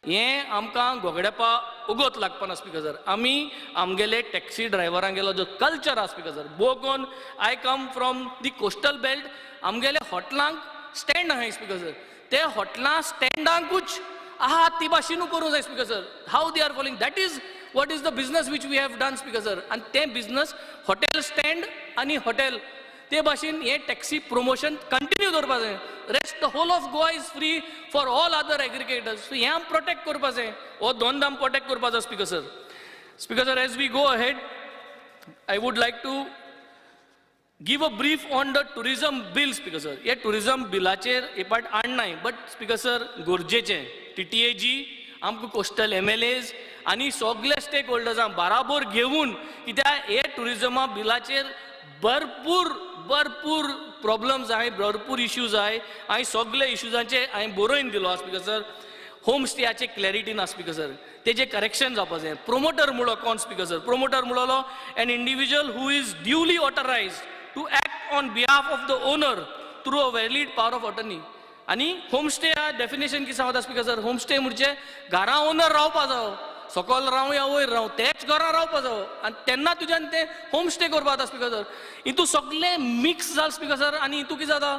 हें आमकां घोगडेपा उगोत लागपाना speaker sir. आमी आमगेले टॅक्सी ड्रायव्हरांगेलो जो कल्चर आसा स्पीकर सर, बोगोन I come from the coastal belt, आमगेले हॉटलांक स्टँड आहाय स्पीकर सर, ते हॉटलां स्टँडांकूच आहा ती भाशेनू करूंक जाय speaker sir. How they are following, that is what is the business which we have done speaker sir. आनी तें बिजनस हॉटेल स्टँड आनी हॉटेल ते भाशेन हें टॅक्सी प्रमोशन कंटिन्यू दवरपा जाय. Rest the whole of Goa is free for all other aggregators. So हें आमी प्रोटेक्ट करपा जाय, हो धंदो आमी प्रोटेक्ट करपा जाय speaker sir. Speaker sir, as we go ahead, I would like to give a brief on the tourism bill speaker sir. हे टुरिजम बिलाचेर हे पाट हाडनाय, बट स्पीकर सर गरजेचें TTAG आमकां कोस्टल MLAs आनी सगळे स्टेक होल्डर्सांक बाराबोर घेवन, कित्याक हे टुरिजमा बिलाचेर भरपूर भरपूर प्रॉब्लम्स आहाय, भरपूर इश्यूज आहाय. हांवें सगळे इश्यूजांचे हांवें बरोवन दिलो स्पीकर सर. होम स्टेयाचे क्लॅरिटी ना स्पीकर सर, तेजें करेक्शन जावपा जाय. प्रोमोटर म्हणलो कोण स्पीकर सर? प्रोमोटर म्हणलो an individual who is duly authorised to act on behalf of the owner through a valid power of attorney. आनी होम स्टे डेफिनेशन कितें सांगता स्पीकर सर? होम स्टे म्हणजे घरा ओनर रावपा जावो, सकयल रावं या वयर रावं, तेच घरां रावपा जावो आनी तेन्ना तुज्यान तें होम स्टे करपा जाता स्पीकर सर. हितू सगळें मिक्स जाल स्पीकर सर. आनी हितू कितें जाता,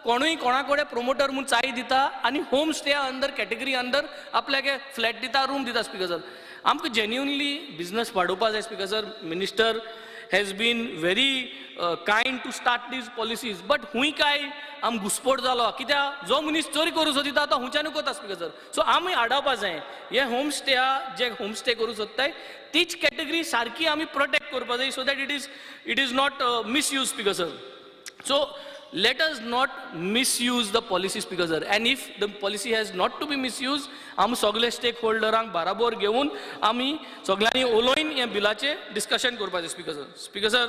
कोणूय कोणा कडेन प्रोमोटर म्हूण चाय दिता आनी होम स्टेया अंदर कॅटेगरी अंदर आपल्याक फ्लॅट दिता, रूम दिता स्पीकर सर. आमकां जेन्युनली बिजनस वाडोवपा जाय speaker sir. Minister has been very kind to start these policies, but हुंय काय आम घुसपोट जालो, कित्याक जो मनीस चोरी करूं सोदिता तो हुंच्यानू कोता स्पीकर सर. सो आमी आडावपा जाय हे होम स्टेया, जे होम स्टे करूं सोदताय तीच कॅटेगरी सारकी आमी प्रोटेक्ट करपा जाय, so that it is not misuse speaker sir. So let us not misuse the policy speaker sir, and if the policy has not to be misused, आमी सगळे stake होल्डरांक बाराबोर घेवन आमी सगळ्यांनी उलोवन हे बिलाचें डिस्कशन करपाचें speaker sir. Speaker sir,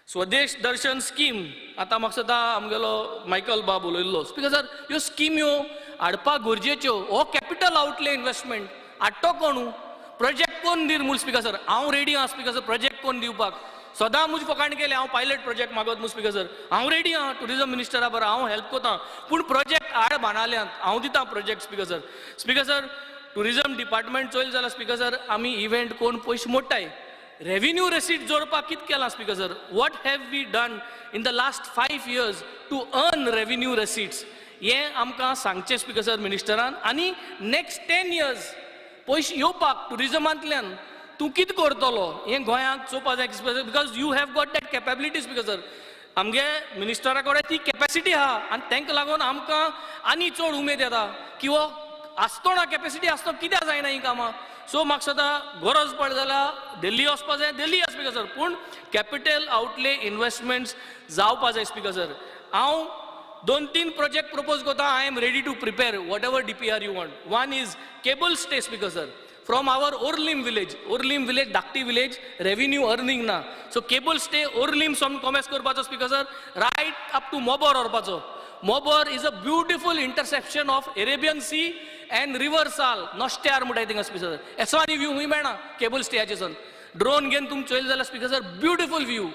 Swadesh Darshan scheme आतां म्हाका दिसता आमगेलो मायकल बाब उलयल्लो स्पीकर सर. ह्यो स्किम्यो हाडपाक गरजेच्यो. हो कॅपिटल आउटले इन्वेस्टमेंट हाडटो कोणू, प्रोजेक्ट कोण दी म्हूण स्पीकर सर. हांव रेडी आहा स्पीकर सर प्रोजेक्ट कोण दिवपाक. सदां म्हज फकाण केलें हांव पायलट प्रोजेक्ट मागत म्हूण स्पीकर सर. हांव रेडी आहा टुरिजम मिनिस्टरा बरो हांव हेल्प कोता, पूण प्रोजेक्ट हाड बाणाल्यांत, हांव दिता project speaker sir. Speaker sir, tourism department Choyal जाल्यार स्पीकर सर, आमी इव्हेंट कोण पयशे मोडटाय, रेव्हेन्यू रेसीट जोडपाक कितें केलां speaker sir? What have we done in the last 5 years to earn revenue receipts, हें आमकां सांगचें स्पीकर सर मिनिस्टरान. आनी नेक्स्ट 10 इयर्स पयशे येवपाक टुरिजमांतल्यान तूं कितें करतलो हें गोंयांक चोवपा जाय, because you have got that capability speaker sir. आमगे मिनिस्टरा कडेन ती कॅपेसिटी आहा आनी तांकां लागून आमकां आनी चड उमेद येता की हो आसतो कॅपेसिटी आसतो कित्याक जायना ही कामां. सो म्हाका दिसता गरज पडली जाल्यार दिल्ली वचपा जाय, दिल्ली स्पीकर सर, पूण कॅपिटल आउटले इन्वेस्टमेंट्स जावपा जाय स्पीकर सर. हांव दोन तीन प्रोजेक्ट प्रपोज करता. I am ready to prepare whatever DPR you want. One is cable stay speaker sir, from our Orlim village. Orlim village धाकटी विलेज, रेव्हेन्यू अर्निंग ना. So cable stay Orlim सावन कॉमेस करपाचो speaker sir, right up to Mobor व्हरपाचो. Mobor is a beautiful intersection of Arabian Sea and river Sal. नोस्ट्यार म्हणटाय थिंगा speaker sir. एसवानी view खूंय मेळना cable स्टेयाचे सन. Drone घेवन तुमी चोयले जाल्यार speaker sir, beautiful view.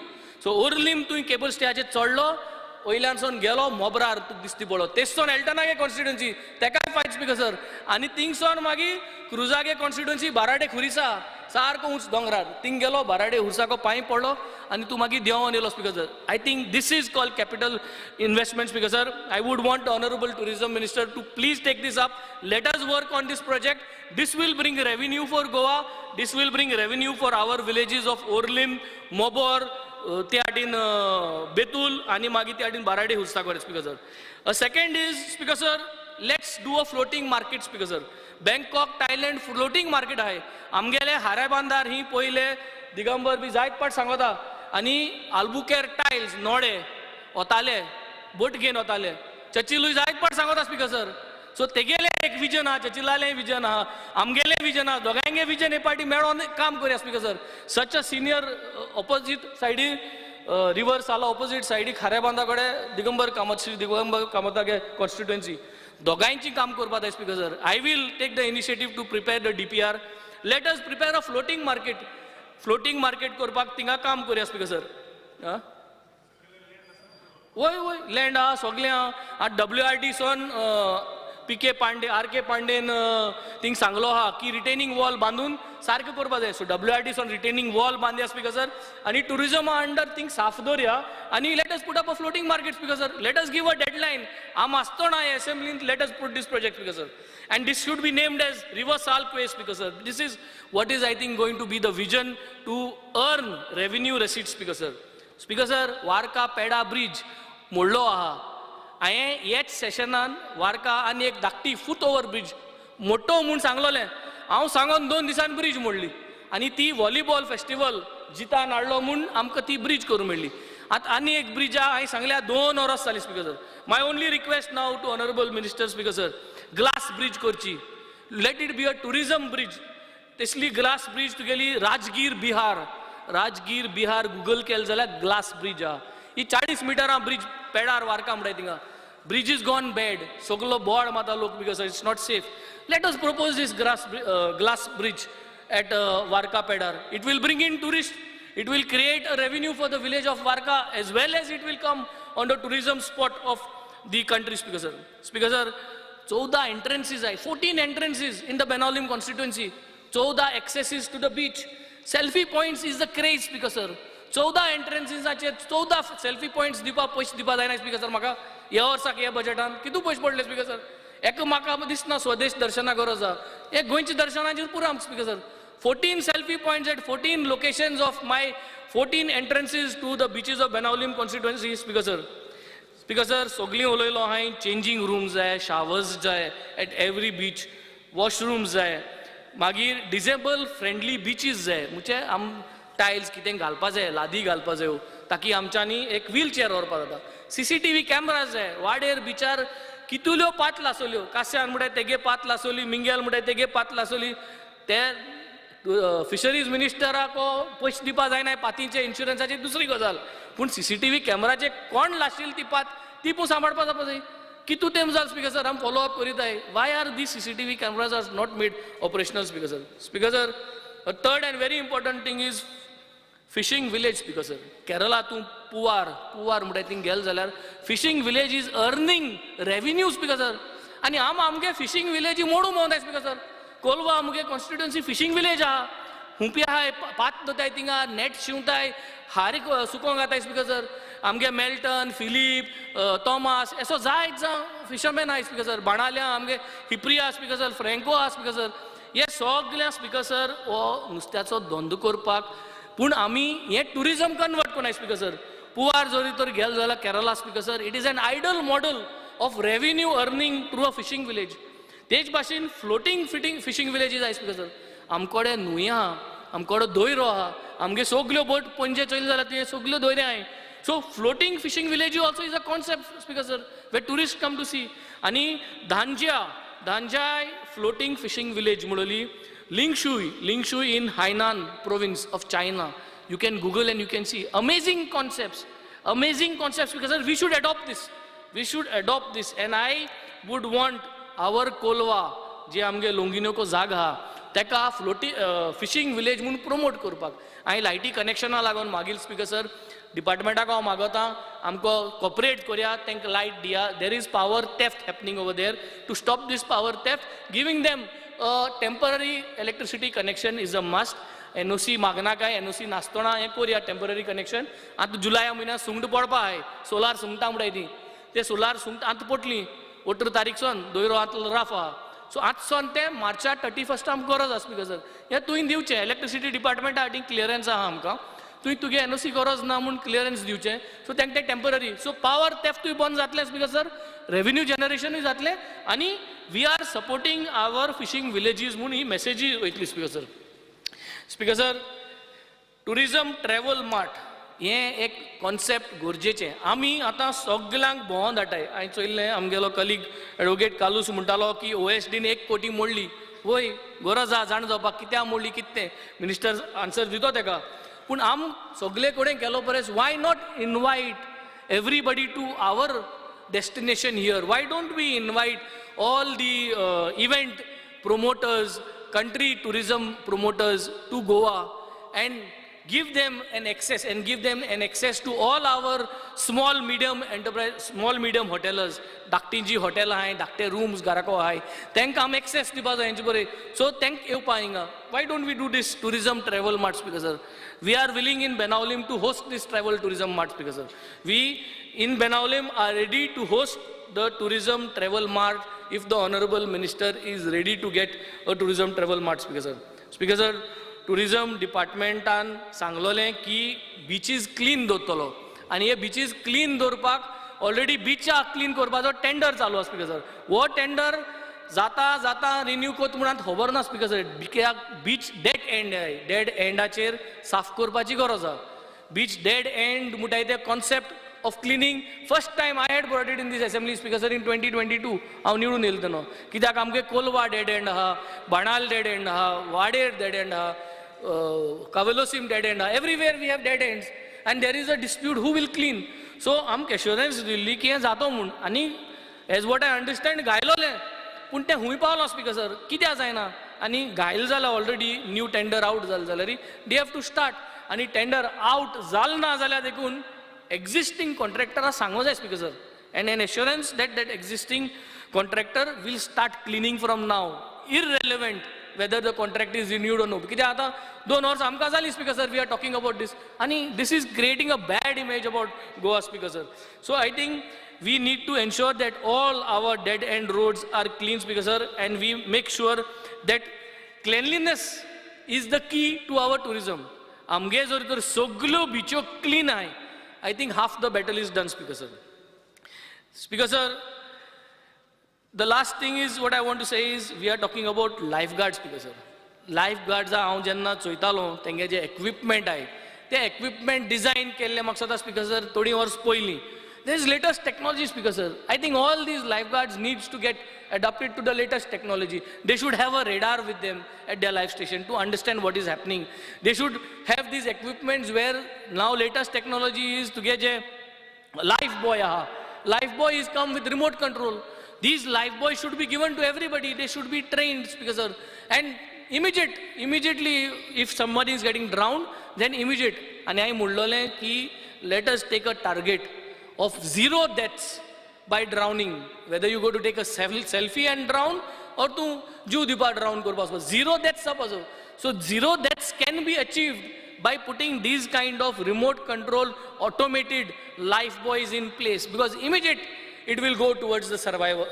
So Orlim तुवें केबल स्टेयाचेर चडलो, वयल्यान सावन गेलो मोबरार, तुका दिसती पडलो. तेच सावन एल्टनागे कॉन्स्टिट्युन्सी तेकाय फायद स्पीकर सर. आनी थिंगसोन मागीर क्रुजागे कॉन्स्टिट्युन्सी बाराडे खुरिसा, सारको उंच दोंगरार थिंग गेलो, बाराडे खुर्साको पांय पडलो आनी तूं मागीर देंवोन येयलो speaker sir. I think this is called capital investment speaker sir. I would want honourable tourism minister to please take this up. Let us work on this project. This will bring revenue for Goa. This will bring revenue for our villages of Orlim, Mobor, त्या हाटीन बेतूल आनी मागीर त्या हाटीन बाराडे हुस्ता कडेन speaker sir. Second is speaker sir, let's do a floating market speaker sir. Bangkok, Thailand floating market आहे. आमगेले हारेबांदार ही पयले दिगंबर बी जायत पाट सांगता आनी आल्बुकेर टायल्स नोडे वताले, बोट घेवन वताले. चर्चिलूय जायत पाट सांगता स्पीकर सर. सो तेगेलें एक विजन आहा, चर्चिलालें विजन आहा, आमगेलें विजन आहा, दोगांयगे विजन हे पार्टी मेळोन काम करया speaker sir. Such a senior opposite सायडी रिवर साला ऑपोजीट सायडी खाऱ्या कडेन दिगंबर कामत, श्री दिगंबर कामतागे कॉन्स्टिट्युएन्सी, दोगांयची काम करपाक जाय speaker sir. I will take the initiative to prepare the DPR. Let us prepare a floating market. Floating market करपाक थिंगा काम करया स्पीकर सर. वय वय, लँड आहा, सगळें आहा. आतां WRT सोन P K Pande, R K पांडेन थिंग सांगलो आहा की रिटेनिंग वॉल बांदून सारकें करपा जाय. सो डब्ल्यू आर डी सोन रिटेनिंग वॉल बांदया, स्पीकर सर, आनी टुरिजमा अंडर थिंग साफ दवरया आनी let us put up a floating market, Speaker sir. Let us give a deadline. आम आसतना असेंब्लीन let us put this project, Speaker sir, and this should be named as River Sal Quay, Speaker sir. This is what is, I think, going to be the vision to earn revenue receipt, Speaker sir. Speaker sir, Varca Peda bridge मोडलो आहा. हांवें हेच सेशनान वार्का आनी एक धाकटी foot over bridge मोटो म्हूण सांगलोलें. हांव सांगोन 2 दिसान ब्रिज मोडली आनी ती व्हॉलीबॉल फेस्टिवल जितान हाडलो म्हूण आमकां ती ब्रिज करूंक मेळ्ळी. आतां आनी एक ब्रिज आहा, हांवें सांगल्या, 2 वरस जालीं, Speaker sir. My only request now to honourable minister, Speaker sir, glass bridge करची. Let it be a tourism bridge. तसली ग्लास ब्रिज तुगेली राजगीर बिहार, राजगीर बिहार गुगल केलें जाल्यार ग्लास ब्रिज आहा. ही 40 मिटरां ब्रिज पेडार वार्का म्हणटाय थिंगा. Bridge is gone bad. सगलो बोवाळ मारता लोक because it's not safe. Let us propose this glass bridge at Varca Pedar. It will bring in tourist. It will create a revenue for the village of Varca as well as it will come on the tourism spot of the country, Speaker sir. Speaker sir, 14 entrances आहे, 14 entrances in the Benaulim constituency, 14 accesses to the beach. Selfie points is the craze, Speaker sir. 14 एंट्रन्सीसाचेर 14 selfie points दिवपाक पयशे दिवपा जायना, speaker sir. म्हाका ह्या वर्साक ह्या बजेटान कितू पयशे पडले, स्पीकर सर? एका म्हाका दिसना स्वदेश दर्शना गरज आहा. एक गोंयच्या दर्शनाचेर पुरो आमकां, Speaker sir. 14 selfie points at 14 locations of my 14 entrances to the beaches of Benaulim constituency, Speaker sir. Speaker sir, सगळीं उलयलो हांवें. चेंजींग रूम्स जाय, शावर्स जाय एट एवरी बीच, वॉशरूम्स जाय, मागीर डिजेबल फ्रेंडली बिचीस जाय. म्हणजे आम टायल्स कितें घालपा जाय, लादी घालपा जायो, ताकी आमच्यांनी एक व्हील चेअर व्हरपा जाता. सीसीटीव्ही कॅमरा जाय. वाडेर बिचार कितल्यो पात लासोल्यो. कास्यान म्हणटाय तेगे पात लासोली, मिंगेल म्हणटाय तेगे पात लासोली. ते फिशरीज मिनिस्टराक पयशे दिवपा जायना पातींचे इन्शुरन्साची, दुसरी गजाल. पूण सीसीटीव्ही कॅमेराचे कोण लाशील ती पात ती पूण सांबाळपा जावपा जाय. कितू तेंप जाल, स्पीकर सर, आम फॉलो अप करीताय. Why are the CCTV cameras are not made operational, Speaker sir? Speaker sir, third and very important thing is fishing village, Speaker sir. Kerala तूं पुवार, पुवार म्हणटाय थिंग गेल जाल्यार fishing village is earning revenue, Speaker sir. आनी आम आमगे fishing विलेजी मोडू भोंवताय, speaker sir. Colva आमगे constituency fishing village आहा. हुंपी आहाय, पात दोताय थिंगा, नेट शिंवताय, हारीक सुकोंक घाताय, स्पीकर सर. आमगे मेल्टन, फिलीप, तॉमास असो जायत जावं फिशरमॅन आहाय, स्पीकर सर. बाणाल्या आमगे हिप्रिया, स्पीकर सर, फ्रँको आहा, स्पीकर सर. हे सगळ्या, स्पीकर सर, हो नुस्त्याचो धंदो करपाक पूण आमी हें टुरिजम कन्वर्ट कोनाय, स्पीकर सर. पुवार जरी तर गेल जाल्यार Kerala, Speaker sir, it is an ideal model of revenue earning through a fishing village. तेच भाशेन फ्लोटींग फिटींग फिशींग विलेजीस आहाय, स्पीकर सर. आमकोडे न्हंय आहा, आमकोडे दोयरो आहा. आमगे सगल्यो बोट पणजे चोयले जाल्यार तुवें सगल्यो दोयरे आहाय. So floating fishing village also is a concept, Speaker sir, where tourist come to see. आनी धांज्या, धांजाय फ्लोटींग फिशींग विलेज म्हणली Lingshui, Lingshui in Hainan province of China. You can Google and you can see amazing concepts, amazing concepts, because we should adopt this. We should adopt this, and I would want our Colva, जे आमगे लोंगिनोको जाग आहा, तेका फ्लोटी fishing village म्हूण promote करपाक हांवें लायटी कनेक्शना लागून मागीर, स्पीकर सर, डिपार्टमेंटाक हांव मागता, आमकां कॉपरेट करया, तांकां लायट दिया. There is power theft happening over there. To stop this power theft, giving them temporary electricity connection is a must. NOC मागना काय, एनओसी नासतना हें करया टेंपररी कनेक्शन. आतां जुलय म्हयन्यात सुंगट पडपा आहाय. सोलार सुंगटां म्हणटाय ती, ते सोलार सुंगटां आतां पडलीं. 18 तारीख सोन दोयरो आतां राफ आहा. सो आतां सोन ते मार्चा 31 आमकां गरज आसा, स्पीकर सर. हें तुवें दिवचें. इलेक्ट्रिसिटी डिपार्टमेंटा हाटी क्लियरन्स आहा आमकां. तुवें तुगे एनओसी गरज ना म्हूण क्लियरन्स दिवचें. सो तांकां तें टेंपररी, सो पावर थेफ्टूय बंद जातलें, स्पीकर सर, रेवेन्यू जनरेशनूय जातलें आनी we are supporting our fishing villages म्हूण ही मेसेजूय वयतली, Speaker sir. Speaker sir, tourism travel mart हें एक कॉन्सेप्ट गरजेचें. आमी आतां सगल्यांक भोंवोन धाडटाय. हांवें चोयल्लें, आमगेलो कलीग एडवोकेट कालूस म्हणटालो की ओएसडीन 1 कोटी मोडली. वय, गरज आहा जाण जावपाक कित्याक मोडली, कितें तें. मिनिस्टर आन्सर दितो तेका. पूण आम सगले कडेन गेलो परस why not invite everybody to our destination here? Why don't we invite all the event promoters, country tourism promoters to Goa and give them an access and give them an access to all our small medium enterprise, small medium hotels. धाकटी जी हॉटेलां आहाय, धाकटे rooms घराको आहाय, तांकां आमी access दिवपा जाय हेंचे बरें. सो तांकां येवपा हिंगा. Why don't we do this tourism travel mart, Speaker sir? We are willing in Benaulim to host this travel tourism mart, Speaker sir. We in Benaulim are ready to host the tourism travel mart if the honorable minister is ready to get a tourism travel mart, Speaker sir. Speaker sir, tourism डिपार्टमेंटान सांगलोलें की beaches clean दवरतलो आनी हे beaches clean दवरपाक already बिचां clean करपाचो tender चालू आसा, speaker sir. हो tender जाता जाता रिन्यू कोत म्हणून खबर ना, स्पीकर सर, कित्याक बीच डेड एंड, डेड एंडाचेर साफ करपाची गरज आसा. बीच डेड एंड म्हणटाय ते concept of cleaning, first time I had brought it in this assembly, Speaker sir, in 2022. हांव निवडून येयलो तेन्ना, कित्याक आमगे कोलवा डेड एंड आहा, बाणाल डेड एंड आहा, वाडेर डेड एंड आहा, कावेलोसीम डेड एंड आहा. Everywhere we have dead ends and there is a dispute who will clean. So आमकां एश्योरन्स दिल्ली की हें जातो म्हूण आनी एज what I understand घायलोलें, पूण तें खूंय पावलां, स्पीकर सर? कित्याक जायना? आनी घायल जाल्यार ऑलरेडी न्यू टेंडर आवट जालें जाल्यार they have to start. आनी टेंडर आवट जाल ना जाल्यार देखून एक्झिस्टींग कॉन्ट्रॅक्टराक सांगूं जाय, Speaker sir, and an assurance that that existing contractor will start cleaning from now, irrelevant whether the contract is renewed or no. कित्याक आतां 2 वर्सां आमकां जालीं, Speaker sir, we are talking about this आनी this is creating a bad image about Goa, Speaker sir. So I think we need to ensure that all our dead end roads are clean, Speaker sir, and we make sure that cleanliness is the key to our tourism. आमगे जर तर सगल्यो बिच्यो clean आहाय, I think half the battle is done, Speaker sir. Speaker sir, the last thing is what I want to say is we are talking about lifeguards, Speaker sir. Life गार्ड्सा हांव जेन्ना चोयतालो, तेंगे जे equipment आहाय, ते equipment design केल्ले म्हाका दिसता, speaker sir, थोडीं वर्स पयलीं. There is latest technology, Speaker sir. I think all these lifeguards needs to get adapted to the latest technology. They should have a radar with them at their life station to understand what is happening. They should have these equipments where now latest technology is to get a life buoy aha. Life buoy is come with remote control. These life buoys should be given to everybody. They should be trained, Speaker sir. And immediately if somebody is getting drowned, then immediate. आनी हांवें म्हणलोलें की let us take a target of zero deaths by drowning. Whether you go to take a selfie and drown or तूं जीव दिवपाक drown करपाक वचपा, zero deaths जावपा जाय. So zero deaths can be achieved by putting these kind of remote control automated life buoys in place, because immediate it will go towards the survivor,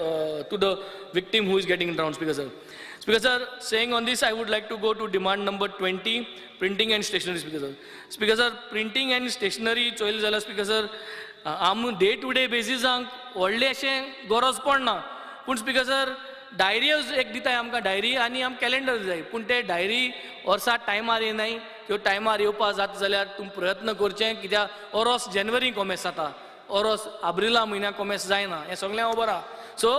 to the victim who is getting drowned, Speaker sir. Speaker sir, saying on this, I would like to go to demand number 20, printing and stationery, Speaker sir. Speaker sir, printing and stationery Choyal जाल्यार, Speaker sir, आम day two day बेसिसांक व्हडलें अशें गरज पडना, पूण speaker sir, diary एक दिताय आमकां, डायरी आनी आमकां कॅलेंडर जाय, पूण ते डायरी वर्सा टायमार येनाय. त्यो टायमार येवपा जाता जाल्यार तुमी प्रयत्न करचे, कित्याक ओरोस जानेवारी कोमेस जाता, ओरोस आब्रिला म्हयन्याक कोमेस जायना, हें सगळें खबर आहा. सो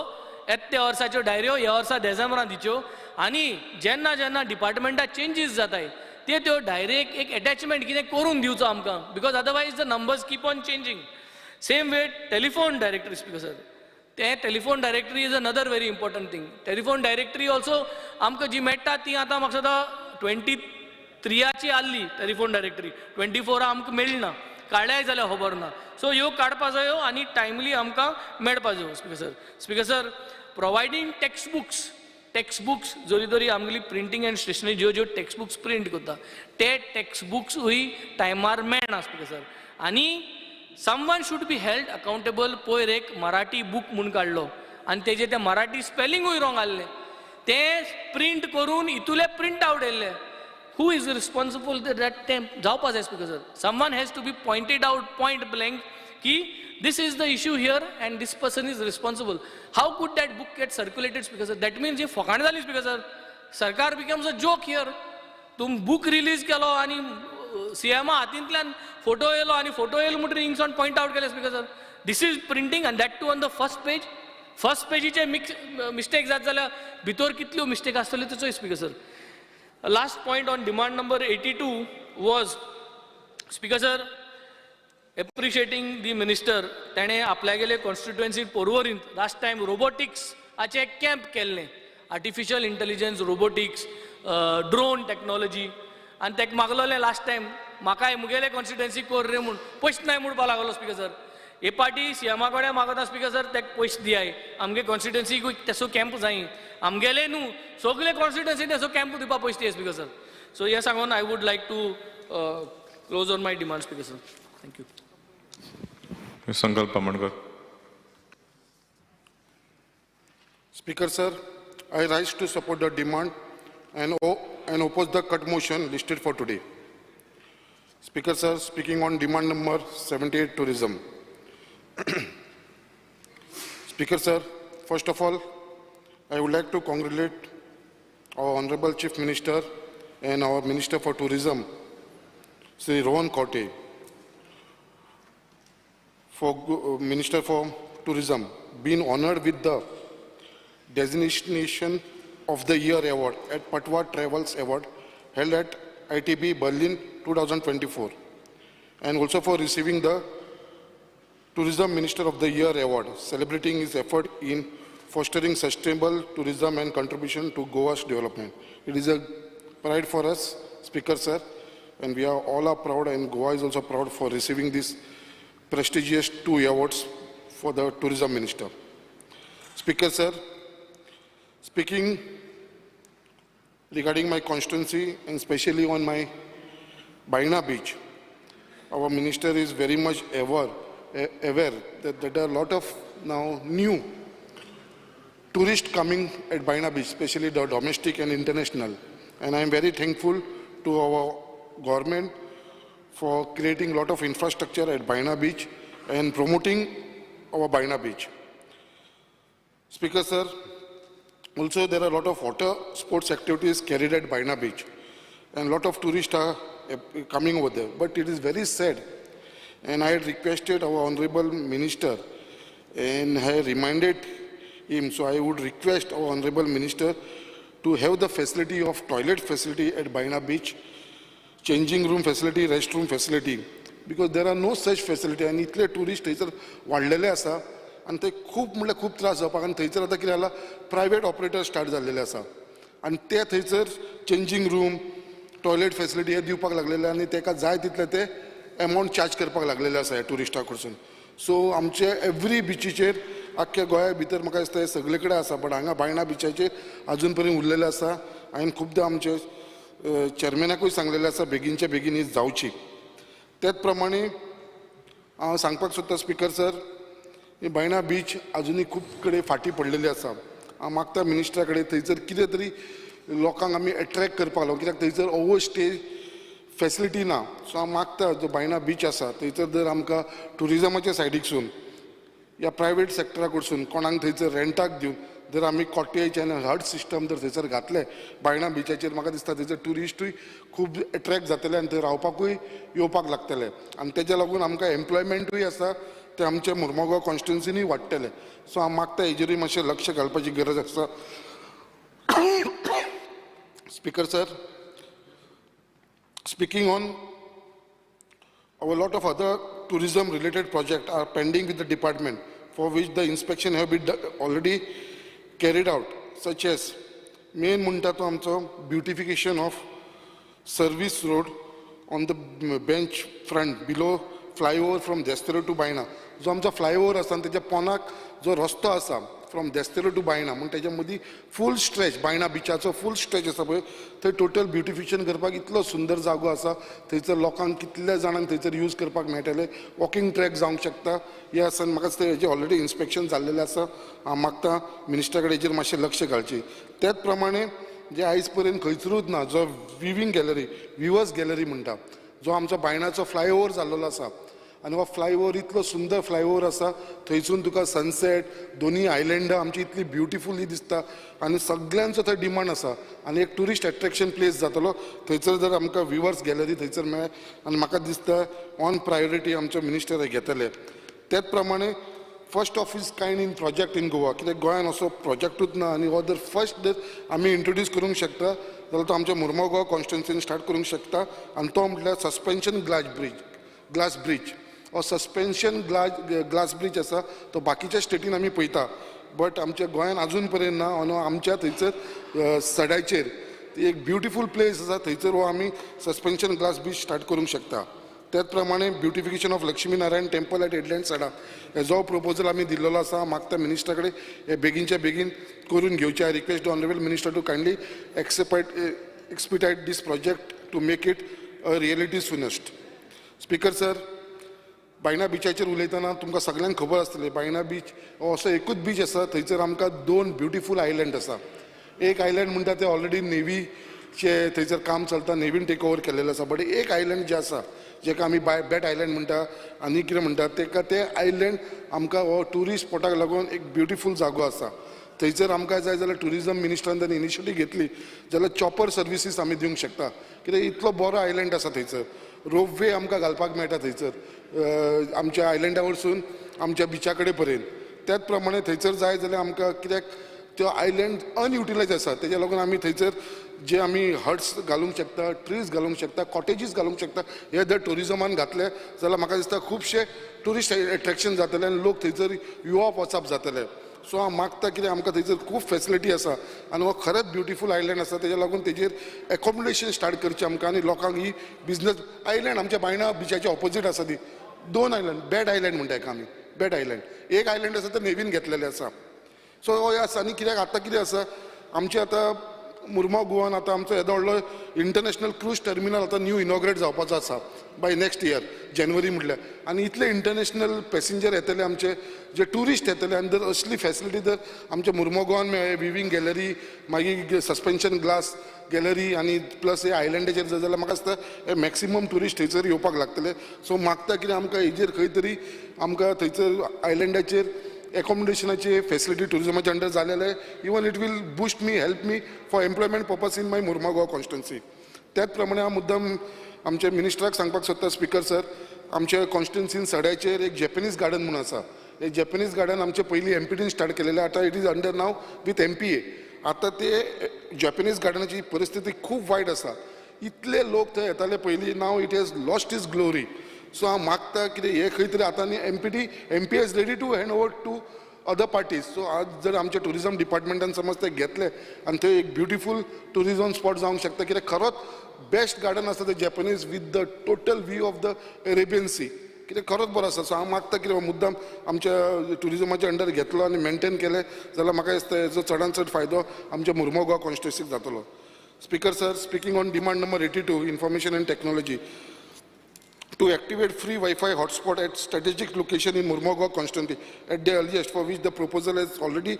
येता त्या वर्साच्यो डायऱ्यो ह्या वर्सा देसेंबरान दिच्यो आनी जेन्ना जेन्ना डिपार्टमेंटात चेंजीस जाताय, ते त्यो डायरेक एक एटॅचमेंट कितें करून दिवचो आमकां, because otherwise the numbers keep on changing. Same way, telephone directory, Speaker sir. ते telephone directory is another very important thing. Telephone directory also आमकां जी मेळटा ती आतां म्हाका दिसता 23आची आहली टेलिफोन डायरेक्टरी, 24 आमकां मेळना, काडल्याय जाल्यार खबर ना. सो ह्यो काडपा जायो आनी टायमली आमकां मेळपा जायो, Speaker sir. Speaker sir, providing text books. Text books जरी तरी आमगेली प्रिंटींग अँड स्टेशनरी ज्यो ज्यो टेक्स्ट बुक्स प्रिंट करता, ते टेक्स्ट बुक्सूय टायमार मेळना, स्पीकर सर, आनी someone should be held accountable. पयर एक मराठी बूक म्हूण काडलो आनी तेजें तें मराठी स्पेलिंगूय रॉंग आहलें. तें प्रिंट करून इतुले प्रिंट आवट येयल्ले. Who is responsible that? तें जावपा जाय, Speaker sir. Someone has to be pointed out point blank की this is the issue here and this person is responsible. How could that book get circulated, Speaker sir? That means ही फकाणां जाली, speaker sir. सरकार becomes a joke here. तूं book release केलो आनी सीएमा हातींतल्यान photo येयलो आनी फोटो येयलो म्हणटकीर हिंगसावन पॉयंट आवट केलें, Speaker sir. This is printing, and that too on the first page. First पेजीचे mix mistake जात जाल्यार भितर कितल्यो मिस्टेक आसतल्यो त्यो चोय, Speaker sir. Last point on demand number 82 was, Speaker sir, appreciating the minister. ताणें आपल्यागेले constituency पोरवरींत last time रोबोटिक्साचें एक camp केल्लें, artificial intelligence, robotics, drone technology, आनी ताका मागलोलें लास्ट टायम. म्हाकाय मुगेले कॉन्स्टिट्युएन्सी कोर रे म्हूण पयशे नाय म्हणपा लागलो स्पीकर सर. हे पाटी सीएमा कडेन मागता स्पीकर सर, तेका पयशे दियाय, आमगे कॉन्स्टिट्युएन्सीकूय तेसो कॅम्प जाय, आमगेले न्हू सगळे कॉन्स्टिट्युएन्सी तेसो कॅम्प दिवपा पयशे दिया स्पीकर सर. सो हें सांगून I would like to close on my demand speaker sir. Thank you. Sankalp Amonkar. Speaker sir, I rise to support the demand and oppose the cut motion listed for today. Speaker sir, speaking on demand number 78, tourism. Speaker sir, first of all, I would like to congratulate our Honorable Chief Minister and our Minister for Tourism, Sri Rohan Khaunte, for Minister for Tourism, being honored with the Designation of the Year Award at Patwa Travels Award held at ITB Berlin 2024, and also for receiving the Tourism Minister of the Year Award, celebrating his effort in fostering sustainable tourism and contribution to Goa's development. It is a pride for us, Speaker sir, and we are all are proud, and Goa is also proud for receiving this prestigious 2 awards for the Tourism Minister. Speaker sir, speaking regarding my constituency and especially on my Baina beach, our minister is very much aware that there are a lot of now new tourists coming at Baina beach, especially the domestic and international. And I am very thankful to our government for creating a lot of infrastructure at Baina beach and promoting our Baina beach. Speaker sir, also there are a lot of water sports activities carried at Baina beach, and a lot of tourists are coming over there. But it is very sad, and I had requested our Honorable Minister and I reminded him, so I would request our Honorable Minister to have the facility of toilet facility at Baina beach, changing room facility, restroom facility, because there are no such facility, and इतले tourist थंयसर वाडलेले आसा आनी ते खूब म्हणल्यार खूब त्रास जावपाक. आनी थंयसर आतां कितें जाला, प्रायवेट ऑपरेटर स्टार्ट जाल्लेले आसा आनी ते थंयसर चेंजींग रूम, टॉयलेट फेसिलिटी हे दिवपाक लागलेले आनी तेका जाय तितले ते एमावंट चार्ज करपाक लागलेले आसा ह्या ट्युरिस्टा कडसून. सो आमचे एवरी बिचीचेर आख्ख्या गोंया भितर म्हाका दिसता हे सगळे कडेन आसा, बट हांगा बायणा बिचाचेर आजून पर्यंत उरलेले आसा. हांवें खुबदां आमचे चेअरमॅनाकूय सांगलेलें आसा बेगीनच्या बेगीन ही जावची. त्याच प्रमाणे हांव सांगपाक सोदता स्पीकर सर, ही बायणा बीच आजुनूय खूब कडेन फाटीं पडलेली आसा. हांव मागता मिनिस्टरा कडेन थंयसर कितें तरी लोकांक आमी एट्रेक्ट करपाक लागून, कित्याक थंयसर ओवर स्टे फेसिलिटी ना. सो हांव मागता जो बायणा बीच आसा थंयसर जर आमकां ट्युरिजमाच्या सायडीकसून या प्रायवेट सेक्टरा कडसून कोणाक थंयसर रेंटाक दिवन जर आमी कॉटेज आनी हट सिस्टम जर थंयसर घातले बायणा बिचाचेर, म्हाका दिसता थंयसर ट्युरिस्टूय खूब एट्रेक्ट जातले आनी थंय रावपाकूय येवपाक लागतले, आनी तेज्या लागून आमकां एम्प्लॉयमेंटूय आसा ते आमच्या मुर्मगांव कॉन्स्टिट्युन्सीनूय वाडटले. सो हांव मागता हेजेरूय मातशें लक्ष घालपाची गरज आसा. Speaker sir, speaking on our lot of other tourism related projects are pending with the department, for which the inspection have been already carried out, such as main म्हणटा तो आमचो beautification of service road on the bench front below flyover from Desterro to Baina. जो आमचो flyover आसा आनी तेच्या पोनाक जो रस्तो आसा फ्रॉम देस्तेरो टू बायणा, म्हूण तेच्या मदीं फूल स्ट्रेच बायणा बिचाचो फूल स्ट्रेच आसा पळय, थंय टोटल ब्युटिफिकेशन करपाक इतलो सुंदर जागो आसा. थंयसर लोकांक कितल्या जाणांक थंयसर यूज करपाक मेळटले, वॉकिंग ट्रॅक जावंक शकता हे आसा. आनी म्हाका दिसता हेजें ऑलरेडी इन्स्पेक्शन जाल्लेलें आसा. हांव मागता मिनिस्टरा कडेन हेजेर मातशें लक्ष घालचें. त्याच प्रमाणे जे आयज पर्यंत खंयसरूच ना, जो विवींग गॅलरी, विवर्स गॅलरी म्हणटा, जो आमचो बायणाचो फ्लायओवर जाल्लो आसा, आनी हो फ्लायओवर इतलो सुंदर फ्लायओवर आसा, थंयसून तुका सनसेट, दोनूय आयलंडां आमची इतली ब्युटिफुली दिसता आनी सगळ्यांचो थंय डिमांड आसा आनी एक ट्युरिस्ट एट्रेक्शन प्लेस जातलो थंयसर जर आमकां विवर्स गॅलरी थंयसर मेळ्ळें. आनी म्हाका दिसता ऑन प्रायोरिटी आमचे मिनिस्टर हे घेतले. त्याच प्रमाणे first of his kind in project in Goa, कित्याक गोंयान असो प्रोजेक्टूच ना आनी हो जर फर्स्ट जर आमी इंट्रोड्यूस करूंक शकता जाल्यार तो आमच्या मुर्मगांव कॉन्स्टिट्युन्सीन स्टार्ट करूंक शकता. आनी तो म्हटल्यार सस्पेन्शन ग्लास ब्रीज. हो सस्पेन्शन ग्लास ब्रीज आसा तो बाकीच्या स्टेटीन आमी पळयता, बट आमच्या गोंयान आजून पर्यंत ना. आनी आमच्या थंयसर सड्याचेर ती एक ब्युटिफूल प्लेस आसा. थंयसर हो आमी सस्पेन्शन ग्लास ब्रीज स्टार्ट करूंक शकता. त्याच प्रमाणे beautification of Lakshmi Narayan temple at Headland Sada हेजो प्रपोजल आमी दिल्लेलो आसा. मागता मिनिस्टरा कडेन हे बेगीनच्या बेगीन करून घेवचें. I request the honourable minister to kindly expedite this project to make it a reality soonest. Speaker sir, Baina बिचाचेर उलयतना तुमकां सगल्यांक खबर आसतलें, बायणा बीच हो असो एकूच बीच आसा थंयसर आमकां दोन ब्युटिफूल आयलंड आसा. एक आयलंड म्हणटा ते ऑलरेडी नेवीचे थंयसर काम चलता, नेवीन टेक ओवर केलेलें आसा. बट एक आयलंड जें आसा जेका आमी बेट आयलंड म्हणटा आनी कितें म्हणटा तेका, ते आयलंड आमकां हो ट्युरिस्ट स्पॉटाक लागून एक ब्युटिफूल जागो आसा. थंयसर आमकां जाय जाल्यार ट्युरिजम मिनिस्टरान जर इनिशिएटीव घेतली जाल्यार चॉपर सर्विसीस आमी दिवंक शकता, कित्याक इतलो बरो आयलंड आसा. थंयसर रोपवे आमकां घालपाक मेळटा थंयसर आमच्या आयलंडा वरसून आमच्या बिचा कडेन पर्यंत. त्याच प्रमाणे थंयसर जाय जाल्यार आमकां, कित्याक त्यो आयलंड अनयुटिलायज आसा, तेज्या लागून आमी थंयसर जे आमी हट्स घालूंक शकता, ट्रीज घालूंक शकता, कॉटेजीस घालूंक शकता. हे जर ट्युरिजमान घातले जाल्यार म्हाका दिसता खुबशे ट्युरिस्ट एट्रेक्शन जातलें आनी लोक थंयसर येवप वचप जातलें. सो हांव मागता कितें आमकां थंयसर खूब फेसिलिटी आसा आनी हो खरेंच ब्युटिफूल आयलंड आसा, तेज्या लागून तेजेर एकोमोडेशन स्टार्ट करचें आमकां आनी लोकांक ही बिजनस आयलंड आमच्या बायणा बिचाच्या ऑपोजीट आसा. ती दोन आयलंड, बेट आयलंड म्हणटा एका आमी, बेट आयलंड. एक आयलंड आसा ते नेवीन घेतलेलें आसा. सो हो आसा. आनी कित्याक आतां कितें आसा आमचें, आतां मुरगांव गोवान आतां आमचो येदो व्हडलो इंटरनॅशनल क्रूज टर्मिनल आतां न्यू इनॉग्रेट जावपाचो आसा बाय नेक्स्ट इयर जानेवारी म्हटल्यार. आनी इतले इंटरनॅशनल पॅसेंजर येतले, आमचे जे ट्युरिस्ट येतले, आनी जर असली फॅसिलिटी जर आमच्या मुरगांव गोवान मेळ्ळे, विवींग गॅलरी, मागीर सस्पेन्शन ग्लास गॅलरी आनी प्लस हे आयलंडाचेर जर जाल्यार म्हाका दिसता हे मॅक्सिमम ट्युरिस्ट थंयसर येवपाक लागतले. सो मागता कितें आमकां हेजेर खंय तरी आमकां थंयसर आयलंडाचेर एकोमोडेशनाची फेसिलिटी ट्युरिजमाच्या अंडर जालेले, even it will boost me, help me for employment purpose in my Mormugao constituency. त्याच प्रमाणे हांव मुद्दम आमच्या मिनिस्टराक सांगपाक सोदता स्पीकर सर, आमच्या कॉन्स्टिट्युन्सीन सड्याचेर एक जॅपनीज गार्डन म्हणून आसा. हे जॅपनीज गार्डन आमचे पयलीं एमपीटीन स्टार्ट केलेलें, आतां it is under now with MPA. आतां ते जॅपनीज गार्डनाची परिस्थिती खूब वायट आसा. इतले लोक थंय येताले पयलीं, now it has lost its glory. So हांव मागता कितें हें खंय तरी आतां न्ही MPT MPA is ready to hand over to other parties. So आज जर आमच्या ट्युरिजम डिपार्टमेंटान समज ते घेतले आनी थंय एक ब्युटिफूल ट्युरिजम स्पॉट जावंक शकता, कित्याक खरोच बेस्ट गार्डन आसा ते Japanese with the total view of the Arabian Sea, कित्याक खरोच बरो आसा. सो हांव मागता कितें मुद्दाम आमच्या ट्युरिजमाच्या अंडर घेतलो आनी मेनटेन केलें जाल्यार म्हाका दिसता हेजो चडान चड फायदो आमच्या मुरगांव गोवा कॉन्स्टिट्युन्सीक जातलो. Speaker sir, speaking on demand number 82, information and technology, to activate free Wi-Fi hotspot at strategic location in Mormugao constituency at the earliest, for which the proposal has already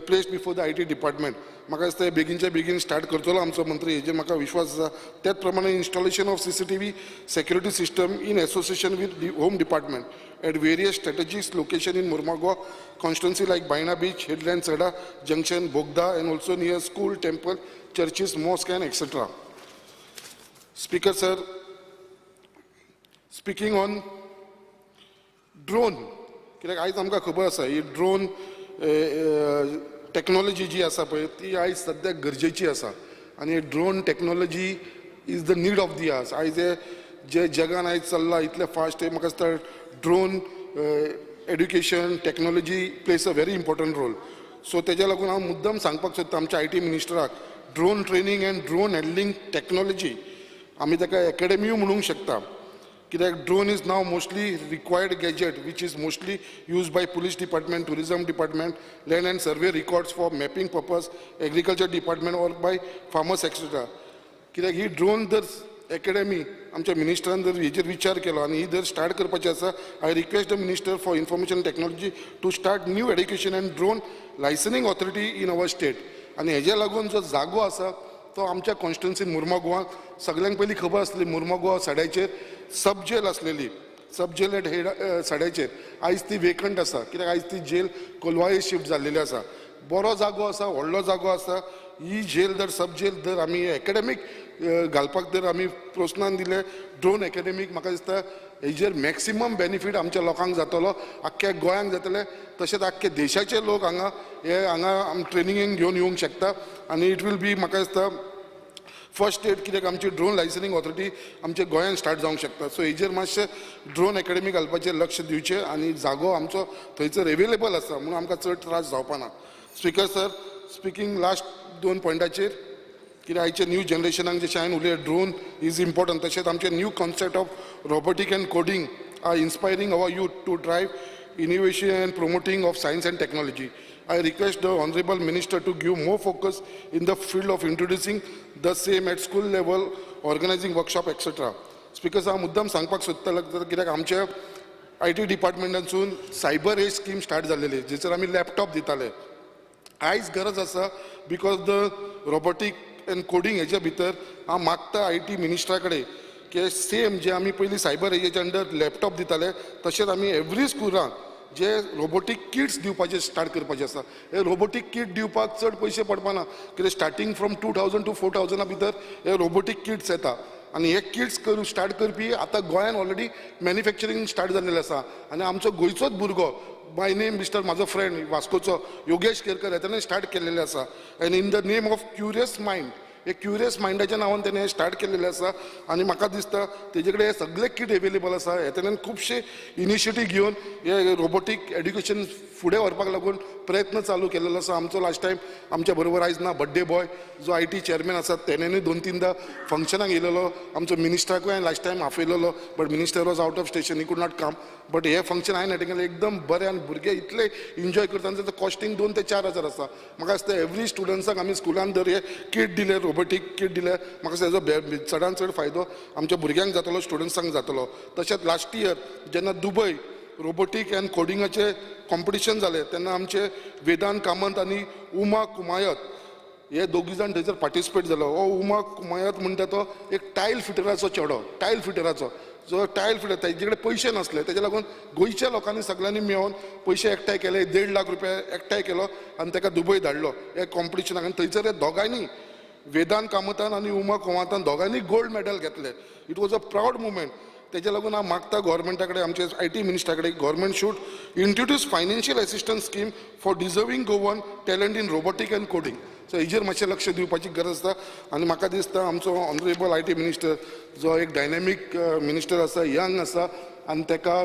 placed before the IT department. म्हाका दिसता हे बेगीनच्या बेगीन start करतलो आमचो मंत्री, हेजेर म्हाका विश्वास आसा. त्याच प्रमाणे installation of CCTV security system in association with home department at various strategic location in Mormugao constituency like Baina beach, Headland Sada junction, Bogda and also near school, temple, churches, mosque and etcetera. Speaker sir, speaking on drone, कित्याक आयज आमकां खबर आसा ही drone technology जी आसा पळय ती आयज सद्याक गरजेची आसा आनी drone technology is the need of the hours. आयज हे जे जगान आयज चल्लां इतलें फास्ट, हे म्हाका दिसता drone education technology plays a very important role. So तेज्या लागून हांव मुद्दम सांगपाक सोदता आमच्या I T मिनिस्टराक, drone training and drone handling technology आमी ताका एकेडमीय म्हणूंक शकता, कित्याक drone is now mostly required gadget which is mostly use by police department, tourism department, land and survey records for mapping purpose, agriculture department or by farmers etcetera. कित्याक ही drone जर academy आमच्या मिनिस्टरान जर हेजेर विचार केलो आनी ही जर स्टार्ट करपाची आसा, I request the minister for information technology to start new education and drone licensing authority in our state. आनी हेज्या लागून जो जागो आसा तो आमच्या कॉन्स्टिट्युन्सीन मुरगांव गोवा सगळ्यांक पयलीं खबर आसली, मुरगांव गोवा सड्याचेर सब जेल आसलेली, सब जेल एट हेड सड्याचेर आयज ती वेकंट आसा, कित्याक आयज ती जेल कोलवाळे शिफ्ट जाल्लेली आसा. बरो जागो आसा, व्हडलो जागो आसा. ही जेल जर सब जेल जर आमी एकेडमीक घालपाक जर आमी प्रोत्साहन दिलें ड्रोन एकेडमीक, म्हाका दिसता हेजेर मॅक्सिमम बेनिफीट आमच्या लोकांक जातलो, आख्ख्या गोंयांक जातलें, तशेंच आख्खे देशाचे लोक हांगा हे हांगा ट्रेनिंगेक घेवन येवंक शकता. आनी it will be म्हाका दिसता फर्स्ट स्टेट, कित्याक आमची ड्रोन लायसनींग ऑथॉरिटी आमच्या गोंयांत स्टार्ट जावंक शकता. सो हेजेर मातशें ड्रोन एकेडमी घालपाचेर लक्ष दिवचें आनी जागो आमचो थंयसर एवेलेबल आसा म्हणून आमकां चड त्रास जावपा ना. स्पीकर सर, स्पिकींग लास्ट दोन पॉयंटाचेर, कित्याक आयच्या न्यू जनरेशनाक जशें हांवें उलयलें ड्रोन is important, तशेंच आमचे new concept of robotic and coding are inspiring our youth to drive innovation and promoting of science and technology. I request the Honorable Minister to give more focus in the field of introducing the same at school level, organizing workshop, etc. Speaker sir, हांव मुद्दम सांगपाक सोदतालो कित्याक आमच्या I T डिपार्टमेंटांसून cyber as scheme start जाल्लेली जिचेर आमी laptop दिताले. आयज गरज आसा because the robotic and coding हेच्या भितर हांव मागता I T मिनिस्टरा कडेन की सेम जे आमी पयलीं सायबर एजीच्या अंडर लॅपटॉप दिताले तशेंच आमी एवरी स्कुलान जे रोबोटीक किट्स दिवपाचे स्टार्ट करपाचे आसा. हे रोबोटीक किट दिवपाक चड पयशे पडपाना, कित्याक स्टार्टींग फ्रॉम 2000 टू 4000 भितर हे रोबोटीक किट्स येता आनी हे किट्स करून स्टार्ट करपी आतां गोंयान ऑलरेडी मॅन्युफॅक्चरींग स्टार्ट जाल्लेलें आसा. आनी आमचो गोंयचोच भुरगो बाय नेम मिस्टर म्हाजो फ्रेंड वास्कोचो योगेश केरकर हें स्टार्ट केल्लेलें आसा. And in the name of curious mind, हे क्युरियस मायंडाच्या नांवान तेणें हें स्टार्ट केल्लेलें आसा आनी म्हाका दिसता तेजे कडेन हे सगळे किट एवेलेबल आसा. हे तेणें खुबशे इनिशिएटीव घेवन हे रोबोटीक एड्युकेशन फुडें व्हरपाक लागून प्रयत्न चालू केल्लो आसा. आमचो लास्ट टायम आमच्या बरोबर आयज ना बड्डे बॉय जो I T chairman आसा तेणेनूय 2-3 फंक्शनाक येयलेलो. आमचो मिनिस्टराकूय हांवें लास्ट टायम आपयलेलो but minister was out of station, he could not come. But hey function हांवें अटेंड केलें एकदम बरें आनी भुरगे इतले एन्जॉय करता आनी तेचो कॉस्टींग 2 ते 4 हजार आसा. म्हाका दिसता एवरी स्टुडंट्साक आमी स्कुलान जर हे किट दिले, रोबोटीक किट दिले, म्हाका दिसता तेजो चडान चड फायदो आमच्या भुरग्यांक जातलो, स्टुडंट्सांक जातलो. तशेंच लास्ट इयर जेन्ना दुबय रोबोटीक एंड कोडिंगाचे कॉम्पिटिशन जालें तेन्ना आमचे वेदांत कामत आनी उमा कुमायत हे दोगी जाण थंयसर पार्टिसिपेट जालो. हो उमा कुमायत म्हणटा तो एक टायल फिटराचो चेडो, टायल फिटराचो जो टायल फिटर तेजे कडेन पयशे नासले, तेजे लागून गोंयच्या लोकांनी सगळ्यांनी मेळोन पयशे एकठांय केले, 1.5 लाख रुपया एकठांय केलो आनी ताका दुबय धाडलो ह्या कॉम्पिटिशनाक. आनी थंयसर हे दोगांयनी वेदांत कामतान आनी उमा कुमायतान दोगांयनी गोल्ड मेडल घेतले. It was a proud moment. तेजे लागून हांव मागता गोवोरमेंटा कडेन, आमचे I T मिनिस्टरा कडेन, government should introduce financial assistance scheme for deserving Goan talent in robotic and coding. So हेजेर मातशें लक्ष दिवपाची गरज आसा. आनी म्हाका दिसता आमचो ऑनरेबल I T minister जो एक डायनॅमीक मिनिस्टर आसा, यंग आसा आनी ताका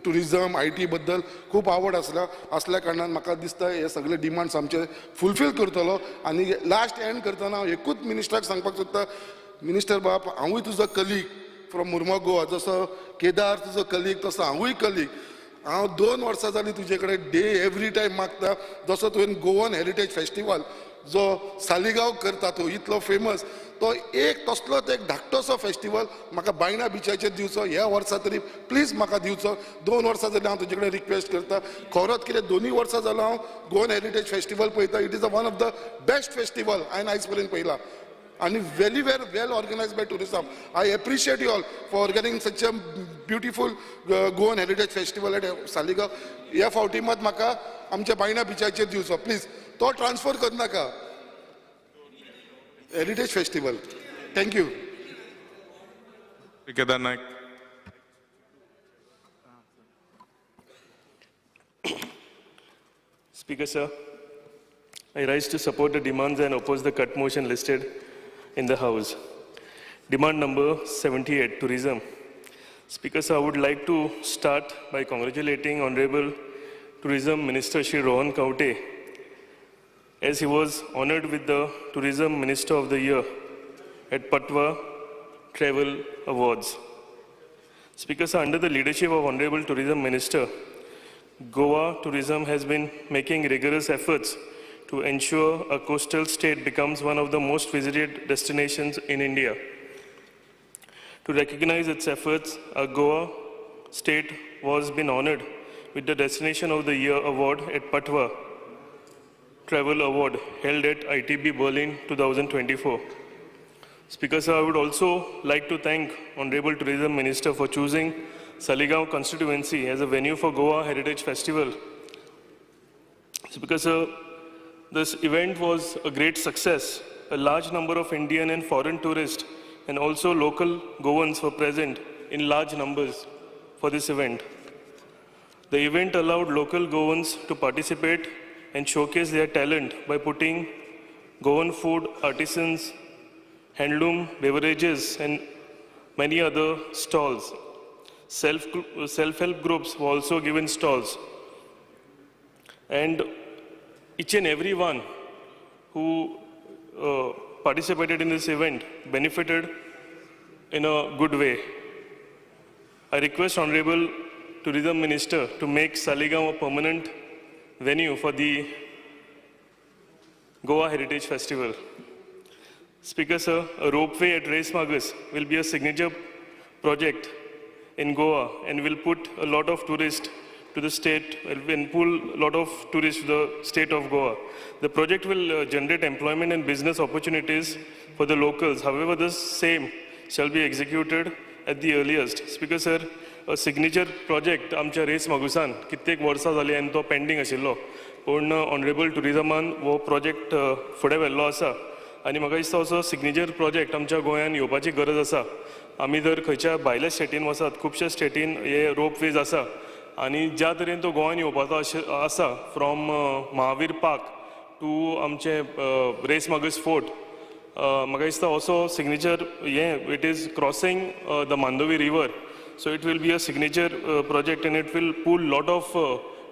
टुरिजम I T बद्दल खूब आवड आसल्या कारणान म्हाका दिसता हे सगळे डिमांड्स आमचे फुलफील करतलो. आनी लास्ट एंड करतना हांव एकूच मिनिस्टराक सांगपाक सोदता, मिनिस्टर बाब हांवूय तुजो कलीग फ्रॉम मुर्मो गोवा, जसो केदार तुजो कलीग तसो हांवूय कलीग. हांव 2 वर्सां जालीं तुजे कडेन डे एवरी टायम मागता, जसो तुवें गोवन हेरिटेज फेस्टिवल जो सालिगांव करता तो इतलो फेमस, तो एक तसलोच एक धाकटोसो फेस्टिवल म्हाका बायणा बिचाचेर दिवचो ह्या वर्सा तरी प्लीज म्हाका दिवचो. 2 वर्सां जालीं हांव तुजे कडेन रिक्वेस्ट करता. खरोच कितें 2 वर्सां जालो हांव गोवन हेरिटेज फेस्टिवल पळयता. It is a one of the best festival हांवें आयज पर्यंत पळयला आनी very well well organized by tourism. I appreciate you all for organizing such a beautiful Goan heritage festival at Saligao. ह्या फावटी मात म्हाका आमच्या बायणा बिचाचेर दिवचो प्लीज, तो ट्रान्सफर करनाका heritage festival. Thank you. Kedar Naik. Speaker sir, I rise to support the demands and oppose the cut motion listed in the House. Demand number 78, tourism. Speaker sir, I would like to start by congratulating Honorable Tourism Minister Shri Rohan Khaunte, as he was honored with the Tourism Minister of the Year at Patwa Travel Awards. Speaker sir, under the leadership of Honorable Tourism Minister, Goa Tourism has been making rigorous efforts to ensure a coastal state becomes one of the most visited destinations in India. To recognize its efforts, a Goa state was been honored with the Destination of the Year award at Patwa Travel Award held at ITB Berlin 2024. Speaker sir, I would also like to thank Honorable Tourism Minister for choosing Saligao constituency as a venue for Goa Heritage Festival. Speaker sir, this event was a great success. A large number of Indian and foreign tourists and also local Goans were present in large numbers for this event. The event allowed local Goans to participate and showcase their talent by putting Goan food, artisans, handloom, beverages, and many other stalls. Self-help groups were also given stalls. And each and every one who participated in this event benefited in a good way. I request Honorable Tourism Minister to make Saligao a permanent venue for the Goa Heritage Festival. Speaker sir, a ropeway at Reis Magos will be a signature project in Goa and will put a lot of tourists to the state, and pull a lot of tourists to the state of Goa. The project will generate employment and business opportunities for the locals. However, the same shall be executed at the earliest. Speaker sir, a signature project आमच्या race मागुसान कित्येक वर्सां जाली आनी तो pending आशिल्लो, पूण honourable टुरिजमान हो project फुडें व्हेल्लो आसा आनी म्हाका दिसता असो सिग्नेचर प्रोजेक्ट आमच्या गोंयान येवपाची गरज आसा. आमी जर खंयच्या भायल्या स्टेटीन वचत, खुबश्या स्टेटीन हे रोप वेज आसा आनी ज्या तरेन तो गोंयान येवपाचो आसा फ्रॉम महावीर पार्क टू आमचे रेस मागस फोर्ट, म्हाका दिसता असो सिग्नेचर हें it is crossing the Mandovi river, so it will be a signature project and it will pull lot of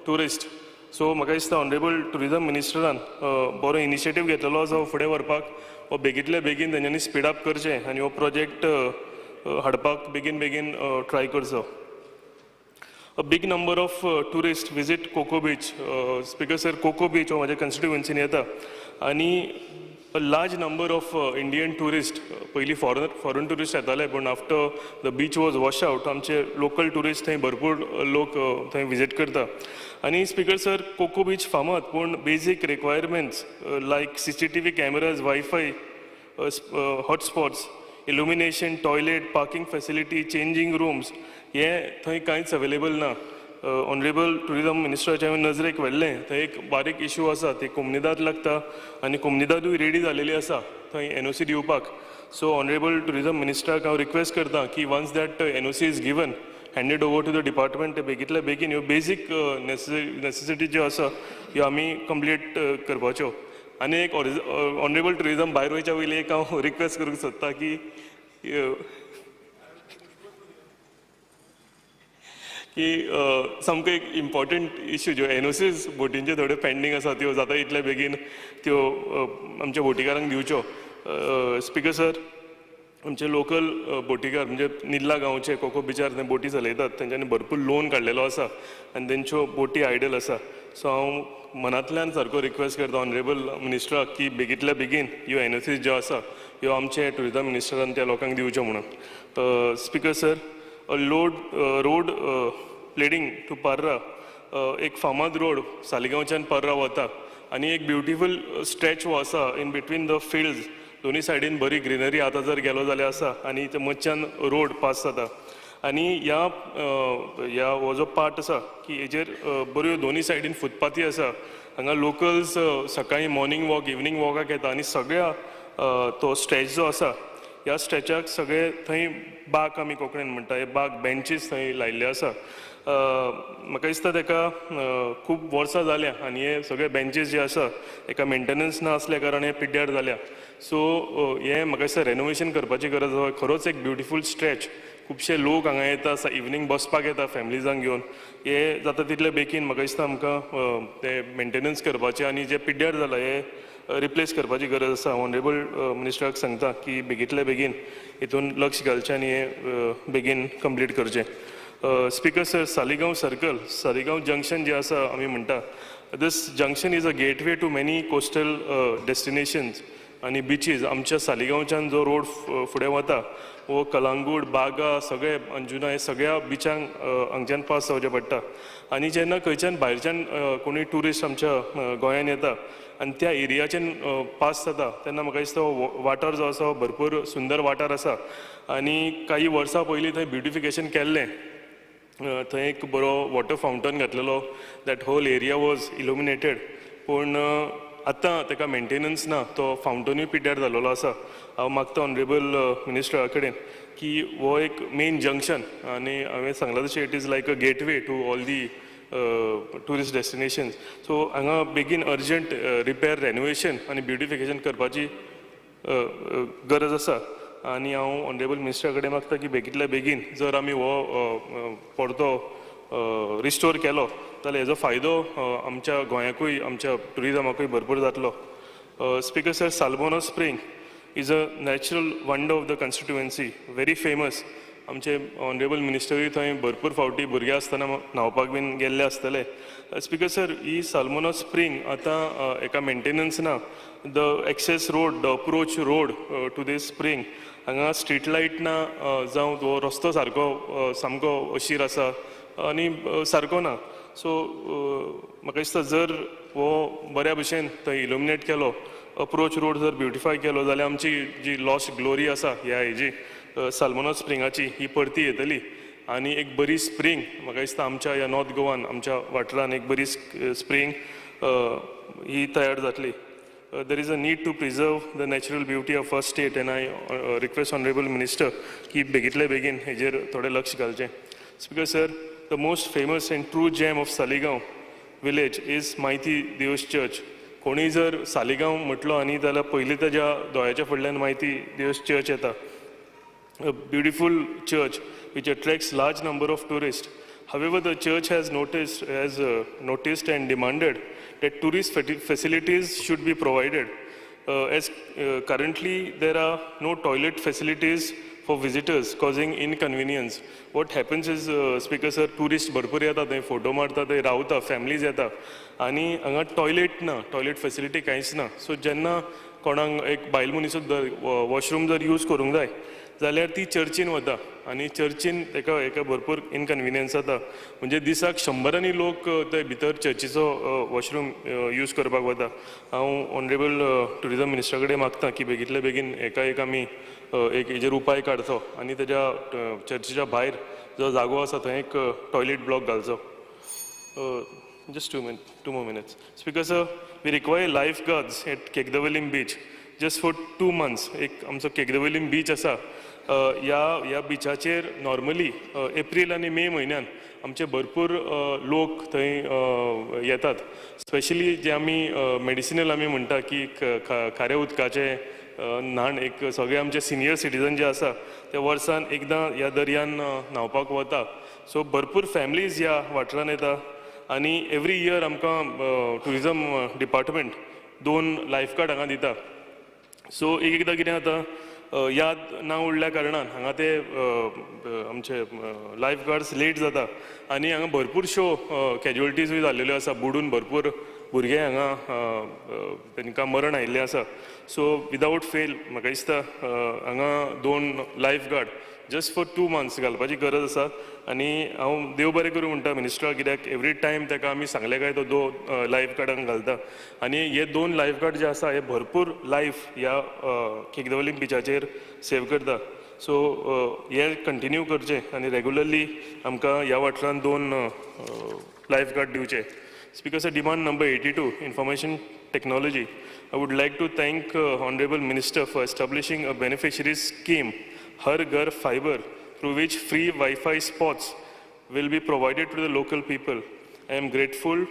tourist. So म्हाका दिसता ऑनरेबल टुरिजम मिनिस्टरान बरो इनिशिएटीव घेतलेलो आसा फुडें व्हरपाक, हो बेगींतल्या बेगीन तेंच्यांनी स्पीड अप करचें आनी हो प्रोजेक्ट हाडपाक बेगीन बेगीन ट्राय करचो. A big number of tourists visit Coco Beach. Speaker sir, Coco Beach हो म्हाज्या कॉन्स्टिट्युएन्सीन येता आनी a large number of Indian tourists, पयलीं फॉरन टुरिस्ट येताले, पूण after the beach was wash out आमचे लोकल टुरिस्ट थंय भरपूर लोक थंय विजीट करता. आनी स्पीकर सर, कोको बीच फामाद, पूण basic requirements like CCTV cameras, wifi, hotspots, illumination, toilet, parking facility, changing rooms हे थंय कांयच अवेलेबल ना. ऑनरेबल टुरिजम मिनिस्टराच्या हांवें नजरेक व्हेल्लें, थंय एक बारीक इशू आसा, ती कोमनिदाद लागता आनी कोमनिदादूय रेडी जालेली आसा थंय NOC दिवपाक. सो ऑनरेबल टुरिजम मिनिस्टराक हांव रिक्वेस्ट करता की once that NOC is given, handed over to the department, ते बेगींतल्या बेगीन ह्यो बेजीक नेसेसिटी ज्यो आसा ह्यो आमी कंप्लीट करपाच्यो. आनी एक ऑनरेबल टुरिजम भायर वयच्या पयलीं एक हांव रिक्वेस्ट करूंक सोदता की सामको एक इम्पॉर्टंट इश्यू ज्यो NOCs बोटींच्यो थोड्यो पेंडींग आसा त्यो जाता इतले बेगीन त्यो आमच्या बोटीकारांक दिवच्यो. स्पीकर सर, आमचे लोकल बोटीकार म्हणजे निल्ला गांवचे कोको बिचार थंय बोटी चलयतात, तेंच्यांनी भरपूर लोन काडलेलो आसा आनी तेंच्यो बोटी आयडल आसा. सो हांव मनांतल्यान सारको रिक्वेस्ट करता ऑनरेबल मिनिस्टराक की बेगींतल्या बेगीन ह्यो NOCs ज्यो आसा ह्यो आमचे टुरिजम मिनिस्टरान त्या लोकांक दिवच्यो म्हणून. Speaker sir, road leading to Parra, एक फामाद रोड सालिगांवच्यान पर्रा वता आनी एक ब्युटिफूल स्ट्रेच हो आसा इन बिटवीन the fields, दोनी सायडीन बरी ग्रिनरी आतां जर गेलो जाल्यार आसा आनी ते मदच्यान रोड पास जाता. आनी ह्या हो जो पार्ट आसा की हेजेर बऱ्यो दोनी सायडीन फुटपाथी आसा, हांगा लोकल्स सकाळीं मॉर्निंग वॉक इवनींग वॉकाक येता आनी सगळ्या तो स्ट्रेच जो आसा ह्या स्ट्रेचाक सगळे थंय बाग आमी कोंकणीन म्हणटा, हे बाग बेंचीस थंय लायिल्ले आसा. म्हाका दिसता तेका खूब वर्सां जाल्या आनी हे सगळे बेंचीस जे आसा हेका मेंटेनन्स ना आसल्या कारणान हे पिड्ड्यार जाल्या. सो हें म्हाका दिसता रेनोवेशन करपाची गरज आसा. खरोच एक ब्युटिफूल स्ट्रेच, खुबशे लोक हांगा येता, इवनींग बसपाक येता फॅमिलीजांक घेवन. हे जाता तितले बेगीन म्हाका दिसता आमकां ते मेंटेनन्स करपाचें आनी जे पिड्ड्यार जाला हे रिप्लेस करपाची गरज आसा. ऑनरेबल मिनिस्टराक सांगता की बेगींतल्या बेगीन हितून लक्ष घालचें आनी हें बेगीन कंप्लीट करचें. Speaker sir, Saligao circle, Saligao junction जें आसा आमी म्हणटा, this junction is a gateway to many coastal destinations आनी बिचीज. आमच्या सालिगांवच्यान जो रोड फुडें वता हो कलांगूट, बागा, सगळे अंजुना हे सगळ्या बिचांक हांगच्यान पास जावचें पडटा. आनी जेन्ना खंयच्यान भायरच्यान कोणूय ट्युरिस्ट आमच्या गोंयान येता आनी त्या एरियाच्यान पास जाता तेन्ना म्हाका दिसता हो वाठार जो आसा हो भरपूर सुंदर वाठार आसा आनी काही वर्सां पयलीं थंय ब्युटिफिकेशन केल्लें, थंय एक बरो वॉटर फावंटन घातलेलो, that whole area was illuminated. पूण आतां ताका मेंटेनन्स ना, तो फावंटनूय पिड्ड्यार जाल्लो आसा. हांव मागता ऑनरेबल मिनिस्टरा कडेन की हो एक मेन जंक्शन आनी हांवें सांगलां तशें it is like a gateway to all the tourist destinations. So हांगा बेगीन अर्जंट रिपेर, रेनोवेशन आनी ब्युटिफिकेशन करपाची गरज आसा. आनी हांव ऑनरेबल मिनिस्टरा कडेन मागता की बेगींतल्या बेगीन जर आमी हो परतो रिस्टोर केलो जाल्यार हेजो फायदो आमच्या गोंयाकूय, आमच्या ट्युरिजमाकूय भरपूर जातलो. Speaker sir, Salmona spring is a natural wonder of the constituency, very famous. आमचे ऑनरेबल मिनिस्टरूय थंय भरपूर फावटी भुरगे आसतना न्हांवपाक बीन गेल्ले आसतले. स्पिकर सर, ही सालमोना स्प्रींग आतां एका मेंटेनन्स ना. The access road, the approach road to this spring, हांगा स्ट्रीट लायट ना, जावं हो रस्तो सारको सामको अशीर आसा आनी सारको ना. सो म्हाका दिसता जर हो बऱ्या भशेन थंय इलुमिनेट केलो, अप्रोच रोड जर ब्युटिफाय केलो जाल्यार आमची जी लॉस्ट ग्लोरी आसा ह्या हेजी सालमोना स्प्रिंगाची ही परती येतली आनी एक बरी स्प्रींग म्हाका दिसता आमच्या ह्या नॉर्थ गोवान आमच्या वाठारान एक बरी स्प्रींग ही तयार जातली. There is a need to preserve the natural beauty of our state and I request honourable minister की बेगीतले बेगीन हेजेर थोडें लक्ष घालचें. Speaker sir, the most famous and true gem of Saligao village is Maiti Deus church. कोणी जर सालिगांव म्हटलो आनी जाल्यार पयलीं ताज्या दोळ्याच्या फुडल्यान मायती देवस चर्च येता. A beautiful church which attracts large number of tourists. However, the church has noticed and demanded that tourist facilities should be provided. As currently there are no toilet facilities for visitors, causing inconvenience. What happens is, Speaker sir, tourist भरपूर येता थंय, photo मारता, थंय रावता, families येता आनी हांगा toilet ना, टॉयलेट फेसिलिटी कांयच ना. सो जेन्ना कोणाक एक बायल मनीसूच जर वॉशरूम जर यूज करूंक जाय जाल्यार ती चर्चीन वता आनी चर्चीन ताका एका भरपूर इनकन्विनियन्स जाता. म्हणजे दिसाक शंबरांनी लोक ते भितर चर्चीचो वॉशरूम यूज करपाक वता. हांव ऑनरेबल ट्युरिजम मिनिस्टरा कडेन मागता की बेगींतले बेगीन एका एक आमी एक हेजेर उपाय काडचो आनी तेज्या चर्चीच्या भायर जो जागो आसा थंय एक टॉयलेट ब्लॉक घालचो. Just 2 more minutes. Speaker sir, we require lifeguards at Cakdavolim beach just for 2 months. एक आमचो केकदवलीम बीच आसा, ह्या बिचाचेर नॉर्मली एप्रील आनी मे म्हयन्यान आमचे भरपूर लोक थंय येतात. स्पेशली जे आमी मेडिसिनल आमी म्हणटा की खाऱ्या उदकाचें न्हाण, एक सगळे आमचे सिनियर सिटीजन जे आसा ते वर्सान एकदां ह्या दर्यान न्हांवपाक वता. सो भरपूर फॅमिलीज ह्या वाठारान येता आनी एवरी इयर आमकां ट्युरिजम डिपार्टमेंट दोन लायफ गार्ड हांगा दिता. सो एक एकदां कितें जाता, याद ना उरल्या कारणान हांगा ते आमचे लायफ गार्ड्स लेट जाता आनी हांगा भरपूरश्यो कॅज्युअलिटीजूय जाल्लेल्यो आसा. बुडून भरपूर भुरगे हांगा तांकां मरण आयिल्लें आसा. सो विदावट फेल म्हाका दिसता हांगा दोन life guard just for 2 months घालपाची गरज आसा. आनी हांव देव बरें करूं म्हणटा मिनिस्टराक, कित्याक एवरी टायम ताका आमी सांगले काय तो दोन लायफ गार्डांक घालता आनी हे दोन लायफ गार्ड जे आसा हे भरपूर लायफ ह्या केकदवलीम बिचाचेर सेव करता. सो हे कंटिन्यू करचें आनी रेगुलरली आमकां ह्या वाठारांत दोन लायफ गार्ड दिवचे. Speaker sir, demand number 82, information technology. I would like to thank Honorable Minister for establishing a beneficiary scheme, Har Ghar Fiber, through which free Wi-Fi spots will be provided to the local people. I am grateful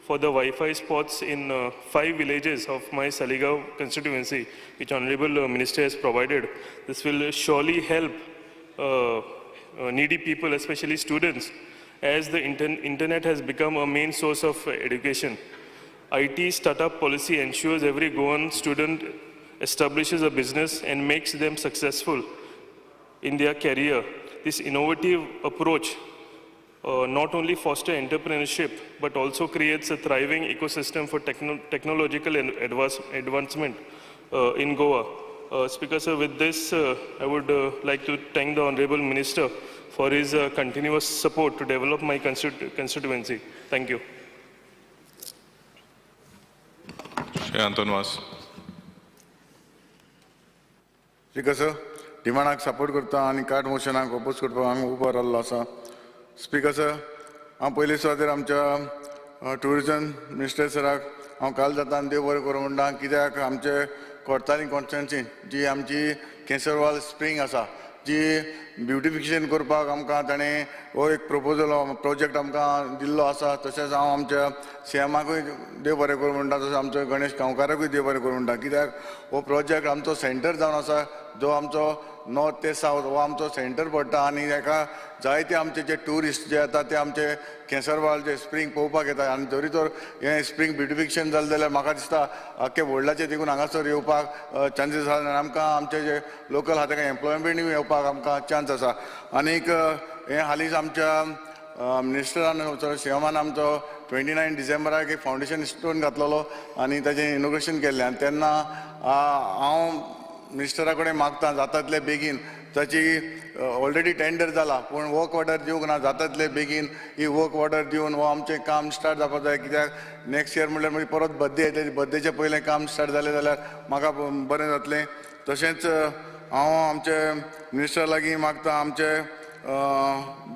for the Wi-Fi spots in five villages of my Saligao constituency, which Honorable Minister has provided. This will surely help needy people, especially students, as the internet has become a main source of education. IT startup policy ensures every Goan student establishes a business and makes them successful in their career. This innovative approach not only foster entrepreneurship but also creates a thriving ecosystem for technological advancement in Goa. Speaker sir, with this, I would like to thank the Honorable Minister for his continuous support to develop my constituency. Thank you. Shri Anton Vaz. Speaker sir, डिमांडाक support करता आनी cart मोशनाक oppose करपाक हांगा उबो रावल्लो आसा. Speaker sir, हांव पयली सुवातेर आमच्या ट्युरिजम मिनिस्टर सराक हांव काल जाता आनी देव बरें करूं म्हणटा, कित्याक आमचे कोर्ताली कॉन्स्टिट्युएन्सी जी आमची केसरवाल स्प्रींग आसा, जी ब्युटिफिकेशन करपाक आमकां ताणें हो एक प्रपोजल प्रोजेक्ट आमकां दिल्लो आसा. तशेंच हांव आमच्या सी एमाकूय देव बरें करूं म्हणटा, तशें आमचो गणेश गांवकाराकूय देव बरें करूं म्हणटा, कित्याक हो प्रोजेक्ट आमचो सेंटर जावन आसा, जो आमचो नॉर्थ ते सावथ हो आमचो सेंटर पडटा आनी हेका जायते आमचे जे ट्युरिस्ट जे येता ते आमचे केसरवाल जे स्प्रींग पळोवपाक येता आनी जरी तर हें स्प्रींग ब्युटिफिकेशन जालें जाल्यार म्हाका दिसता आख्खे वर्ल्डाचे देखून हांगासर येवपाक चान्सीस आसा आनी आमकां आमचे जे लोकल आहा ताका एम्प्लॉयमेंटूय येवपाक आमकां चान्स आसा. आनीक हें हालींच आमच्या मिनिस्टरान सीएमान आमचो 29 डिसेंबराक एक फावंडेशन स्टोन घातलेलो आनी ताचें इनोग्रेशन केल्लें आनी तेन्ना हांव मिनिस्टरा कडेन मागता जाता तितले बेगीन ताची ऑलरेडी टेंडर जाला पूण वर्क ऑर्डर दिवंक ना, जाता तितले बेगीन ही वर्क ऑर्डर दिवन हो आमचें काम स्टार्ट जावपाक जाय कित्याक नेक्स्ट इयर म्हणल्यार मागीर परत बड्डे येतली, बड्डेचें पयलें काम स्टार्ट जालें जाल्यार म्हाका बरें जातलें. तशेंच हांव आमचे मिनिस्टरा लागीं मागता आमचे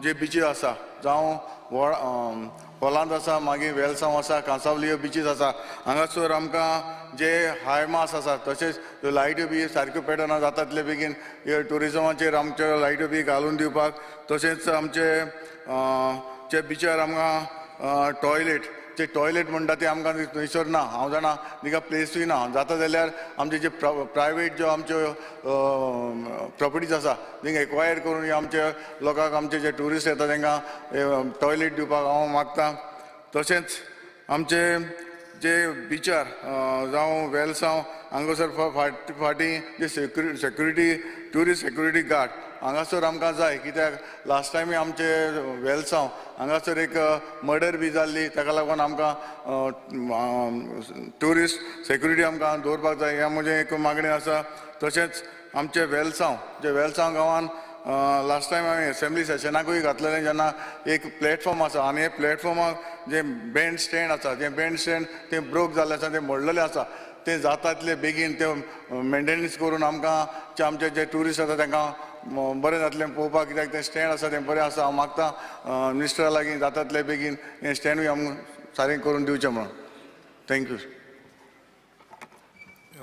जे बिचीस आसा जावं होलांत आसा, मागीर वेलसांव आसा, कांसावली बिचीस आसा, हांगासर आमकां जे हाय मास आसा तशेंच लायट्यो बी सारक्यो पेटना जाता तितले बेगीन ट्युरिजमाचेर आमच्यो लायट्यो बी घालून दिवपाक. तशेंच आमचे जे बिचार आमकां टॉयलेट जे टॉयलेट म्हणटा ते आमकां थंयसर ना, हांव जाणा तिका प्लेसूय ना, जाता जाल्यार आमचे जे प्रायवेट ज्यो आमच्यो प्रॉपर्टीज आसा तांकां एक्वायर करून आमच्या लोकांक आमचे जे ट्युरिस्ट येता तांकां टॉयलेट दिवपाक हांव मागता. तशेंच आमचे जे बिचार जावं वेलसांव हांगासर फाटीं जे सेक्युरिटी ट्युरिस्ट सेक्युरिटी गार्ड हांगासर आमकां जाय कित्याक लास्ट टायमी आमचे वेलसांव हांगासर एक मर्डर बी जाल्ली ताका लागून आमकां ट्युरिस्ट सेक्युरिटी आमकां दवरपाक जाय हें म्हजें एक मागणें आसा. तशेंच आमचे वेलसांव जे वेलसांव गांवान लास्ट टायम हांवें एसेंब्ली सेशनाकूय घातलेलें जेन्ना एक प्लॅटफॉर्म आसा आनी हे प्लॅटफॉर्माक जे बँड स्टँड आसा तें बँड स्टँड तें ब्रोक जाल्लें आसा, तें मोडलेलें आसा, तें जाता तितले बेगीन तें मेंटेनन्स करून आमकां आमचे जे ट्युरिस्ट आसा तांकां बरें जातलें पळोवपाक कित्याक तें स्टँड आसा तें बरें आसा. हांव मागता मिनिस्टरा लागीं जाता तितले बेगीन हें स्टँडूय आमकां सारकें करून दिवचें म्हणून. Thank you.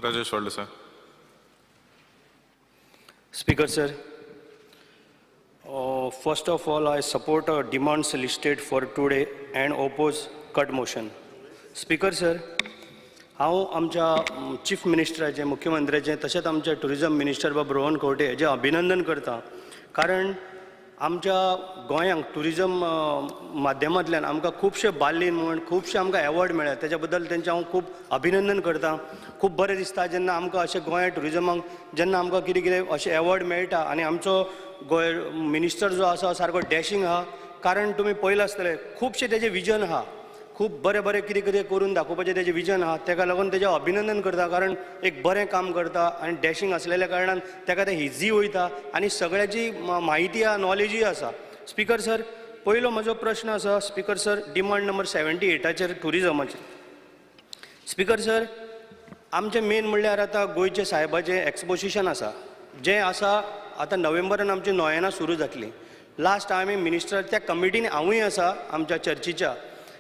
Rajesh Phaldesai. Speaker sir, first of all, I support demands listed for today and oppose cut motion. Speaker sir, हांव आमच्या चीफ मिनिस्टराचें, मुख्यमंत्र्याचें तशेंच आमच्या टुरिजम मिनिस्टर बाब रोहन खंवटे हेजें अभिनंदन करता, कारण आमच्या गोंयांक टुरिजम माध्यमांतल्यान आमकां खुबशे बार्लिन म्हण खुबशे आमकां एवॉर्ड मेळ्ळ्या, तेच्या बद्दल तेंचें हांव खूब अभिनंदन करता. खूब बरें दिसता जेन्ना आमकां अशें गोंया टुरिजमाक जेन्ना आमकां कितें कितें अशें एवॉर्ड मेळटा आनी आमचो गोंय मिनिस्टर जो आसा सारको डॅशींग आहा, कारण तुमी पळयलां आसतलें खुबशें तेजें विजन आहा, खूब बरें बरें कितें कितें करून दाखोवपाचें तेजें विजन आहा, तेका लागून तेजें अभिनंदन करता, कारण एक बरें काम करता आनी डॅशींग आसलेल्या कारणान तेका तें इजी वयता आनी सगळ्याची म्हायती आहा, नॉलेजूय आसा. स्पीकर सर, पयलो म्हजो प्रश्न आसा स्पीकर सर डिमांड नंबर 78चेर टुरिजमाचेर. स्पीकर सर, आमचें मेन म्हणल्यार आतां गोंयचें सायबाचें एक्सपोजिशन आसा जें आसा आतां नोव्हेंबरान आमची नोयेना सुरू जातली. लास्ट आमी मिनिस्टर त्या कमिटीन हांवूय आसा आमच्या चर्चीच्या,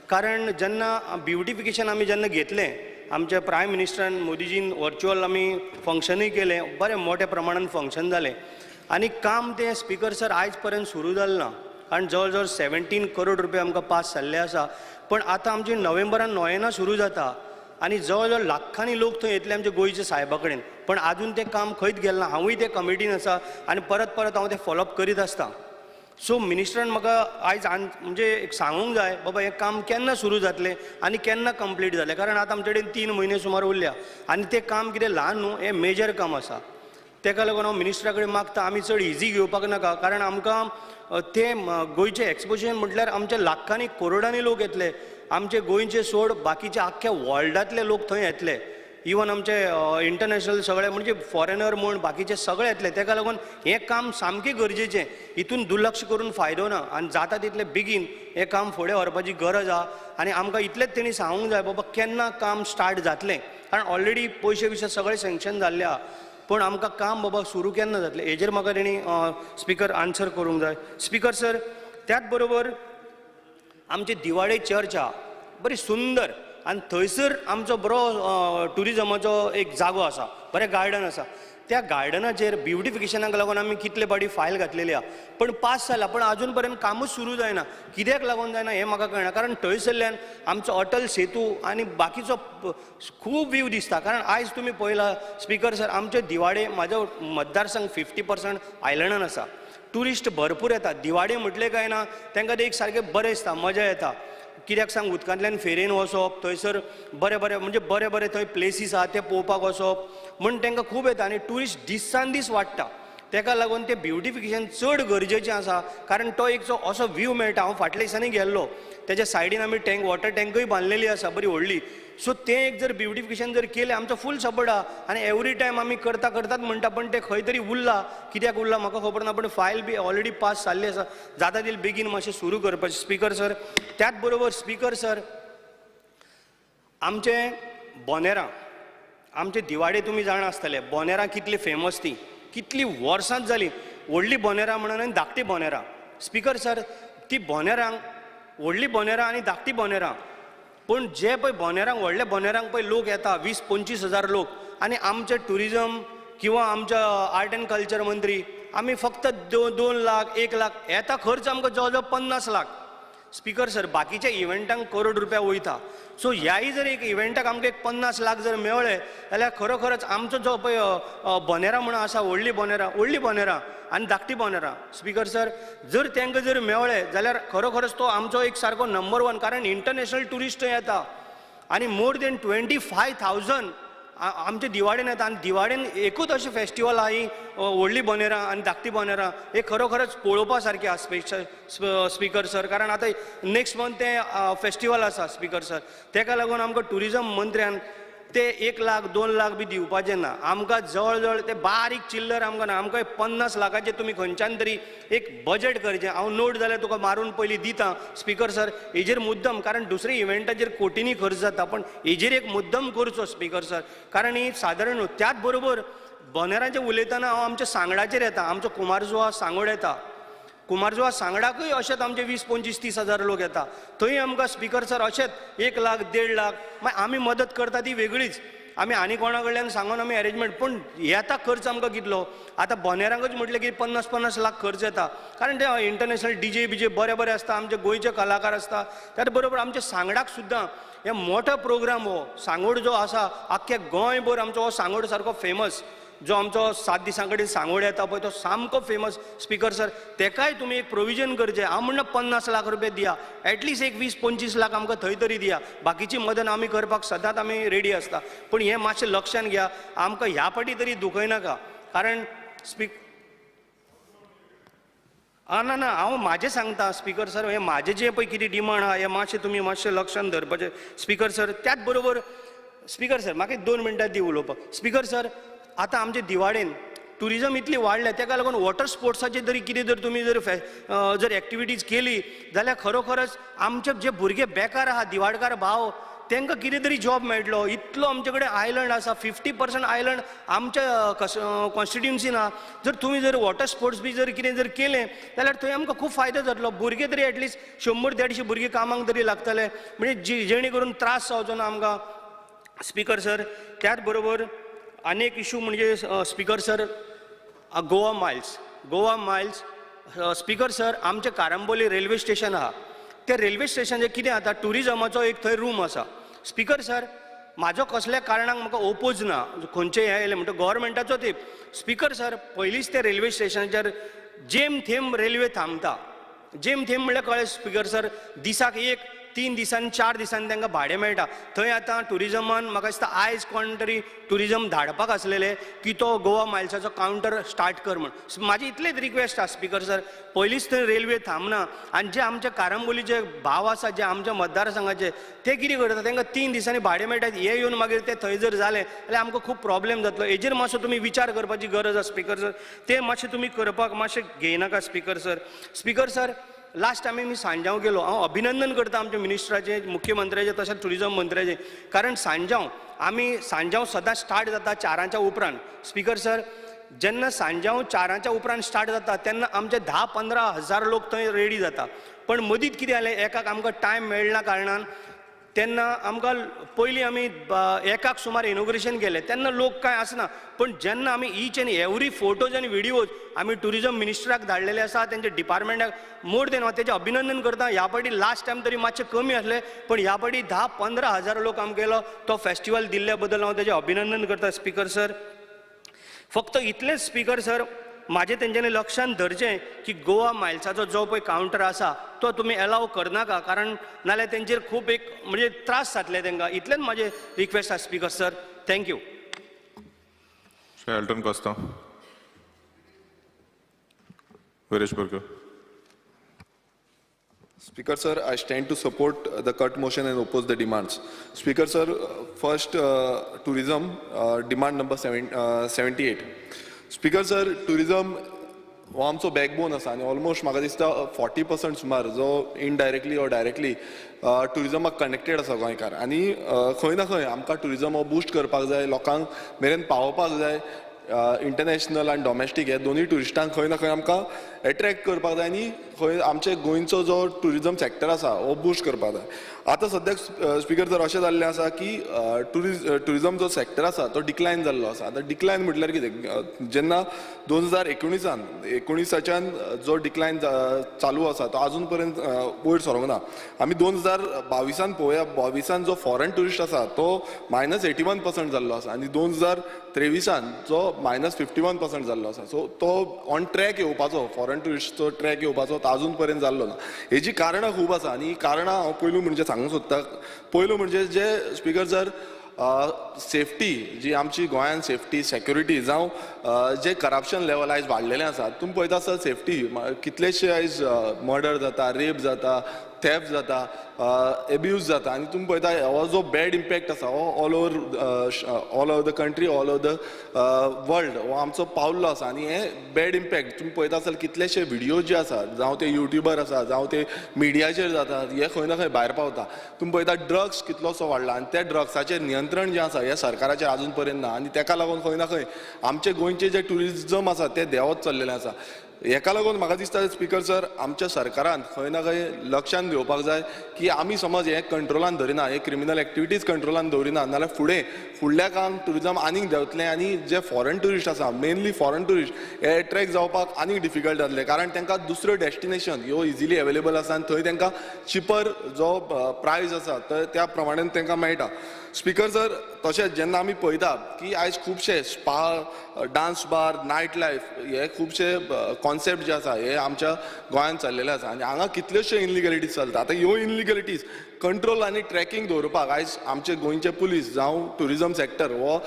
कारण जेन्ना ब्युटिफिकेशन आमी जेन्ना घेतलें आमच्या प्रायम मिनिस्टरान मोदीजीन वर्च्युअल आमी फंक्शनूय केलें, बरें मोठ्या प्रमाणान फंक्शन जालें आनी काम तें स्पीकर सर आयज पर्यंत सुरू जालें ना, कारण जवळ जवळ 17 करोड रुपया आमकां पास जाल्ले आसा. पण आतां आमची नोव्हेंबरान नोयेना सुरू जाता आनी जवळ जवळ लाखांनी लोक थंय येतले आमच्या गोंयच्या सायबा कडेन, पण आजून तें काम खंयच गेलें ना. हांवूय ते कमिटीन आसा आनी परत परत हांव तें फॉलोअप करीत आसता. सो मिनिस्टरान म्हाका आयज म्हणजे एक सांगूंक जाय बाबा हें काम केन्ना सुरू जातलें आनी केन्ना कंप्लीट जालें, कारण आतां आमचे कडेन 3 म्हयने सुमार उरल्या आनी तें काम कितें ल्हान न्हू, हें मेजर काम आसा. तेका लागून हांव मिनिस्टरा कडेन मागता आमी चड इजी घेवपाक नाका, कारण आमकां तें गोंयचें एक्सपोजिशन म्हटल्यार आमच्या लाखांनी करोडांनी लोक येतले, आमचे गोंयचे सोड बाकीचे आख्ख्या वर्ल्डांतले लोक थंय येतले, इवन आमचे इंटरनॅशनल सगळे म्हणजे फॉरेनर म्हूण बाकीचे सगळे येतले. तेका लागून हें काम सामकें गरजेचें, हितून दुर्लक्ष करून फायदो ना आनी जाता तितले बेगीन हें काम फुडें व्हरपाची गरज आहा आनी आमकां इतलेंच तेणी सांगूंक जाय बाबा केन्ना काम स्टार्ट जातलें, कारण ऑलरेडी पयशे बिशे सगळे सँक्शन जाल्ले आहा, पूण आमकां काम बाबा सुरू केन्ना जातलें हेजेर म्हाका तेणी स्पीकर आन्सर करूंक जाय. स्पीकर सर, त्याच बरोबर आमची दिवाळे चर्च आहा बरी सुंदर आनी थंयसर आमचो बरो ट्युरिजमाचो एक जागो आसा, बरें गार्डन आसा. त्या गार्डनाचेर ब्युटिफिकेशनाक लागून आमी कितले फावटी फायल घातलेली आहा, पण पास जाला, पण अजून पर्यंत कामूच सुरू जायना. कित्याक लागून जायना हें म्हाका कळना, कारण थंयसरल्यान आमचो अटल सेतू आनी बाकीचो खूब व्यू दिसता. कारण आयज तुमी पळयला स्पीकर सर, आमचे दिवाडे म्हाजो मतदारसंघ 50% आयलंडान आसा, ट्युरिस्ट भरपूर येतात. दिवाडे म्हटलें काय ना तांकां ते एक सारकें बरें दिसता, मजा येता. कित्याक सांग, उदकांतल्यान फेरयेन वचप, थंयसर बरें बरें म्हणजे बरें बरें थंय प्लेसीस आहा ते पळोवपाक वचप म्हूण तांकां खूब येता आनी ट्युरिस्ट दिसान दीस वाडटा. ताका लागून तें ब्युटिफिकेशन चड गरजेचें आसा, कारण तो एक जो असो व्यू मेळटा. हांव फाटल्या दिसांनी गेल्लो, तेज्या सायडीन आमी टँक वॉटर टँकूय बांदलेली आसा बरी व्हडली. सो तें एक जर ब्युटिफिकेशन जर केलें, आमचो फूल सपोर्ट आहा आनी एवरी टायम आमी करता करतात म्हणटा, पण तें खंय तरी उरलां, कित्याक उरलां म्हाका खबर ना, पण फायल बी ऑलरेडी पास जाल्ली आसा, जाता तितले बेगीन मातशें सुरू करपाचें स्पीकर सर. त्याच बरोबर स्पीकर सर, आमचे बोनेरां, आमचे दिवाडे तुमी जाणा आसतले, बोनेरां कितली फेमस ती, कितली वर्सांच जाली, व्हडली बोनेरां म्हणून आनी धाकटी बोनेरां. स्पीकर सर, ती बोनेरांक व्हडली बोनेरां आनी धाकटी बोनेरां, पूण जे पळय बोनेरांक व्हडल्या बोनेरांक पळय लोक येता 20-25 हजार लोक, आनी आमचे ट्युरिजम किंवा आमच्या आर्ट एंड कल्चर मंत्री आमी फक्त 2 लाख 1 लाख येता खर्च आमकां जवळ जवळ 50 लाख. स्पीकर सर, बाकीच्या इव्हेंटांक करोड रुपया वयता. सो ह्याय जर एक इव्हेंटाक आमकां एक 50 लाख जर मेळ्ळे जाल्यार खरोखरच आमचो जो पळय बोनेरां म्हणून आसा, व्हडली बोनेरां, व्हडली बोनेरां आनी धाकटी बोनेरां, स्पीकर सर जर तांकां जर मेळ्ळे जाल्यार खरोखरच तो आमचो एक सारको नंबर 1, कारण इंटरनॅशनल ट्युरिस्ट येता आनी मोर देन 25,000 आमचे दिवाडेन येता. आनी दिवाडेन एकूच अशें फेस्टिवल आहा ही व्हडली बोनेरां आनी धाकटी बोनेरां, हे खरोखरच पळोवपा सारकें आहा स्पीकर सर. कारण आतां नेक्स्ट मंथ तें फेस्टिवल आसा स्पीकर सर, तेका लागून आमकां ट्युरिजम मंत्र्यान ते 1 लाख 2 लाख बी दिवपाचें ना, आमकां जवळ जवळ ते बारीक चिल्लर आमकां ना, आमकां 50 लाखाचें तुमी खंयच्यान तरी एक बजेट करचें. हांव नोट जाल्यार तुका मारून पयलीं दिता स्पीकर सर, हेजेर मुद्दम, कारण दुसरे इव्हेंटाचेर कोटींनी खर्च जाता, पण हेजेर एक मुद्दम करचो स्पीकर सर, कारण ही सादारण न्हू. त्याच बरोबर बोनेरांचें उलयतना हांव आमच्या सांगडाचेर येता, आमचो कुमारजुवा सांगोड येता, कुमारजुवा सांगडाकूय अशेंच आमचे 20-25-30 हजार लोक येता, थंय आमकां स्पीकर सर अशेंच 1 लाख 1.5 लाख, मागीर आमी मदत करता ती वेगळीच, आमी आनी कोणा कडल्यान सांगून आमी अरेंजमेंट, पूण येता खर्च आमकां कितलो. आतां बोनेरांकूच म्हटलें की 50-50 लाख खर्च येता, कारण ते इंटरनॅशनल डीजे बीजे बरे बरे आसता, आमचे गोंयचे कलाकार आसता. त्याच बरोबर आमच्या सांगडाक सुद्दां हे मोठो प्रोग्राम हो सांगोड जो आसा आख्ख्या गोंयभर आमचो हो सांगोड सारको फेमस, जो आमचो 7 दिसां कडेन सांगोड येता पळय तो सामको फेमस स्पीकर सर, तेकाय तुमी एक प्रोविजन करचें. हांव म्हणना 50 लाख रुपया दिया, एटलिस्ट एक 20-25 लाख आमकां थंय तरी दिया, बाकीची मदत आमी करपाक सदांच आमी रेडी आसता, पूण हें मातशें लक्षान घ्या, आमकां ह्या फाटी तरी दुखयनाका. कारण ना ना हांव म्हाजें सांगता स्पीकर सर, हें म्हाजें जें पळय कितें डिमांड आहा हें मातशें तुमी मातशें लक्षान धरपाचें स्पीकर सर. त्याच बरोबर स्पीकर सर म्हाका 2 मिनटां दी उलोवपाक. स्पीकर सर, आतां आमचे दिवाडेन ट्युरिजम इतली वाडल्या, तेका लागून वॉटर स्पोर्ट्साचेर तरी कितें जर तुमी जर जर एक्टिविटीज केली जाल्यार खरोखरच आमचे जे भुरगे बेकार आहा, दिवाडकार भाव, तांकां कितें तरी जॉब मेळटलो. इतलो आमचे कडेन आयलंड आसा, 50% आयलंड आमच्या कॉन्स्टिट्युन्सीन आहा. जर तुमी जर वॉटर स्पोर्ट्स बी जर कितें जर केलें जाल्यार थंय आमकां खूब फायदो जातलो. भुरगे तरी एटलिस्ट 100-150 भुरगे कामाक तरी लागतले, म्हणजे जेणे करून त्रास जावचो ना आमकां स्पीकर सर. त्याच बरोबर आनी एक इशू म्हणजे speaker sir, Goa miles, Goa miles speaker sir, आमचें कारंबोली रेल्वे स्टेशन आहा, त्या रेल्वे स्टेशनाचें कितें जाता, ट्युरिजमाचो एक थंय रूम आसा. स्पीकर सर, म्हाजो कसल्या कारणाक म्हाका ओपोज ना, खंयचें हें येयलें म्हणटा गव्हर्मेंटाचो तेप. स्पीकर सर, पयलींच त्या रेल्वे स्टेशनाचेर जेम थेम रेल्वे थांबता, जेम थेम म्हणल्यार कळ्ळें स्पीकर सर, दिसाक 1 3 दिसांनी 4 दिसांनी तांकां भाडें मेळटा. थंय आतां ट्युरिजमान म्हाका दिसता आयज कोण तरी ट्युरिजम धाडपाक आसलेले की तो गोवा मायल्साचो कावंटर स्टार्ट कर म्हण. म्हाजी इतलेच रिक्वेस्ट आसा स्पीकर सर, पयलींच थंय रेल्वे थांबना आनी जे आमचे कारंबोलीचे भाव आसा, जे आमच्या मतदारसंघाचे, ते कितें करता, तांकां 3 दिसांनी भाडें मेळटा, हे येवन मागीर ते थंय जर जालें जाल्यार आमकां खूब प्रॉब्लेम जातलो. हेजेर मातसो तुमी विचार करपाची गरज आसा स्पीकर सर, ते मातशें तुमी करपाक मातशें घेयनाका speaker sir. Speaker sir, last time आमी सांजांव गेलो, हांव अभिनंदन करता आमच्या मिनिस्टराचें, मुख्यमंत्र्याचें तशेंच ट्युरिजम मंत्र्याचें, कारण सांजांव आमी सांजांव सदांच स्टार्ट जाता 4 उपरांत. स्पीकर सर, जेन्ना सांजांव 4 उपरांत स्टार्ट जाता तेन्ना आमचे 10-15 हजार लोक थंय रेडी जाता, पण मदींत कितें जालें, एकाक आमकां टायम मेळना कारणान तेन्ना आमकां पयलीं आमी एकाक सुमार इनॉग्रेशन केलें तेन्ना लोक कांय आसना, पण जेन्ना आमी ईच एन्ड एवरी फोटोज आनी व्हिडियोज आमी ट्युरिजम मिनिस्टराक धाडलेले आसा, तेंच्या डिपार्टमेंटाक मोर देन हांव तेजें अभिनंदन करता. ह्या फावटी लास्ट टायम तरी मातशें कमी आसलें, पण ह्या फावटी 10-15 हजार लोक आमगेलो तो फेस्टिवल दिल्ल्या बद्दल हांव तेजें अभिनंदन करता स्पीकर सर. फक्त इतलेंच स्पीकर सर, म्हाजें तेंच्यांनी लक्षांत धरचें की गोवा मायल्साचो जो पळय कावंटर आसा तो तुमी एलाव करनाका, कारण नाल्यार तेंचेर खूब एक म्हणजे त्रास जातले तेंकां. इतलेंच म्हाजें रिक्वेस्ट आसा speaker sir. Thank you. Shri Elton Costa. Viresh Borkar. Speaker sir, I stand to support the cut motion and oppose the demands. Speaker sir, first tourism demand number 78. Speaker sir, tourism हो आमचो backbone आसा आनी almost म्हाका दिसता 40% सुमार जो indirectly or directly ट्युरिजमाक connected आसा गोंयकार आनी खंय ना खंय आमकां ट्युरिजम हो बूस्ट करपाक जाय, लोकांक मेरेन पावोवपाक जाय. इंटरनॅशनल आनी डॉमेस्टीक हे दोनूय ट्युरिस्टांक खंय ना खंय आमकां एट्रॅक्ट करपाक जाय आनी खंय आमचे गोंयचो जो ट्युरिजम सॅक्टर आसा हो बूस्ट करपाक जाय. आतां सद्याक स्पीकर जर अशें जाल्लें आसा की ट्युरिजम जो सॅक्टर आसा तो डिक्लायन जाल्लो आसा. आतां डिक्लायन म्हटल्यार कितें, जेन्ना 2019च्यान जो डिक्लायन चालू आसा तो आजून पर्यंत वयर सरोंक ना. आमी 2022 पळोवया, 22 जो फॉरेन ट्युरिस्ट आसा तो -81% जाल्लो आसा आनी 2023 जो -51% जाल्लो आसा. सो तो ऑन ट्रॅक येवपाचो, फॉरेन ट्युरिस्टचो ट्रॅक येवपाचो तो आजून पर्यंत जाल्लो ना. हेजी कारणां खूब आसा आनी कारणां हांव पयलू म्हणजे सांगूंक सोदता. पयलू म्हणजे जे स्पीकर सर, सेफ्टी जी आमची गोंयान सेफ्टी सेक्युरिटी जावं जे करप्शन लेवल आयज वाडलेलें आसा. तुमी पळयता आसतना सेफ्टी कितलेशे आयज मर्डर जाता, रेप जाता, थेफ्ट जाता, एब्यूज जाता आनी तुमी पळयता हो जो बॅड इम्पॅक्ट आसा हो all over the country, all over the world हो आमचो पावल्लो आसा. आनी हे बॅड इम्पॅक्ट तुमी पळयता आसतना कितलेशे व्हिडियो जे आसा, जावं ते युट्युबर आसा, जावं ते मिडियाचेर जाता, हे खंय ना खंय भायर पावता. तुमी पळयता ड्रग्स कितलोसो वाडला आनी त्या ड्रग्साचेर नियंत्रण जें आसा हें सरकाराचेर आजून पर्यंत ना आनी तेका लागून खंय ना खंय आमचे गोंयचे जे ट्युरिजम आसा तें देंवत चल्लेलें आसा. हेका लागून म्हाका दिसता स्पीकर सर, आमच्या सरकारान खंय ना खंय लक्षान घेवपाक जाय की आमी समज हें कंट्रोलान धरिना, हे क्रिमिनल एक्टिविटीज कंट्रोलान दवरिना नाल्यार फुडें फुडल्या काळान ट्युरिजम आनीक देंवतलें आनी जे फॉरेन ट्युरिस्ट आसा, मेनली फॉरेन ट्युरिस्ट हे एट्रॅक्ट जावपाक आनीक डिफिकल्ट जातलें, कारण तांकां दुसऱ्यो डेस्टिनेशन ह्यो इजिली एवेलेबल आसा आनी थंय तांकां चिपर जो प्रायस आसा त्या प्रमाणे तांकां मेळटा. स्पीकर सर, तशेंच जेन्ना आमी पळयता की आयज खुबशे spa, dance bar, night life हे खुबशे कॉन्सेप्ट जे आसा हे आमच्या गोंयांत चल्लेले आसा आनी हांगा कितल्योश्यो इनलिगलिटीज चलता. आतां ह्यो इनलिगलिटीज कंट्रोल आनी ट्रॅकिंग दवरपाक आयज आमचे गोंयचे पुलीस जावं ट्युरिजम सॅक्टर हो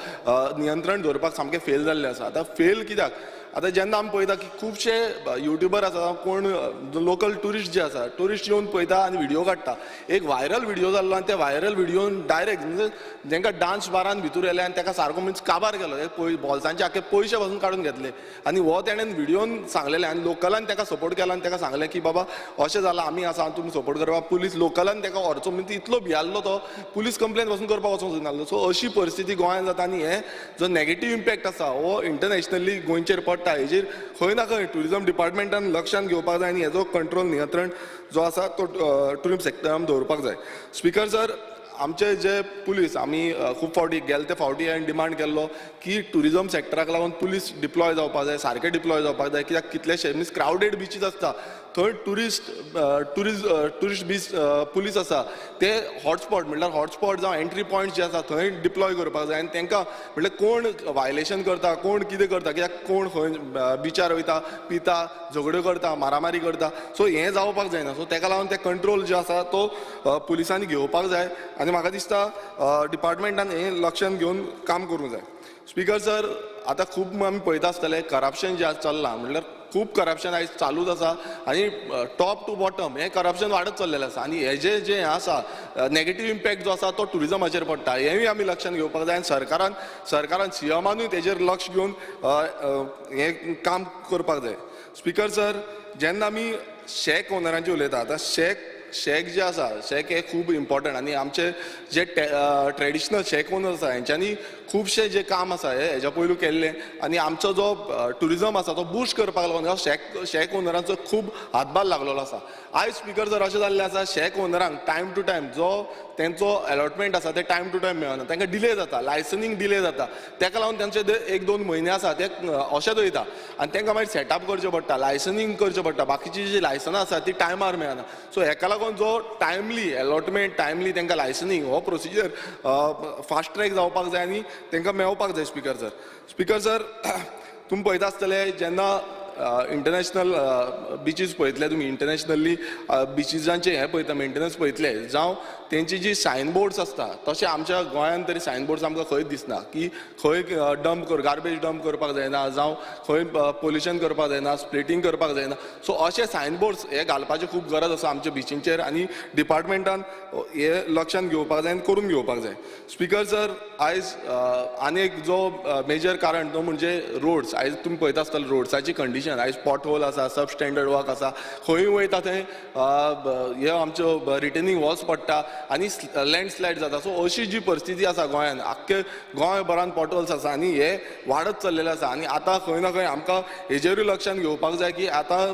नियंत्रण दवरपाक सामकें फेल जाल्लें आसा. आतां फेल कित्याक, आतां जेन्ना आमी पळयता की खुबशे युट्युबर आसा, कोण लोकल ट्युरिस्ट जे आसा, ट्युरिस्ट येवन पळयता आनी व्हिडियो काडटा. एक व्हायरल व्हिडियो जाल्लो आनी त्या व्हायरल व्हिडियोन डायरेक्ट म्हणजे जेंकां डान्स बारान भितर येले आनी तेका सारको मिन्स काबार केलो, बॉल्सांचे आख्खे पयशे पासून काडून घेतले आनी हो तेणेन व्हिडियोन सांगलेलें आनी लोकलान तेका सपोर्ट केला आनी तेका सांगलें की बाबा अशें जालां आमी आसा तुमी सपोर्ट करपाक. पुलीस लोकलान तेका व्हरचो म्हणजे इतलो भियाल्लो तो पुलीस कंप्लेन पासून करपाक वचूंक सोदनासलो. सो अशी परिस्थिती गोंयांत जाता आनी हे जो नेगेटीव इम्पॅक्ट आसा हो इंटरनॅशनली गोंयचेर पडटा. हेजेर खंय ना खंय ट्युरिजम डिपार्टमेंटान लक्षांत घेवपाक जाय आनी हेजो कंट्रोल नियंत्रण जो आसा तो ट्युरिजम सेक्टरान दवरपाक जाय. स्पीकर सर, आमचे जे पुलीस आमी खूब फावटी गेले ते फावटी हांवें डिमांड केल्लो की ट्युरिजम सेक्टराक लागून पुलीस डिप्लॉय जावपाक जाय, सारके डिप्लॉय जावपाक जाय, कित्याक कितलेशे मिन्स क्रावडेड बिचीस आसता थंय ट्युरिस्ट बीच पुलीस आसा ते हॉटस्पॉट म्हटल्यार हॉटस्पॉट जावं एंट्री पॉयंट जे आसा थंय डिप्लॉय करपाक जाय आनी तांकां म्हटल्यार कोण वायलेशन करता, कोण कितें करता, कित्याक कोण खंय बिचार वयता, पिता, झगड्यो करता, मारामारी करता. सो हें जावपाक जायना. सो तेका लागून ते कंट्रोल जे आसा तो पुलिसांनी घेवपाक जाय आनी म्हाका दिसता डिपार्टमेंटान हें लक्षांत घेवन काम करूंक जाय. स्पीकर सर, आतां खूब आमी पळयता आसतले करप्शन जें आज चल्लां म्हटल्यार खूब करप्शन आयज चालूच आसा आनी टॉप टू बॉटम हें करप्शन वाडत चल्लेलें आसा आनी हेजें जें हें आसा नेगेटीव इम्पॅक्ट जो आसा तो ट्युरिजमाचेर पडटा, हेंवूय आमी लक्षांत घेवपाक जाय आनी सरकारान सीएमानूय तेजेर लक्ष घेवन हें काम करपाक जाय. स्पीकर सर, जेन्ना आमी शॅक ओनरांची उलयता, आतां शॅक जे आसा, शॅक हे खूब इम्पॉर्टंट आनी आमचे जे ट्रेडिशनल शॅक ओनर आसा हेंच्यांनी खुबशें जें काम आसा हें हेज्या पयलू केल्लें आनी आमचो जो ट्युरिजम आसा तो बूस्ट करपाक लागून शॅक ओनरांचो खूब हातभार लागलेलो आसा. आयज स्पीकर सर अशें जाल्लें आसा, शॅक ओनरांक टायम टू टायम जो तेंचो अलॉटमेंट आसा ते टायम टू टायम मेळना, तांकां डिले जाता, लायसनींग डिले जाता, ताका लागून तेंचे 1-2 म्हयने आसा ते अशेंच वयता आनी तांकां मागीर सेटअप करचें पडटा, लायसनींग करचें पडटा, बाकीची जी लायसनां आसा ती टायमार मेळना. सो हेका लागून जो टायमली अलॉटमेंट, टायमली तांकां लायसनींग हो प्रोसिजर फास्ट ट्रॅक जावपाक जाय आनी तांकां मेळपाक जाय. स्पीकर सर, स्पीकर सर तुमी पळयता आसतले जेन्ना इंटरनॅशनल बिचीस पळयतले तुमी, इंटरनॅशनली बिचीजांचे हें पळयता, मेंटेनन्स पळयतले जावं तेंची जी सायन बोर्ड्स आसता, तशें आमच्या गोंयांत तरी सायन बोर्ड्स आमकां खंयच दिसना की खंय डंप कर, गार्बेज डंप करपाक जायना, जावं खंय पोल्युशन करपाक जायना, स्प्लिटींग करपाक जायना. सो अशे सायन बोर्ड्स हे घालपाची खूब गरज आसा आमच्या बिचींचेर आनी डिपार्टमेंटान हे लक्षांत घेवपाक जाय आनी करून घेवपाक जाय. स्पीकर सर आयज आनी एक जो मेजर कारण तो म्हणजे रोड्स. आयज तुमी पळयता आसतले रोड्साची कंडिशन, आयज पॉट होल आसा, सब स्टँडर्ड वर्क आसा, खंय वयता थंय हे आमच्यो रिटेनिंग वॉल्स पडटा आनी लँडस्लायड जाता. सो अशी जी परिस्थिती आसा गोंयांत, आख्खे गोंयभरान पॉट होल्स आसा आनी हे वाडत चल्लेले आसा आनी आतां खंय ना खंय आमकां हेजेरूय लक्षांत घेवपाक जाय की आतां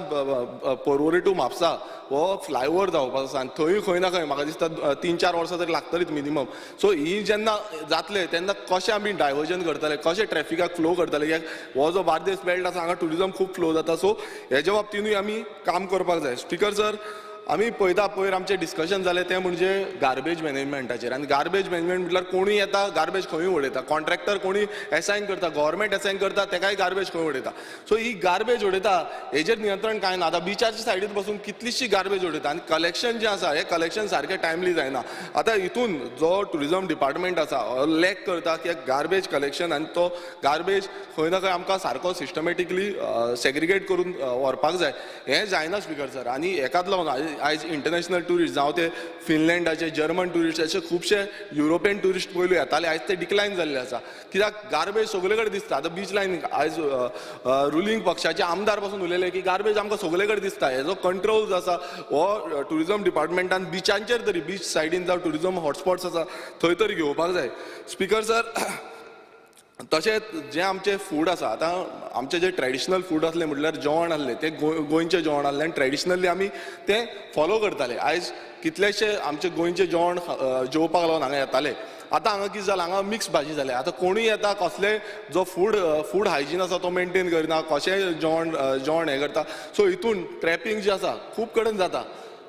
पर्वरी टू म्हापसा हो फ्लायओवर जावपाचो आसा आनी थंय खंय ना खंय म्हाका दिसता 3-4 वर्सां तरी लागतलीच मिनिमम. सो ही जेन्ना जातले तेन्ना कशें आमी डायवर्जन करतले, कशें ट्रॅफिकाक फ्लो करतले, कित्याक हो जो बार्देस बेल्ट आसा हांगा ट्युरिजम खूब फ्लो जाता. सो हेज्या बाबतीनूय आमी काम करपाक जाय. स्पीकर सर आमी पळयता पयर आमचें डिस्कशन जालें तें म्हणजे गार्बेज मॅनेजमेंटाचेर आनी गार्बेज मॅनेजमेंट म्हटल्यार कोणूय येता गार्बेज खंयूय उडयता, कॉन्ट्रॅक्टर कोणूय एसायन करता, गव्हर्मेंट एसायन करता तेकाय गार्बेज खंय उडयता. सो ही गार्बेज उडयता हेजेर नियंत्रण कांय ना. आतां बिचाच्या सायडीन बसून कितलीशी गार्बेज उडयता आनी कलेक्शन जें आसा हें कलेक्शन सारकें टायमली जायना. आतां हितून जो ट्युरिजम डिपार्टमेंट आसा लॅक करता की गार्बेज कलेक्शन आनी तो गार्बेज खंय ना खंय आमकां सारको सिस्टमॅटिकली सेग्रिगेट करून व्हरपाक जाय, हें जायना स्पीकर सर. आनी हेकाच लागून आयज इंटरनॅशनल ट्युरिस्ट जावं ते फिनलँडाचे, जर्मन ट्युरिस्ट, अशे खुबशे युरोपियन ट्युरिस्ट पयलू येताले, आयज ते डिक्लायन जाल्ले आसा कित्याक गार्बेज सगळे कडेन दिसता. आतां बीच लायन आयज रुलींग पक्षाचे आमदार पासून उलयले की गार्बेज आमकां सगळे कडेन दिसता. हेजो कंट्रोल जो आसा हो ट्युरिजम डिपार्टमेंटान बिचांचेर तरी, बीच सायडीन जावं ट्युरिजम हॉटस्पॉट्स आसा थंय तरी घेवपाक जाय. स्पीकर सर तशेंच जें आमचें फूड आसा, आतां आमचें जें ट्रेडिशनल फूड आसलें म्हटल्यार जेवण आसलें तें गोंयचें जेवण आसलें आनी ट्रेडिशनली आमी तें फॉलो करताले. आयज कितलेशे आमचे गोंयचें जेवण जेवपाक लागून हांगा येताले, आतां हांगा कितें जालां, हांगा मिक्स भाजी जाल्या. आतां कोणूय येता कसले जो फूड हायजीन आसा तो मेनटेन करना, कशें जेवण जेवण हें करता. सो हितून ट्रॅपींग जी आसा खूब कडेन जाता,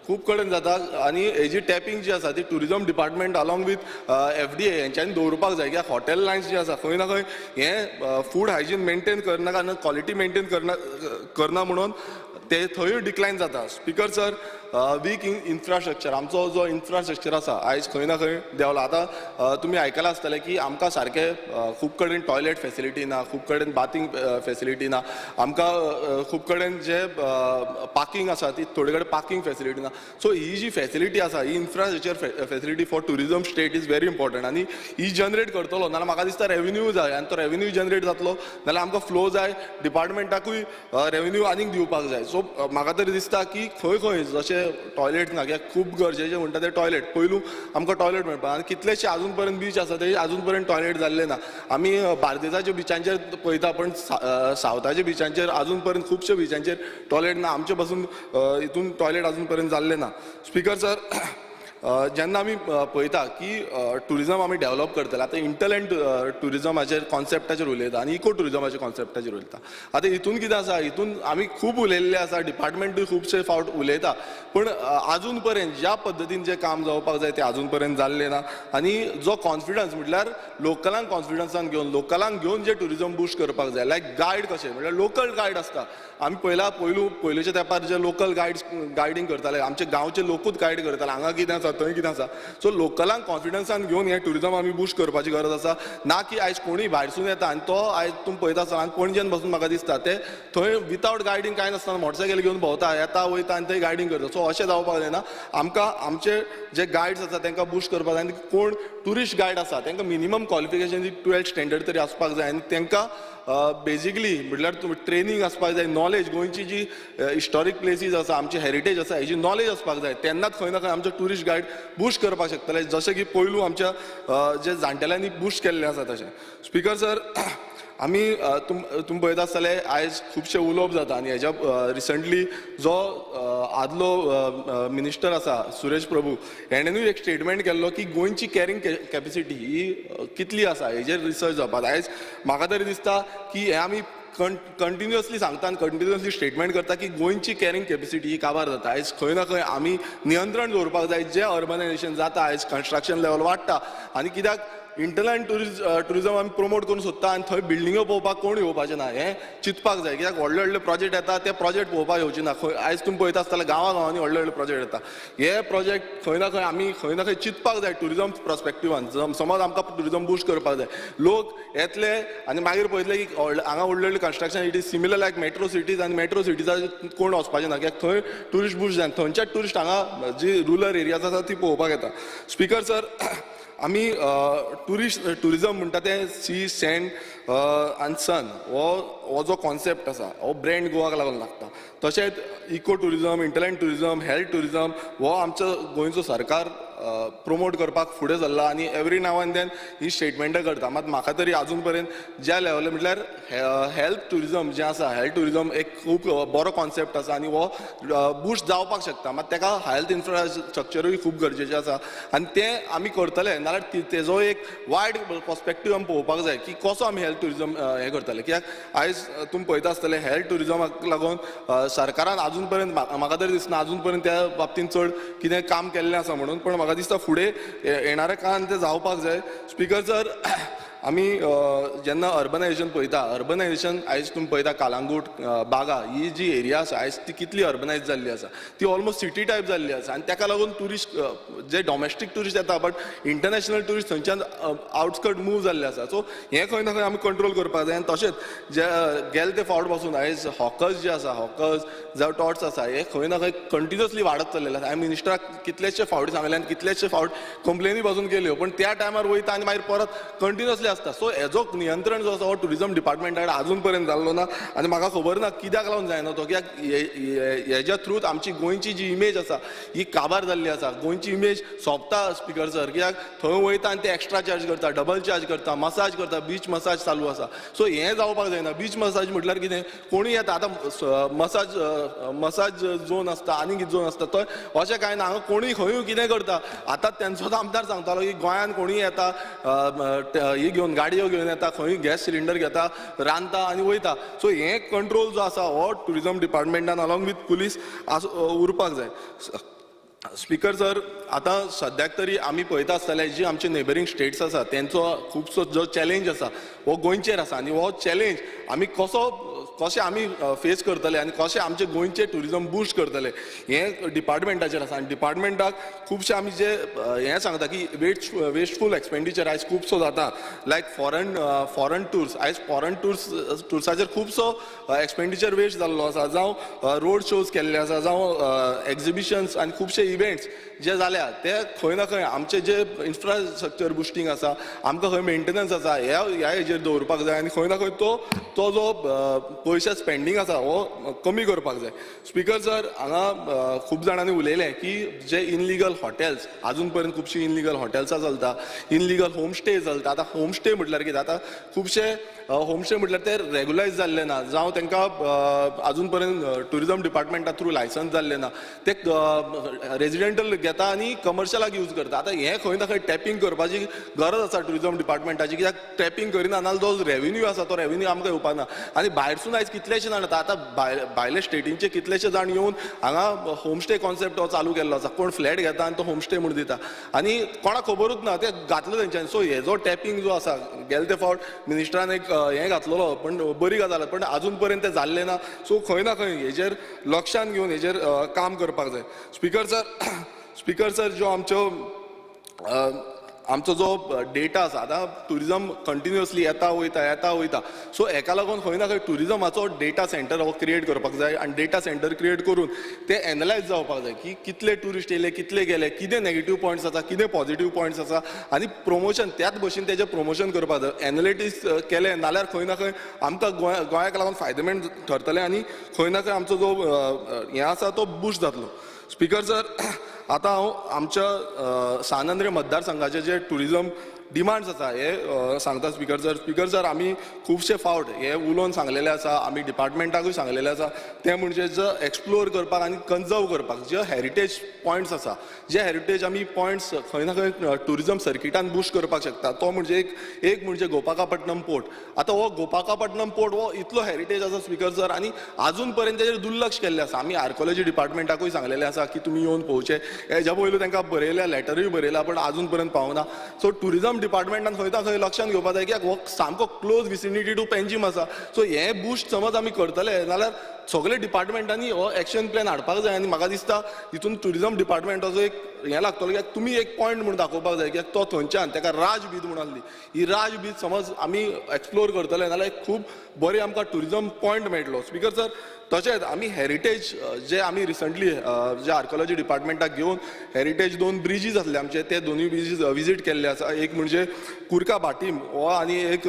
खूब कडेन जाता आनी हेजी टॅपींग जी आसा ती tourism department along with FDA हेंच्यांनी दवरपाक जाय. कित्याक हॉटेल लायन्स जी आसा खंय ना खंय हें फूड हायजीन मेनटेन करना आनी क्वॉलिटी मेनटेन करना म्हणून ते थंयूय डिक्लायन जाता. स्पीकर सर वीक इन्फ्रास्ट्रक्चर, आमचो जो इन्फ्रास्ट्रक्चर आसा आयज खंय ना खंय देंवला. आतां तुमी आयकलां आसतलें की आमकां सारकें खूब कडेन टॉयलेट फेसिलिटी ना, खूब कडेन बाथींग फेसिलिटी ना, आमकां खूब कडेन जे पार्किंग आसा ती थोडे कडेन पार्किंग फेसिलिटी ना. सो ही जी फेसिलिटी आसा ही infrastructure facility for tourism state is very important आनी ही जनरेट करतलो नाल्यार म्हाका दिसता रेवेन्यू जाय आनी तो रेवेन्यू जनरेट जातलो नाल्यार आमकां फ्लो जाय, डिपार्टमेंटाकूय रेवेन्यू आनीक दिवपाक जाय. सो म्हाका तरी दिसता की खंय खंय जशें टॉयलेट ना, कित्याक खूब गरजेचें म्हणटा ते टॉयलेट, पयलू आमकां टॉयलेट मेळपाक आनी कितलेशे आजून पर्यंत बीच आसा ते आजून पर्यंत टॉयलेट जाल्ले ना. आमी बार्देसाच्या बिचांचेर पळयता पण सावथाच्या बिचांचेर आजून पर्यंत खुबशे बिचांचेर टॉयलेट ना, आमचे पासून हितून टॉयलेट आजून पर्यंत जाल्ले ना. स्पीकर सर जेन्ना आमी पळयता की ट्युरिजम आमी डेवलप करतले, आतां इंटरलँड ट्युरिजमाचेर कॉन्सेप्टाचेर उलयता आनी इको ट्युरिजमाच्या कॉन्सेप्टाचेर उलयता. आतां हितून कितें आसा, हितून आमी खूब उलयल्लें आसा, डिपार्टमेंटूय खुबशे फावट उलयता, पूण आजून पर्यंत ज्या पद्दतीन जें काम जावपाक जाय तें आजून पर्यंत जाल्लें ना. आनी जो कॉन्फिडन्स म्हटल्यार लोकलांक कॉन्फिडन्सान घेवन, लोकलांक घेवन जें ट्युरिजम बूस्ट करपाक जाय, लायक गायड कशें म्हळ्यार लोकल गायड आसता. आमी पयलूच्या तेंपार जे लोकल गायड्स गायडींग करताले, आमचे गांवचे लोकूच गायड करताले, हांगा कितें आसा थंय कितें आसा. सो लोकलांक कॉन्फिडन्सान घेवन हें ट्युरिजम आमी बूस्ट करपाची गरज आसा, ना की आयज कोणूय भायरसून येता आनी तो आयज तुमी पळयता आसतना आनी पणजेन बसून म्हाका दिसता ते थंय वितावट गायडींग कांय नासतना मोटरसायकल घेवन भोंवता, येता वयता आनी थंय गायडींग करता. सो अशें जावपाक जायना, आमकां आमचे जे गायड्स आसा तांकां बूस्ट करपाक जाय आनी कोण ट्युरिस्ट गायड आसा तांकां मिनिमम क्वॉलिफिकेशन 12th standard तरी आसपाक जाय आनी तांकां बेजिकली म्हटल्यार ट्रेनींग आसपाक जाय, नॉलेज, गोंयची जी हिस्टॉरीक प्लेसीस आसा, आमची हेरिटेज आसा, हेजी नॉलेज आसपाक जाय. तेन्नाच खंय ना खंय आमचे ट्युरिस्ट गायड बूस्ट करपाक शकतले, जशें की पयलू आमच्या जे जाणटेल्यांनी बूस्ट केल्ले आसा तशें. स्पीकर सर, आमी तुमी पळयता आसतले आयज खुबशे उलोवप जाता आनी हेज्या रिसंटली जो आदलो मिनिस्टर आसा सुरेश प्रभू हेणेनूय एक स्टेटमेंट केल्लो की गोंयची कॅरिंग कॅपेसिटी ही कितली आसा हेजेर रिसर्च जावपाक. आयज म्हाका तरी दिसता की हें आमी कंटिन्युअसली सांगता आनी कंटिन्युअसली स्टेटमेंट करता की गोंयची कॅरिंग कॅपेसिटी ही काबार जाता. आयज खंय ना खंय आमी नियंत्रण दवरपाक जाय. जें अर्बनायजेशन जाता आयज कन्स्ट्रक्शन लेवल वाडटा आनी कित्याक इंटरलँड ट्युरिजम आमी प्रमोट करूंक सोदता आनी थंय बिल्डिंगो पळोवपाक कोण येवपाचें ना हें चिंतपाक जाय. कित्याक व्हडले व्हडले प्रोजेक्ट येता ते प्रोजेक्ट पळोवपाक येवचे ना. खंय आयज तुमी पळयता आसतले गांवा गांवांनी व्हडले व्हडले प्रोजेक्ट येता. हे प्रोजेक्ट खंय ना खंय आमी खंय ना खंय चिंतपाक जाय ट्युरिजम पर्सपेक्टिवान. समज आमकां ट्युरिजम बूस्ट करपाक जाय, लोक येतले आनी मागीर पळयतले की हांगा व्हडले व्हडले construction it is similar like metro cities आनी मेट्रो सिटीजार कोण वचपाचें ना कित्याक थंय ट्युरिस्ट बूस्ट जाय. थंयच्याच ट्युरिस्ट हांगा जी रुरल एरियाज आसा ती पळोवपाक येता. स्पीकर सर, आमी ट्युरिजम म्हणटा तें सी, सँड आनी सन हो जो कॉन्सेप्ट आसा हो ब्रँड गोवाक लागून लागता. तशेंच eco tourism, hinterland tourism, health tourism हो आमचो गोंयचो सरकार प्रमोट करपाक फुडें सरला आनी एवरी now and then ही स्टेटमेंटां करता. मात म्हाका तरी आजून पर्यंत ज्या लेवलार म्हटल्यार हेल्थ ट्युरिजम जें आसा, हेल्थ ट्युरिजम एक खूब बरो कॉन्सेप्ट आसा आनी हो बूस्ट जावपाक शकता. मात तेका हेल्थ इन्फ्रास्ट्रक्चरूय खूब गरजेचें आसा आनी तें आमी करतले. नाल्यार तेजो एक वायड पर्सपेक्टीव आमी पळोवपाक जाय की कसो आमी हेल्थ ट्युरिजम हें करतले. कित्याक आयज तुमी पळयता आसतले हेल्थ ट्युरिजमाक लागून सरकारान आजून पर्यंत म्हाका तरी दिसना आजून पर्यंत त्या बाबतींत चड कितें काम केल्लें आसा म्हणून, पूण म्हाका दिसता फुडें येणाऱ्या काळान तें जावपाक जाय. स्पीकर सर, आमी जेन्ना अर्बनायजेशन पळयता, अर्बनायजेशन आयज तुमी पळयता कालांगूट, बागा ही जी एरिया आसा आयज ती कितली अर्बनायज जाल्ली आसा, ती ऑलमोस्ट सिटी टायप जाल्ली आसा आनी ताका लागून ट्युरिस्ट जे डॉमेस्टीक ट्युरिस्ट येता बट इंटरनॅशनल ट्युरिस्ट थंयच्यान आउटस्कर्ट मूव जाल्ले आसा. सो हें खंय ना खंय आमी कंट्रोल करपाक जाय. आनी तशेंच जे गेले ते फावट पासून आयज हॉकर्स जे आसा, हॉकर्स जावं टॉट्स आसा, हे खंय ना खंय कंटिन्युअसली वाडत चल्लेले आसा. हांवें मिनिस्टराक कितलेशे फावटी सांगले आनी कितलेशे फावट कंप्लेनी पासून केल्यो, पूण त्या टायमार वयता आनी मागीर परत कंटिन्युअसली आसता. सो हेजो नियंत्रण जो आसा हो ट्युरिजम डिपार्टमेंटा कडेन आजून पर्यंत जाल्लो ना आनी म्हाका खबर ना कित्याक लागून जायना तो. कित्याक हेज्या थ्रूत आमची गोंयची जी इमेज आसा ही काबार जाल्ली आसा. गोंयची इमेज सोंपता स्पीकर सर, कित्याक थंय वयता आनी ते एक्स्ट्रा चार्ज करता, डबल चार्ज करता, मसाज करता, बीच मसाज चालू आसा. सो हें जावपाक जायना. बीच मसाज म्हटल्यार कितें, कोणूय येता आतां मसाज मसाज झोन आसता आनी कितें झोन आसता तो अशें कांय ना. हांगा कोणूय खंयूय कितें करता. आतां तेंचोच आमदार सांगतालो की गोंयांत कोणूय येता ही घेवन गाडयो घेवन येता, खंय गॅस सिलिंडर घेता, रांदता आनी वयता. सो हें कंट्रोल जो आसा हो ट्युरिजम डिपार्टमेंटान अलॉंग विथ पुलीस उरपाक जाय. स्पीकर सर, आतां सद्याक तरी आमी पळयता आसतले जी आमचे नेबरींग स्टेट्स आसा तेंचो खुबसो जो चॅलेंज आसा हो गोंयचेर आसा आनी हो चॅलेंज आमी कसो कशें आमी फेस करतले आनी कशें आमचे गोंयचें ट्युरिजम बूस्ट करतले हें डिपार्टमेंटाचेर आसा. आनी डिपार्टमेंटाक खुबशे आमी जे हें सांगता की वेस्टफूल एक्सपेंडिचर आयज खुबसो जाता, लायक फॉरन टूर्स, आयज फॉरन टूर्साचेर खुबसो एक्सपेंडिचर वेस्ट जाल्लो आसा, जावं रोड शोज केल्ले आसा, जावं एक्झिबिशन्स आनी खुबशे इव्हेंट्स जे जाल्या ते खंय ना खंय आमचे जे इन्फ्रास्ट्रक्चर बुस्टींग आसा, आमकां खंय मेंटेनन्स आसा ह्या हेजेर दवरपाक जाय आनी खंय ना खंय तो जो पयशे स्पेंडींग आसा हो कमी करपाक जाय. स्पीकर सर, हांगा खूब जाणांनी उलयलें की जे इनलिगल हॉटेल्स आजून पर्यंत खुबशीं इनलिगल हॉटेल्सां चलता, इनलिगल होमस्टे चलता. आतां होमस्टे म्हटल्यार कितें, आतां खुबशे होमस्टे म्हटल्यार ते रेगुलायज जाल्ले ना, जावं तांकां आजून पर्यंत ट्युरिजम डिपार्टमेंटा थ्रू लायसन्स जाल्लें ना, ते रेजिडेंटल घेता आनी कमर्शियलाक यूज करता. आतां हें खंय ना खंय टॅपींग करपाची गरज आसा ट्युरिजम डिपार्टमेंटाची, कित्याक टॅपींग करिना नाजाल्यार जो रेवेन्यू आसा तो रेवेन्यू आमकां येवपा ना. आनी भायरसून आयज कितलेशे जाण येता, आतां भायले स्टेटींचे कितलेशे जाण येवन हांगा होमस्टे कॉन्सेप्ट हो चालू केल्लो आसा. कोण फ्लॅट घेता आनी तो होमस्टे म्हूण दिता आनी कोणाक खबरूच ना, ते घातलो तेंच्यांनी. सो हेजो टॅपींग जो आसा गेले ते फावट मिनिस्टरान एक हें घातलेलो, पण बरी गजाल, पण आजून पर्यंत तें जाल्लें ना. सो खंय ना खंय हेजेर लक्षान घेवन हेजेर काम करपाक जाय. स्पीकर सर, जो आमच्यो आमचो जो डेटा आसा, आतां ट्युरिजम कंटिन्युअसली येता वयता येता वयता, सो हेका लागून खंय ना खंय ट्युरिजमाचो डेटा सेंटर हो क्रिएट करपाक जाय आनी डेटा सेंटर क्रिएट करून ते एनलायज जावपाक जाय की कितले ट्युरिस्ट येयले, कितले गेले, कितें नेगेटीव पॉयंट्स आसा, कितें पॉझिटीव पॉयंट्स आसा आनी प्रमोशन त्याच भशेन तेजें प्रमोशन करपाक जाय. एनालिटीस केलें नाल्यार खंय ना खंय आमकां गोंयाक लागून फायदेमंद ठरतलें आनी खंय ना खंय आमचो जो हें आसा तो बूस्ट जातलो. स्पीकर सर, आतां हांव आमच्या सान आंद्रे मतदारसंघाचे जे ट्युरिजम डिमांड्स आसा हे सांगता. स्पीकर सर, स्पीकर सर, आमी खुबशे फावट हे उलोवन सांगलेले आसा, आमी डिपार्टमेंटाकूय सांगलेले आसा, तें म्हणजे जे एक्सप्लोर करपाक आनी कन्जर्व करपाक जे हेरिटेज पॉयंट्स आसा, जे हेरिटेज आमी पॉयंट्स खंय ना खंय ट्युरिजम सर्किटान बूस्ट करपाक शकता. तो म्हणजे एक म्हणजे गोपाकापट्टनम पोर्ट. आतां हो गोपाकापट्टनम पोर्ट हो इतलो हेरिटेज आसा स्पीकर सर, आनी आजून पर्यंत तेजेर दुर्लक्ष केल्लें आसा. आमी आर्कोलॉजी डिपार्टमेंटाकूय सांगलेलें आसा की तुमी येवन पळोवचें, हेज्या पयलू तांकां बरयल्या, लॅटरूय बरयला, पूण आजून पर्यंत पावना. सो ट्युरिजम डिपार्टमेंटान खंय ना खंय लक्षांत घेवपाक जाय की हो सामको क्लोज विसिनिटी टू पेंजीम आसा. सो हें बूस्ट समज आमी करतले जाल्यार सगळे डिपार्टमेंटांनी हो एक्शन प्लॅन हाडपाक जाय आनी म्हाका दिसता हितून ट्युरिजम डिपार्टमेंटाचो एक हें लागतलो कित्याक तुमी एक पॉयंट म्हूण दाखोवपाक जाय कित्याक तो थंयच्यान ताका राज बीच म्हूण आसली, ही राज बीच समज आमी एक्सप्लोर करतले जाल्यार एक खूब बरी आमकां ट्युरिजम पॉयंट मेळटलो. स्पीकर सर, तशेंच आमी हेरिटेज जे आमी रिसंटली जे आर्कोलॉजी डिपार्टमेंटाक घेवन हेरिटेज दोन ब्रिजीस आसले आमचे, ते दोनूय ब्रिजीस विजीट केल्ले आसा. एक म्हणजे कुर्का भाटीम हो आनी एक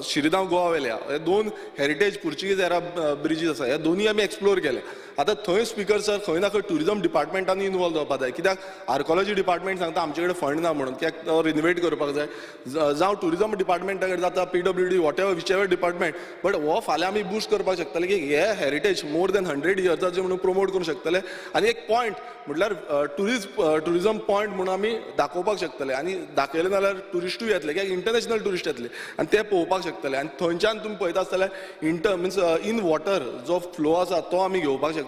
शिरगांव गोवा वेल्या, हे दोन हेरिटेज पुर्चुगीज एरा ब्रिजीस आसा, हे दोनूय आमी एक्सप्लोर केले. आतां थंय स्पीकर सर खंय ना खंय ट्युरिजम डिपार्टमेंटान इनवॉल्व जावपाक जाय कित्याक आर्कोलॉजी डिपार्टमेंट सांगता आमचे कडेन फंड ना म्हणून, कित्याक तो रिनोवेट करपाक जाय, जावं ट्युरिजम डिपार्टमेंटा कडेन जाता, PWD whatever whichever department, but हो फाल्यां आमी बूस्ट करपाक शकतले की हे हेरिटेज मोर दॅन 100 इयर्साचे म्हणून प्रमोट करूंक शकतले आनी एक पॉयंट म्हटल्यार ट्युरिजम पॉयंट म्हणून आमी दाखोवपाक शकतले आनी दाखयलें जाल्यार ट्युरिस्टूय येतले कित्याक इंटरनॅशनल ट्युरिस्ट येतले आनी ते पळोवपाक शकतले. आनी थंयच्यान तुमी पळयता आसतले मिन्स इन वॉटर जो फ्लो आसा तो आमी घेवपाक शकता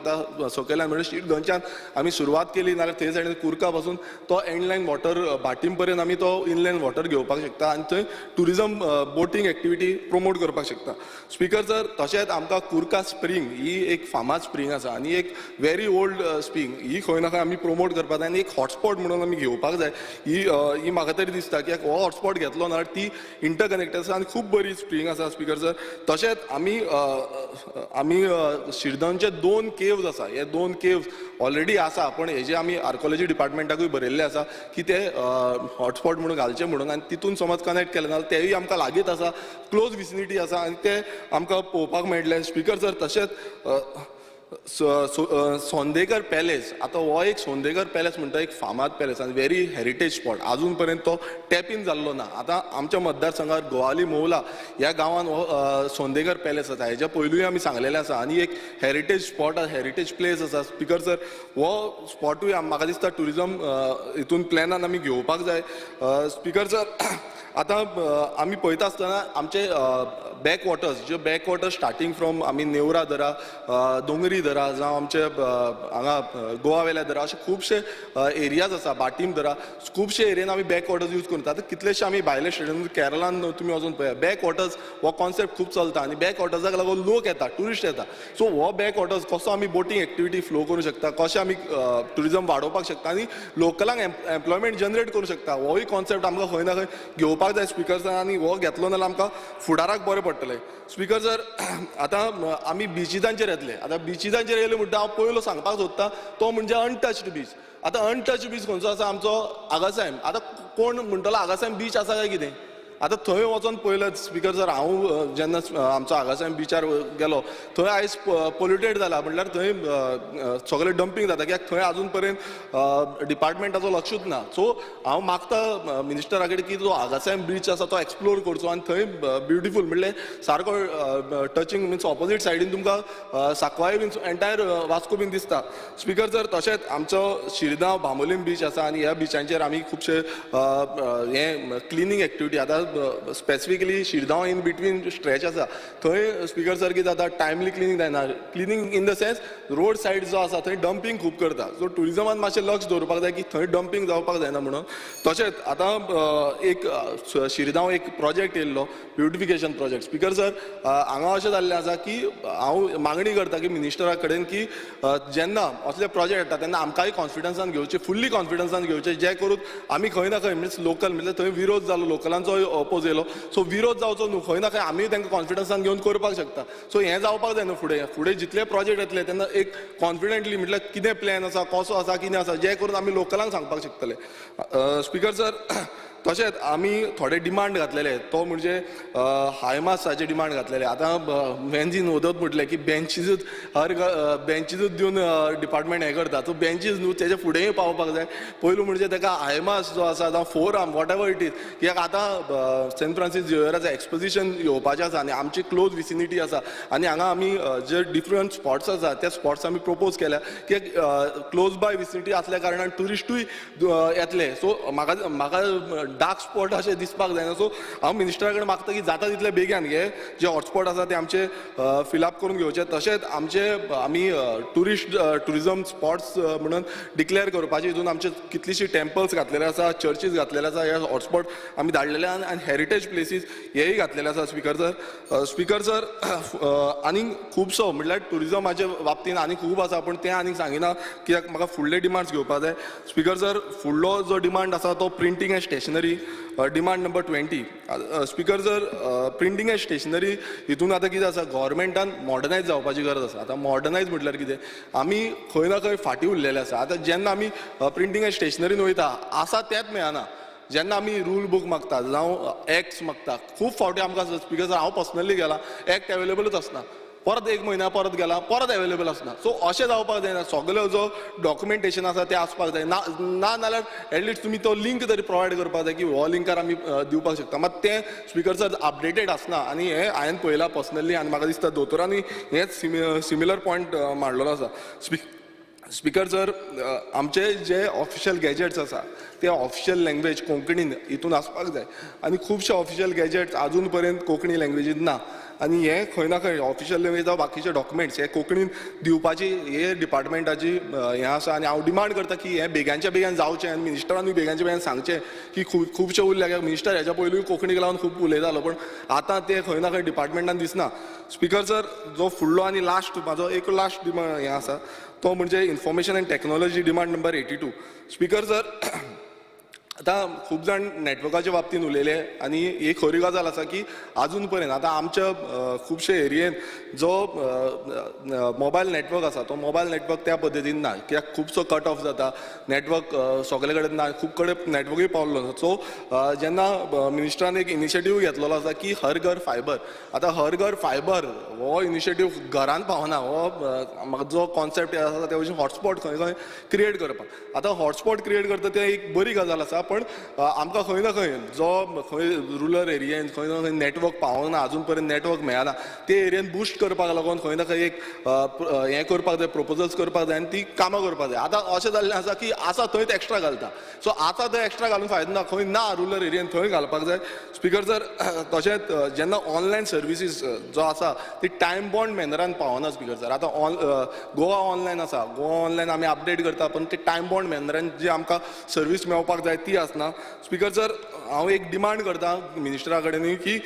सकयल्यान, म्हणजे शिरदोनच्यान आमी सुरवात केली नाल्यार थंय सायडीन कुर्का पासून तो एंडलायन वॉटर भाटीम पर्यंत आमी तो इनलँड वॉटर घेवपाक शकता आनी थंय ट्युरिजम बोटींग एक्टिविटी प्रमोट करपाक शकता. स्पीकर सर, तशेंच आमकां कुर्का स्प्रींग ही एक फामाद स्प्रींग आसा आनी एक व्हेरी ओल्ड स्प्रींग, ही खंय ना खंय आमी प्रमोट करपाक जाय आनी एक हॉटस्पॉट म्हणून आमी घेवपाक जाय. ही म्हाका तरी दिसता की हो हॉटस्पॉट घेतलो ना ती इंटरकनेक्टेड आसा आनी खूब बरी स्प्रींग आसा. स्पीकर सर, तशेंच आमी आमी शिरदोनचे दोन केव्ज आसा, हे दोन केव्ज ऑलरेडी आसा, पूण हेजे आमी आर्कोलॉजी डिपार्टमेंटाकूय बरयल्लें आसा की ते हॉटस्पॉट म्हणून घालचे म्हणून आनी तितून समज कनेक्ट केलें जाल्यार तेय आमकां लागींच आसा, क्लोज विसिनिटी आसा आनी ते आमकां पळोवपाक मेळटले. स्पीकर सर, तशेंच सोंदेकर पॅलेस, आतां हो एक सोंदेकर पॅलेस म्हणटा एक फामाद पॅलेस आनी व्हेरी हेरिटेज स्पॉट, आजून पर्यंत तो टॅप इन जाल्लो ना. आतां आमच्या मतदारसंघात गोवाली मोवला ह्या गांवान हो सोंदेकर पॅलेस आसा, हेज्या पयलूय आमी सांगलेलें आसा आनी एक हेरिटेज स्पॉट आसा, हेरिटेज प्लेस आसा. स्पीकर सर, हो स्पॉटूय म्हाका दिसता ट्युरिजम हितून प्लॅनान आमी घेवपाक जाय. स्पीकर सर, आतां आमी पळयता आसतना आमचे बॅकवॉटर्स, ज्यो बॅकवॉटर्स स्टार्टींग फ्रॉम आमी नेवरा दरा, दोंगरी दरा, जावं आमचे हांगा गोवा वेल्या दरा, अशे खुबशे एरियाज आसा, बाटीम दरा, खुबशे एरियेन आमी बॅकवॉटर्स यूज करता. आतां कितलेशे आमी भायले स्टेटान, केरलान तुमी वचून पळया, बॅकवॉटर्स हो कॉन्सेप्ट खूब चलता आनी बॅकवॉटर्साक लागून लोक येता, ट्युरिस्ट येता. सो हो बॅकवॉटर्स कसो आमी बोटींग एक्टिविटी फ्लो करूंक शकता, कशें आमी ट्युरिजम वाडोवपाक शकता आनी लोकलांक एम्प्लॉयमेंट जनरेट करूंक शकता, होय कॉन्सेप्ट आमकां खंय ना खंय घेवपाक जाय स्पीकर सर, आनी हो घेतलो नाल्यार आमकां फुडाराक बरें पडटलें. स्पीकर सर, आतां आमी बिचीजांचेर येतले. आतां बिचीजांचेर येयले म्हणटा हांव पयलो सांगपाक सोदता तो म्हणजे अनटच्ड बीच. आतां अनटच्ड बीच खंयचो आसा आमचो आगासायम. आतां कोण म्हणटलो आगासायम बीच आसा काय कितें? आतां थंय वचोन पळयलें स्पीकर सर, हांव जेन्ना आमचो आगासायम बिचार गेलो थंय आयज पोल्युटेड जाला, म्हणल्यार थंय सगळें डंपींग जाता कित्याक थंय आजून पर्यंत डिपार्टमेंटाचो लक्षूच ना. सो हांव मागता मिनिस्टरा कडेन की जो आगासायम बीच आसा तो एक्सप्लोर करचो आनी थंय ब्युटिफूल म्हणल्यार सारको टचिंग मिन्स ऑपोजीट सायडीन तुमकां साकवाय बीन एंटायर वास्को बीन दिसता. स्पीकर सर, तशेंच आमचो शिरगांव बांबोलीम बीच आसा आनी ह्या बिचांचेर आमी खुबशे हें क्लिनींग एक्टिविटी आतां आतां specifically Shirdao in between stretch आसा थंय स्पीकर सर कितें जाता, टायमली क्लिनींग जायना. Cleaning in the sense road side जो आसा थंय डंपींग खूब करता. सो ट्युरिजमान मातशें लक्ष दवरपाक जाय की थंय डंपींग जावपाक जायना म्हणून. तशेंच आतां एक शिरदांव एक प्रोजेक्ट येयल्लो, ब्युटिफिकेशन प्रोजेक्ट. स्पीकर सर, हांगा अशें जाल्लें आसा की हांव मागणी करता की मिनिस्टरा कडेन की जेन्ना असले प्रोजेक्ट येता तेन्ना आमकांय कॉन्फिडन्सान घेवचे, फुल्ली कॉन्फिडन्सान घेवचे, जे करून आमी खंय ना खंय मिन्स लोकल म्हणल्यार थंय विरोध जालो, लोकलांचो अपोज येयलो. सो विरोध जावचो न्हू, खंय ना खंय आमी तांकां कॉन्फिडन्सान घेवन करपाक शकता. सो हें जावपाक जाय न्हू. फुडें फुडें जितले प्रोजेक्ट येतले तेन्ना एक कॉन्फिडंटली म्हटल्यार कितें प्लॅन आसा, कसो आसा, कितें आसा, जे करून आमी लोकलांक सांगपाक शकतले. स्पीकर सर, तशेंच आमी थोडे डिमांड घातलेले, तो म्हणजे हायमासाचे डिमांड घातलेले. आतां वेन्झीन वदत म्हटलें की बेंचीजूच हर बेंचीजूच दिवन डिपार्टमेंट हें करता. सो बेंचीज न्हू, तेजे फुडेंय पावपाक जाय. पयलू म्हणजे ताका हायमास जो आसा जावं four arm whatever it is, कित्याक आतां सेंट फ्रांसीस झेवियराचें एक्सपोजिशन येवपाचें आसा आनी आमची क्लोज विसिनिटी आसा आनी हांगा आमी जे डिफरंट स्पॉट्स आसा ते स्पॉट्स आमी प्रपोज केल्या की क्लोज बाय विसिनिटी आसल्या कारणान ट्युरिस्टूय येतले. सो म्हाका म्हाका डार्क स्पॉट अशें दिसपाक जायना. सो हांव मिनिस्टरा कडेन मागता की जाता तितले बेगीन हे जे हॉटस्पॉट आसा ते आमचे फिलअप करून घेवचे. तशेंच आमचे आमी ट्युरिस्ट ट्युरिजम स्पॉट्स म्हणून डिक्लेअर करपाचे हितून आमचे कितलीशीं टेम्पल्स घातलेले आसा, चर्चीस घातलेले आसा, हे हॉटस्पॉट आमी धाडलेले आनी हेरिटेज प्लेसीस हेय घातलेले आसा. स्पीकर सर, स्पीकर सर, आनीक खुबसो म्हटल्यार ट्युरिजमाचे बाबतीन आनी खूब आसा, पूण तें आनीक सांगिना कित्याक म्हाका फुडले डिमांड्स घेवपाक जाय. स्पीकर सर, फुडलो जो डिमांड आसा तो printing and stationery, demand number 20. Speaker sir, printing and stationery हितून आतां कितें आसा, गव्हर्मेंटान मॉडर्नायज जावपाची गरज आसा. आतां मॉडर्नायज म्हटल्यार कितें, आमी खंय ना खंय फाटीं उरलेले आसा. आतां जेन्ना आमी प्रिंटींग एंड स्टेशनरीन वयता आसा तेंच मेळना. जेन्ना आमी रूल बूक मागता जावं एक्ट्स मागता, खूब फावटी आमकां स्पीकर सर हांव पर्सनली गेला, एक्ट अवेलेबलूच आसना, परत एक म्हयन्या परत गेला परत अवेलेबल आसना. सो अशें जावपाक जायना, सगळो जो डॉक्युमेंटेशन आसा तें आसपाक जाय. ना ना जाल्यार एटलिस्ट तुमी तो लिंक तरी प्रोवायड करपाक जाय की हो लिंकार आमी दिवपाक शकता. मात तें स्पीकर सर अपडेटेड आसना आनी हें हांवें पळयलां पर्सनली आनी म्हाका दिसता दोतोरांनी हेंच सिमिलर पॉयंट मांडलेलो आसा. स्पीकर सर, आमचे जे ऑफिशियल गॅजेट्स आसा ते ऑफिशियल लँग्वेज कोंकणीन हितून आसपाक जाय आनी खुबशे ऑफिशियल गॅजेट्स आजून पर्यंत कोंकणी लँग्वेजीन ना आनी हें खंय ना खंय ऑफिशियल लँग्वेज जावं बाकीचे डॉक्युमेंट्स हे कोंकणीन दिवपाची हे डिपार्टमेंटाची हें आसा आनी हांव डिमांड करता की हें बेगानच्या बेगान जावचें आनी मिनिस्टरानूय बेगानच्या बेगान सांगचें की खुबशे उरले. मिनिस्टर हेच्या पयलूय कोंकणीक लागून खूब उलयतालो, पूण आतां तें खंय ना खंय डिपार्टमेंटान दिसना. स्पीकर सर, जो फुडलो आनी लास्ट म्हाजो एक लास्ट डिमांड हें आसा तो म्हणजे information and technology demand number 82. Speaker sir, आतां खूब जाण नॅटवर्काच्या बाबतींत उलयले आनी ही खरी गजाल आसा की आजून पर्यंत आतां आमच्या खुबशे एरियेन जो मोबायल नॅटवर्क आसा तो मोबायल नॅटवर्क त्या पद्दतीन ना, कित्याक खुबसो कट ऑफ जाता, नॅटवर्क सगळे कडेन ना, खूब कडेन नॅटवर्कूय पावल्लो ना. सो जेन्ना मिनिस्टरान एक इनिशिएटीव घेतलेलो आसा की हर घर फायबर, आतां हर घर फायबर हो इनिशिएटीव घरान पावना, हो जो कॉन्सेप्ट आसा ते वयल्यान हॉटस्पॉट खंय खंय क्रिएट करपाक. आतां हॉटस्पॉट क्रिएट करता तें एक बरी गजाल आसा, पण आमकां खंय ना खंय जो खंय रुरल एरियेन खंय ना खंय नॅटवर्क पावना, आजून पर्यंत नॅटवर्क मेळना, ते एरियेन बुस्ट करपाक लागून खंय ना खंय एक हें करपाक जाय, प्रपोजल्स करपाक जाय आनी ती कामां करपाक जाय. आतां अशें जाल्लें आसा की आसा थंयच एक्स्ट्रा घालता, सो आतां थंय एक्स्ट्रा घालून फायदो ना, खंय ना रुरल एरियेन थंय घालपाक जाय. स्पीकर सर, तशेंच जेन्ना ऑनलायन सर्विसीस जो आसा ती टायम बॉन्ड मॅनरान पावना. स्पीकर सर, आतां गोवा ऑनलायन आसा, गोवा ऑनलायन आमी अपडेट करता, पण ती टायम बॉन्ड मॅनरान जी आमकां सर्वीस मेळपाक जाय ती आसना. स्पीकर सर, हांव एक डिमांड करता मिनिस्टरा कडेन की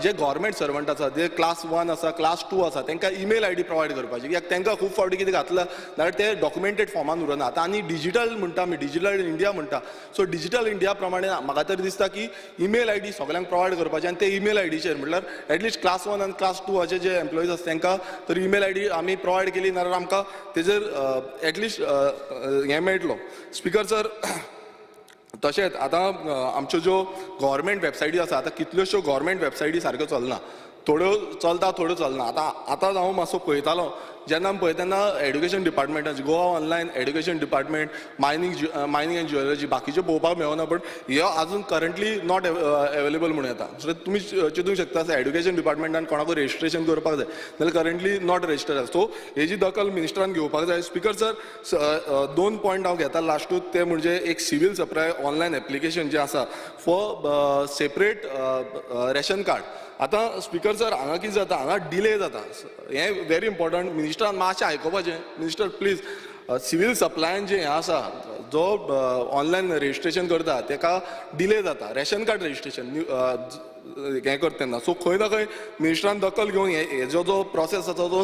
जे गव्हर्मेंट सर्वंट आसा, जे क्लास 1 आसा, क्लास 2 आसा, तांकां ईमेल आयडी प्रोवायड करपाची, कित्याक तांकां खूब फावटी कितें घातलां जाल्यार ते डॉक्युमेंटेड फॉर्मान उरना. आतां आनी डिजिटल म्हणटा आमी, डिजिटल इंडिया म्हणटा, सो डिजिटल इंडिया प्रमाणे म्हाका तरी दिसता की ईमेल आयडी सगळ्यांक प्रोवायड करपाची आनी ते ईमेल आयडीचेर म्हटल्यार एटलिस्ट क्लास 1 आनी क्लास 2 हाचे जे एम्प्लॉईज आसा तांकां तर ईमेल आयडी आमी प्रोवायड केली नाल्यार आमकां तेजेर एटलिस्ट हें मेळटलो. स्पीकर सर, तशेंच आतां आमच्यो ज्यो गव्हर्मेंट वेबसायटी आसा, आतां कितल्योश्यो गव्हर्मेंट वेबसायटी सारक्यो चलना. थोड्यो चलता, थोड्यो चलना. आतां आतां हांव मातसो पळयतालो, जेन्ना आमी पळयता तेन्ना education डिपार्टमेंटाची, Goa online education department, mining and geology, बाकीच्यो पळोवपाक मेळना, बट ह्यो आजून करंटली not available म्हणून येता. सो तुमी चिंतूंक शकता, एड्युकेशन डिपार्टमेंटान कोणाकूय रजिस्ट्रेशन करपाक जाय जाल्यार करंटली not registered आसा. सो हेजी दखल मिनिस्टरान घेवपाक जाय. स्पिकर सर, दोन पॉयंट हांव घेता लास्टूच, ते म्हणजे एक सिवील सप्लाय ऑनलायन एप्लिकेशन जें आसा फॉर सेपरेट रेशन कार्ड. आतां स्पिकर सर, हांगा कितें जाता, हांगा डिले जाता. हें व्हेरी इम्पॉर्टंट, मिनिस्टरान मातशें आयकुपाचें. मिनिस्टर प्लीज, सिवील सप्लायन जें हें आसा, जो ऑनलायन रजिस्ट्रेशन करता तेका डिले जाता रेशन कार्ड रजिस्ट्रेशन हें करता तेन्ना. सो खंय ना खंय मिनिस्टरान दखल घेवन हेजो जो प्रोसेस आसा तो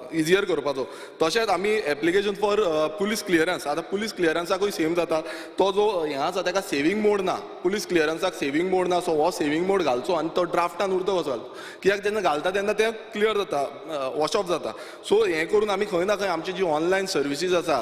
इजियर करपाचो. तशेंच आमी एप्लिकेशन फॉर पुलीस क्लियरन्स, आतां पुलीस क्लियरन्साकूय सेम जाता. तो जो हें आसा तेका सेवींग मोड ना, पुलीस क्लियरन्साक सेवींग मोड ना. सो हो सेवींग मोड घालचो आनी तो ड्राफ्टान उरता कसो घालचो, कित्याक जेन्ना घालता तेन्ना तें क्लियर जाता, वॉश ऑफ जाता. सो हें करून आमी खंय ना खंय आमची जी ऑनलायन सर्विसीस आसा,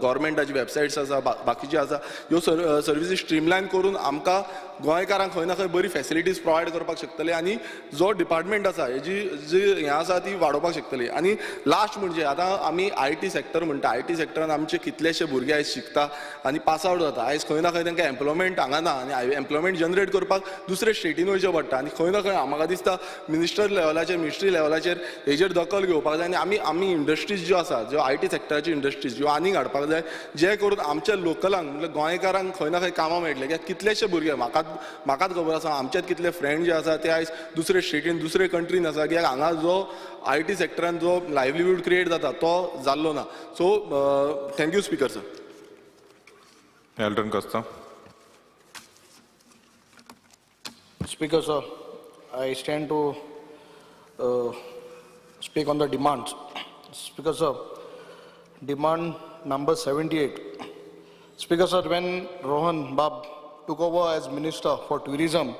गव्हर्मेंटाची वेबसायट्स आसा, बाकीची आसा, ह्यो सर्विसीस स्ट्रीमलायन करून आमकां गोंयकारांक खंय ना खंय बरी फॅसिलिटीज प्रोवायड करपाक शकतले आनी जो डिपार्टमेंट आसा हेजी जी हें आसा ती वाडोवपाक शकतली. आनी लास्ट म्हणजे आतां आमी IT sector म्हणटा, IT सेक्टरान आमचे कितलेशे भुरगे आयज शिकता आनी पास आवट जाता. आयज खंय ना खंय तांकां एम्प्लॉयमेंट हांगा ना आनी एम्प्लॉयमेंट जनरेट करपाक दुसरे स्टेटीन वयचें पडटा. आनी खंय ना खंय म्हाका दिसता मिनिस्टर लेवलाचेर, मिनिस्ट्री लेवलाचेर हेजेर दखल घेवपाक जाय आनी आमी इंडस्ट्रीज ज्यो आसा, ज्यो IT सेक्टराच्यो इंडस्ट्रीज ज्यो आनीक हाडपाक जाय, जे करून आमच्या लोकलांक म्हणल्यार गोंयकारांक खंय ना खंय कामां मेळटलें. कित्याक कितलेशे भुरगे, म्हाकाच खबर आसा, आमचेच कितले फ्रेंड जे आसा ते आयज दुसरे स्टेटीन, दुसरे कंट्रीन आसा, कित्याक हांगा जो IT सेक्टरान जो लायवलीहूड क्रिएट जाता तो जाल्लो ना. So thank you speaker sir. Elton Costa. Speaker sir, I stand to speak on the demands. Speaker sir, demand number 78. Speaker sir, when Rohan Bab took over as minister for tourism,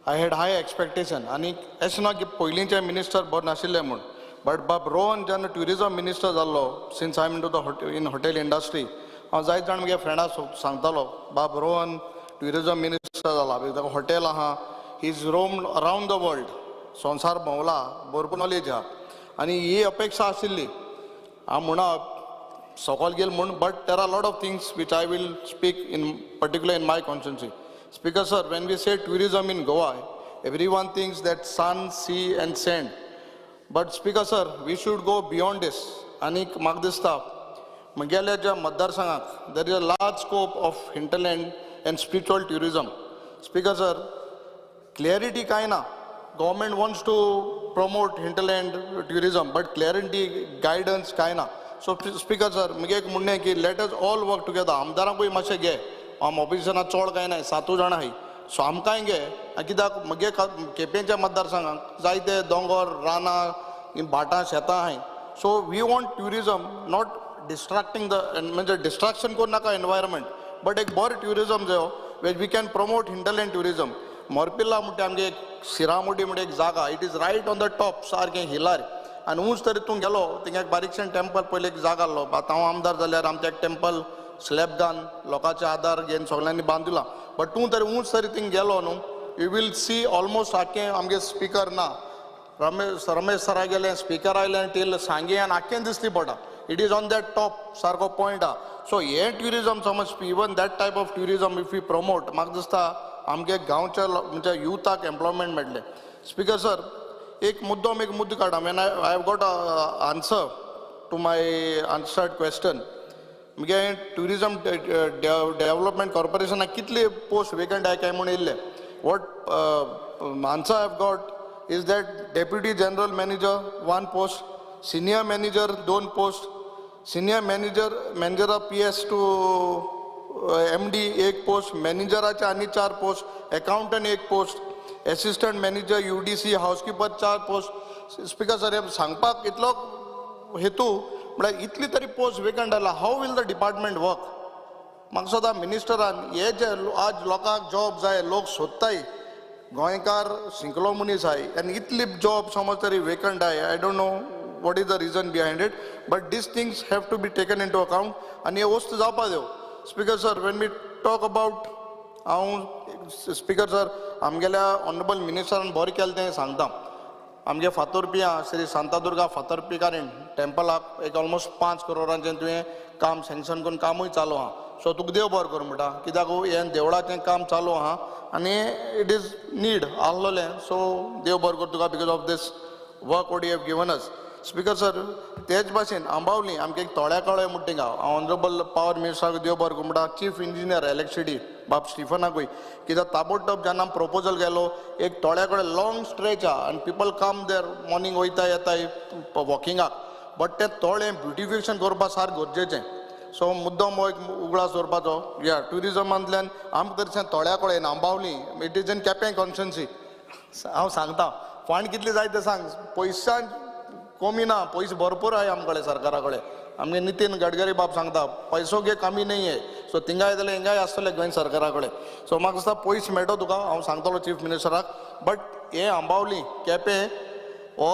I had high expectation. आनी अशें ना की पयलींचे minister बरें नाशिल्ले म्हूण, but बाब रोहन जेन्ना ट्युरिजम मिनिस्टर जाल्लो, since I am to the in hotel industry, हांव जायत जाण म्हगे फ्रेंडां सांगतालो, बाब रोहन ट्युरिजम मिनिस्टर जाला, ताका हॉटेल आहा, he is roam around the world, संवसार भोंवला, भरपूर नॉलेज आहा. आनी ही अपेक्षा आशिल्ली, हांव म्हणा सकयल गेल म्हूण, but there are lot of things which I will speak in particular in my constituency. Speaker sir, when we say tourism in Goa, everyone thinks that sun, sea and sand. But Speaker sir, we should go beyond this. आनीक म्हाका दिसता म्हगेल्या ज्या मतदारसंघाक there is a large scope of hinterland and spiritual tourism. Speaker sir, clarity कांय ना. Government wants to promote hinterland tourism, but clarity, guidance कांय ना. So speaker sir, म्हगे एक म्हणणें की let us all work together. आमदारांकूय मातशें घे, आम ऑपोजिशनाक चड कांय ना, सातूय जाणां आहाय, सो आमकांय घे. कित्याक म्हगे केपेंच्या मतदारसंघाक जायते दोंगर, रानां, भाटां, शेतां आहाय. So we want tourism, not distracting the, म्हणजे डिस्ट्रक्शन करूं नाका एनवायरमेंट, बट एक बरें ट्युरिजम जायो which we can promote hinterland tourism. Morpilla म्हणटा आमगे एक शिरामोडी म्हणटा एक जागा, it is right on the top, सारकें हिलार. आनी उंच तरी तूं गेलो थिंगा एक बारीकशें टेम्पल पयलीं एक जागा आसलो. आतां हांव आमदार जाल्यार आमचें एक टेम्पल स्लॅब घालून लोकांचे आदार घेवन सगळ्यांनी बांदिलां, बट तूं तरी उंच तरी थिंग गेलो न्हू, you will see almost आख्खें आमगे स्पिकर ना, रमेश सरा गेलें, स्पिकर आयलें टील सांगे आनी आख्खें दिसली पडटा. It is on that top सारको पॉयंट आहा. सो हें ट्युरिजम समज, even that type of tourism if you promote, म्हाका दिसता आमगे गांवच्या म्हणजे युथाक एम्प्लॉयमेंट मेळटलें. स्पिकर सर, एक मुद्दो एक मुद्दो काडा. When I have got answer to my answered question, मुगे ट्युरिजम डेव्हलपमेंट कॉर्पोरेशनाक कितले पोस्ट वेकंट आहाय काय म्हूण येयल्ले. What answer I have got is that deputy general manager 1 post, senior manager 2 post, senior manager, manager of PS to MD 1 post, मॅनेजराचे आनी 4 post, accountant 1 post, assistant manager UDC, housekeeper 4 post. Speaker sir, हे सांगपाक इतलो हेतू म्हळ्यार इतली तरी post vacant जाला, how will the department work? म्हाका सदां मिनिस्टरान हे जे आज लोकांक जॉब जाय, लोक सोदताय, गोंयकार शिकलो मनीस आहाय आनी इतली जॉब समज तरी वेकंट आहाय. I don't know what is the reason behind it, but these things have to be taken into account आनी हे वस्तू जावपा जायो. Speaker sir, when we talk about, हांव स्पीकर सर आमगेल्या ऑनरेबल मिनिस्टरान बरें केलें तें सांगता. आमगे फातोरपिया श्री शांतादुर्गा फातोरपिकारीण टेम्पलाक एक ऑलमोस्ट 5 करोडांचें तुवें काम सँक्शन करून कामूय चालू आहा. सो तुका देव बरो करूं म्हणटा, कित्याक हें देवळाचें काम चालू आहा आनी it is need आहलोलें. सो देव बरो करूं तुका because of this work what you have given us. Speaker sir, तेच भाशेन आंबावली आमगे एक तोळ्या कळे म्हणटा थिंगा, ऑनरेबल पावर मिनिस्टराक देव बरो करूं म्हणटा, चीफ इंजिनियर इलेक्ट्रिसिटी बाब स्टिफनाकूय, कित्याक ताबडतोब जेन्ना प्रपोजल गेलो एक तोळ्या कडेन लॉंग स्ट्रेच आहा आनी पीपल कम there morning वयता येताय वॉकिंगाक, बट तें तोळें ब्युटिफिकेशन करपा सारकें गरजेचें. सो मुद्दम हो एक उगडास दवरपाचो ह्या ट्युरिजमांतल्यान आमकां तरी तोळ्या कडेन Ambavali it is in Quepem constituency. हांव सांगता फंड कितले जाय ते सांग, पयशां कमी ना, पयशे भरपूर आहाय आमचे कडेन सरकारा कडेन. आमगे नितीन गडकरी बाब सांगता पैसो गे कमी नहीं है. सो थिंगाय जाल्यार हिंगाय आसतले गोंय सरकारा कडेन. सो म्हाका दिसता पयशे मेळटो तुका, हांव सांगतलो चीफ मिनिस्टराक. बट हे आंबावली केपें हो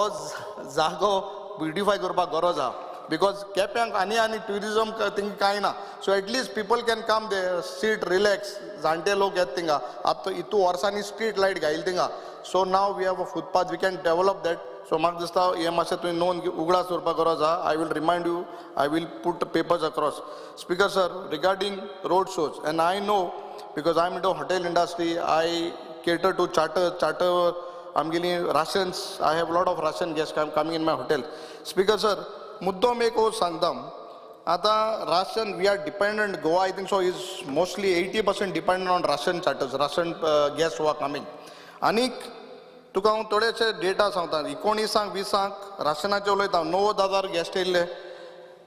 जागो ब्युटिफाय करपाक गरज आहा, because केप्यांक आनी आनी ट्युरिजम थिंगा कांय ना. So at least people can come they sit relax, जाणटे लोक येता थिंगा. आतां इतू वर्सांनी स्ट्रीट लायट घायली थिंगा. So now we have a footpath, we can develop that. So म्हाका दिसता हें मातशें तुवें नोंद उगडास दवरपाक गरज आहा. I will remind you, I will put papers across. Speaker sir, regarding road shows, and I know because I am in the hotel industry, I cater to charter आमगेली Russians, I have lot of Russian guest coming in my hotel. Speaker sir, मुद्दम एक हो सांगता, आतां Russian we are dependent, Goa I think so is mostly 80% dependent on Russian charters, Russian guest who are coming. आनीक तुका हांव थोडेशे data सांगता, 19 20 राशनाचे उलयता, 90,000 गॅस्ट येयल्ले,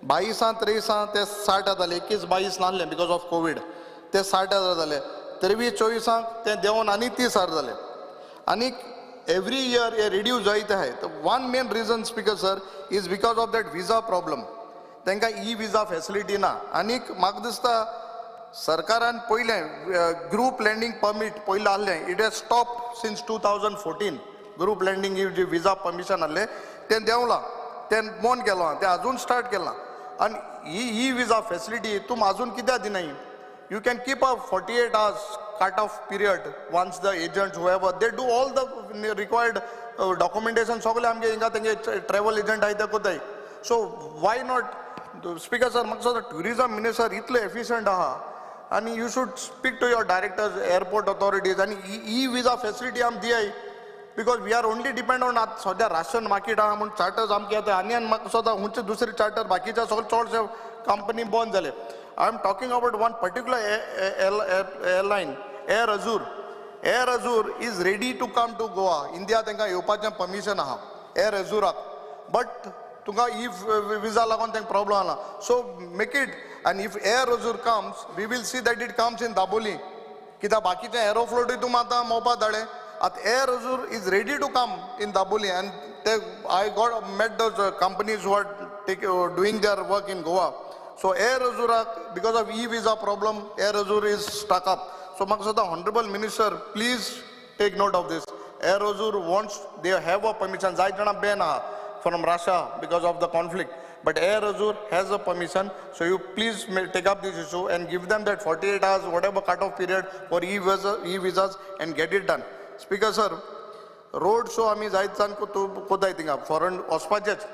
22 23 ते 60 जाले, 21 22 नासले because of Covid, ते 60,000 जाले, 23 24 ते देंवन आनी 30,000 जाले. आनीक एवरी इयर हे रिड्यूस जायत आहाय. One main reason speaker sir is because of that visa problem. तांकां ई विजा फॅसिलिटी ना. आनीक म्हाका दिसता सरकारान पयलें ग्रूप लँडींग परमीट पयलें आहलें, it has stop since 2014. Group landing he ji visa permission आहलें तें देंवलां, तें बंद केलां, तें आजून स्टार्ट केलां. आनी ही ई विजा फॅसिलिटी तूं आजून कित्याक दिनाय? You can keep a 48 hours cut off period once the agent whoever they do all the required documentation सगळें आमगे हिंगा तेंगे ट्रॅवल एजंट आहाय ते कोताय. So why not? Speaker sir, म्हाका दिसता ट्युरिजम मिनिस्टर इतलो एफिशंट आहा आनी you should speak to your directors, airport authorities आनी ई विजा फॅसिलिटी आम दियाय, because we are only depend on आतां सद्या राशन मार्केट आहा म्हूण चार्टर्स आमकां येता. आनी आनी म्हाका दिसता खंयचे दुसरे चार्टर बाकीचे सगळे चडशे कंपनी बंद जाले. I am talking about one particular airline, Air Azur. Air Azur is ready to come to Goa. India तांकां येवपाचें परमिशन आहा एअर अजूराक, बट तुका if विजा लागून तांकां प्रॉब्लम आहा. सो मेक it, आनी if Air Azur comes we will see that it comes in Dabolim, कित्याक बाकीचें एरोफ्लोटूय तुमी आतां मोपा धाडले. आतां Air Azur is ready to come in Dabolim आनी ते I got met those companies who are doing their work in Goa. So Air Azur, because of e-visa problem, Air Azur is stuck up. So म्हाका दिसता honourable minister, please take note of this. Air Azur wants, they have a permission, जायत जाणां ban आहा from Russia because of the conflict, but Air Azur has a permission. So you please take up this issue and give them that 48 hours whatever cut off period for e-visas and get it done. Speaker sir, road show आमी जायत जाण कोताय थिंगा फॉरन वचपाचेच,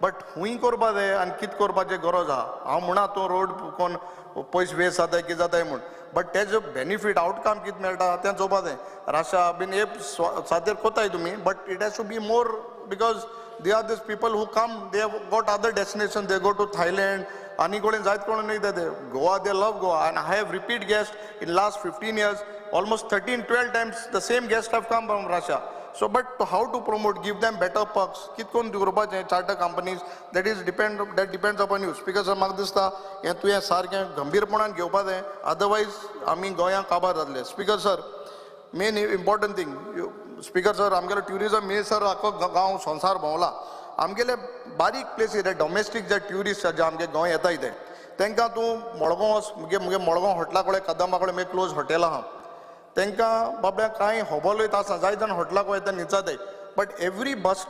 but खूंय करपा जाय आनी कितें करपाचें गरज आहा. हांव म्हणा तो रोड कोण पयस वेस्ट जाताय कितें जाताय म्हूण, बट तेजो बेनिफीट आवटकम कितें मेळटा तें चोवपा जाय. राशा बीन हे सातेर कोताय तुमी, but it has to be more because they are these people who come, they have got other destination, they go to Thailand आनी कडेन जायत कोण न्ही ते Goa, they love Goa. And I have repeat guest in last 15 years, almost 13-12 times the same guest have come from Russia. So but how to promote, give them better perks, कित कोण करपाचें charter companies, that is depend, that depends upon you. Speaker sir, म्हाका दिसता हें तुवें सारकें गंभीरपणान घेवपा जाय, अदरवायज आमी गोंयांक काबार जातले. Speaker sir, main important thing, speaker sir, आमगेलो ट्युरिजम मिनिस्टर आख्खो गांव संवसार भोंवला. आमगेले बारीक प्लेसी ते डॉमेस्टीक जे ट्युरिस्ट जे आमगे गोंय येताय ते तांकां तूं मडगांव वच, मुगे मडगांव हॉटेला कडेन कदंबा कडेन मागीर क्लोज हॉटेल आहा, तांकां बाबड्या कांय खबरूय आसना, जायत जाण हॉटेलाक वयता न्हिदता. But every bus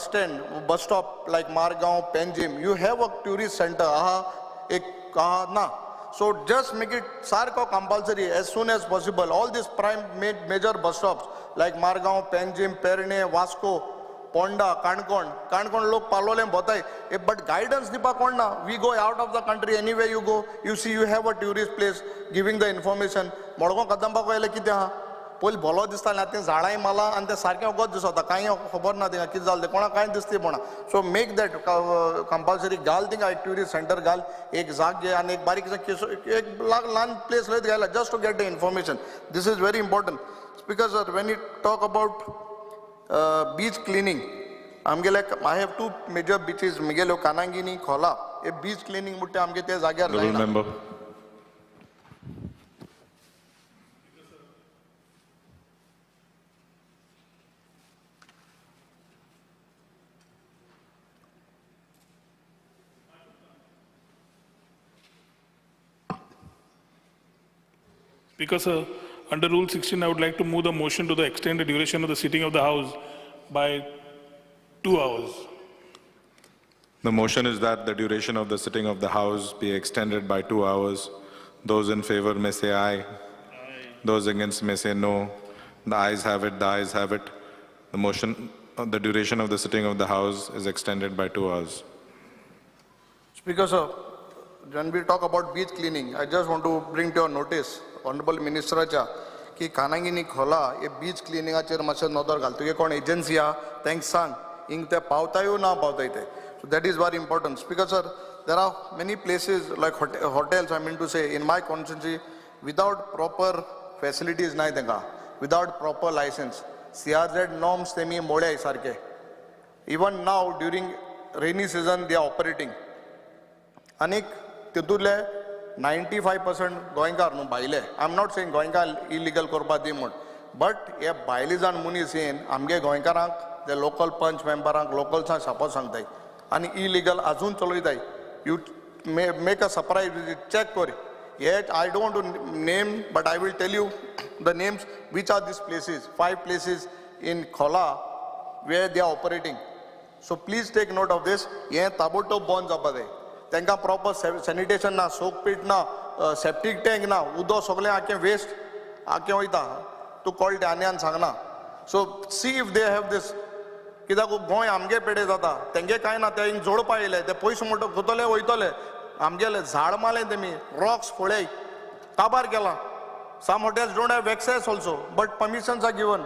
stand, bus stop like Margao, Panjim, you have a tourist centre आहा एक आहा ना. So just make it सारको compulsory as soon as possible. All these prime major bus stops like Margao, Panjim, Pernem, Vasco, Ponda, Canacona, Canacona लोक पालोलें भोंवताय, but guidance दिवपाक कोण ना. We go out of the country, anyway you go, you see you have a tourist place giving the information. Madgaon कदंबाक वयलें कितें आहा, पयलीं भोलो दिसतालें, आतां तें झाडांय माला आनी तें सारकें वगत दिसता, कांय खबर ना थिंगा कितें जालें तें, कोणाक कांय दिसती पडना. सो मेक that compulsory, घाल थिंगा एक ट्युरिस्ट सेंटर घाल, एक जाग घे आनी एक बारीक एक ल्हान प्लेस लयत घायला, just to get the information. This is very important. Speaker sir, when you talk about beach cleaning, आमगेले I have two major beaches म्हगेल्यो, कानांगिनी, खोला. हे बीच क्लिनींग म्हणटा आमगे ते जाग्यार जायना. Speaker sir, under Rule 16, I would like to move the motion to the extend the duration of the sitting of the House by 2 hours. The motion is that the duration of the sitting of the House be extended by 2 hours. Those in favor may say aye. Aye. Those against may say no. The ayes have it, the ayes have it. The motion, the duration of the sitting of the House is extended by 2 hours. Speaker sir, when we talk about beach cleaning, I just want to bring to your notice, Honorable Ministeraच्या की कानांगिनी खोला हे beach क्लिनिंगाचेर मातशें नदर घाल. तुगे कोण agency आहा तांकां सांग, हिंग ते पावताय ना पावताय ते. So that is very important. Speaker sir, there are many places like hotels, I mean to say in my constituency, without proper facilities नाय तांकां, without proper licence, CRZ norms तेमी मोड्याय सारके. Even now during rainy season they are operating. आनीक तितूंतले 95% गोंयकार न्हू भायले. I am not saying गोंयकार इलिगल करपा दी म्हूण, बट हे भायले जाण मनीस येवन आमगे गोंयकारांक, ते लोकल पंच मेंबरांक, लोकल्सांक शापोत सांगताय आनी इलिगल आजून चलयताय. You may make a surprise visit, check कर. हे I don't want to name, but I will tell you the names which are these places, 5 places in Cola where they are operating. So please take note of this. हें ताबडतोब बंद जावपा जाय. तांकां proper sanitation ना, सोक पीट ना, septic tank ना, उदक सगळें आख्खें वेस्ट आख्खें वयता. तूं कळटा आनी आनी सांगना. So see if they have this. कित्याक गोंय आमगे पेडे जाता, तेंगे कांय ना, ते हिंग जोडपा येयले, ते पयशे म्हणटा कोतले वयतले. आमगेले झाड मारलें तेमी, रॉक्स फोळ्याय काबार केला. Some hotels don't have access also, but permissions are given.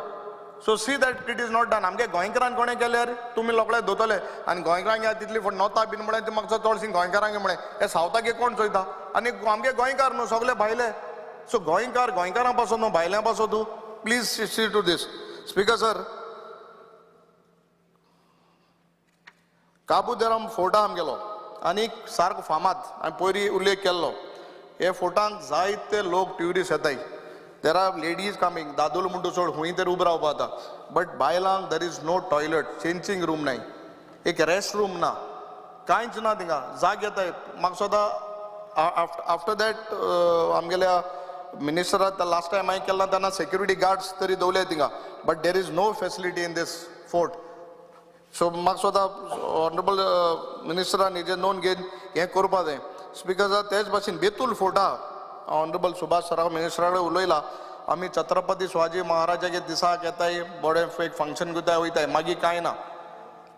So see that it is not done. आमगे गोंयकारान कोणें केल्यार तुमी लोकळे धोतले आनी गोंयकारांक तितली नोता बीन म्हळें ती म्हाका चडशीं गोंयकारांक म्हळें हे सावथाक कोण चोयता आनी आमगे गोंयकार न्हू सगळे भायले. सो गोंयकार गोंयकारां पासून न्हू भायल्यां पासून तूं. Please see to this. Speaker sir, Cabo de Rama फोर्टा आमगेलो आनी सारको फामाद, हांवें पयलीं उल्लेख केल्लो. हे फोर्टांक जायते लोक ट्युरिस्ट येताय. There are ladies coming, दादूल म्हणटू सोड हुंय तर उबो रावपा जाता, बट बायलांक there is no toilet, changing room नाय, एक रेस्ट रूम ना, कांयच ना थिंगा. जाग येताय म्हाका सदां. आफ्टर that आमगेल्या मिनिस्टराक लास्ट टायम हांवें केल्ला तेन्ना सेक्युरिटी गार्ड्स तरी दवरले थिंगा, but there is no facility in this fort. So म्हाका सदां ऑनरेबल मिनिस्टरान हेजेर नोंद घेवन हें करपा जाय. स्पिकर सर, तेच भाशेन बेतूल फोर्टा ऑनरेबल सुभाष सराव मिनिस्टरा कडेन उलयला. आमी छत्रपती शिवाजी महाराजाचे दिसाक येताय, बरें एक फंक्शन करताय वयताय, मागीर कांय ना.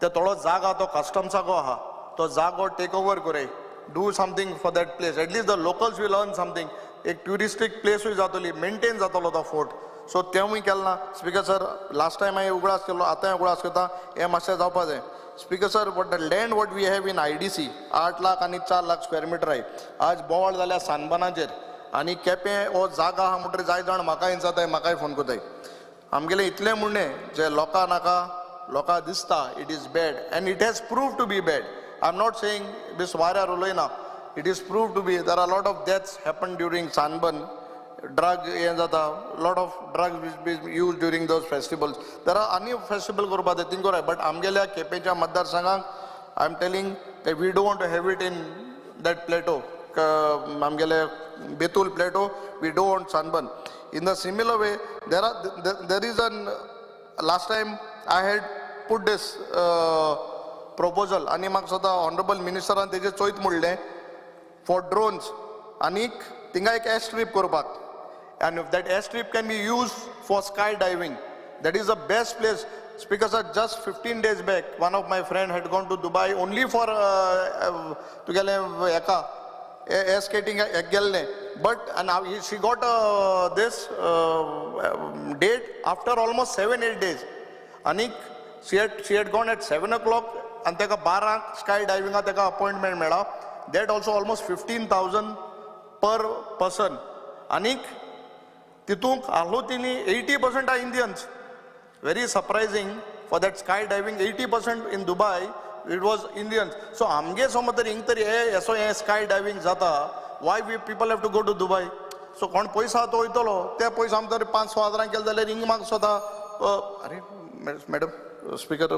ते थोडो जागा तो कस्टम्साको आहा, तो जागो टेक ओवर करे, do something for that place, at least the locals will earn something. एक ट्युरिस्टीक प्लेसूय जातली, मेंटेन जातलो तो फोर्ट. सो तेंवूय केलें ना. स्पिकर सर, लास्ट टायम हांवें उगडास केलो, आतांय उगडास करता, हें मातशें जावपा जाय. Speaker sir, what the land what we have in IDC 8 lakh आनी 4 लाख स्क्वेअर मिटर आहे. आज बोवाळ जाल्या सानबनाचेर आनी केपें हो जागा आहा म्हणटकीर जाय जाण म्हाकाय जाताय, म्हाकाय फोन करताय. आमगेलें इतलें म्हणणें जे लोकां नाका, लोकां दिसता it is bad and it has prove to be bad. I am not saying this वाऱ्यार उलयना, it is prove to be. There are lot of deaths happen during Sunburn, drug हें जाता, lot of drugs be use during those festivals. There are आनी festival करपा जाय thing कोराय, but आमगेल्या केपेंच्या मतदारसंघाक I am telling we don't want to have it in that plateau, आमगेले Betul plateau, we don't want sunburn. In the similar way, there is an last time I had put this proposal आनी म्हाका सदां honourable मिनिस्टरान तेजेर चोयत म्हणलें for drones आनीक थिंगा एक air strip करपाक, and if that air strip can be use for sky diving, that is the best place. Speaker sir, just 15 days back, one of my friend had gone to Dubai only for तुगेले हेका air skating गेल्ले, but and she got this date after almost 7-8 days. आनीक she had gone at 7 o'clock आनी ताका 12 sky डायविंगा ताका appointment मेळ्ळा. That also almost 15,000 per person. आनीक तितूंक आहलो तिनी 80% are Indians. Very surprising for that sky diving 80% in Dubai it was Indians. So आमगे समज तर हिंग तरी हे असो हे स्काय डायविंग जाता, why we people have to go to Dubai? So कोण पयसो तो वयतलो, ते पयसो आमकां तरी 5-6 हजारांक केले जाल्यार हिंग म्हाका स्वता. अरे madam speaker,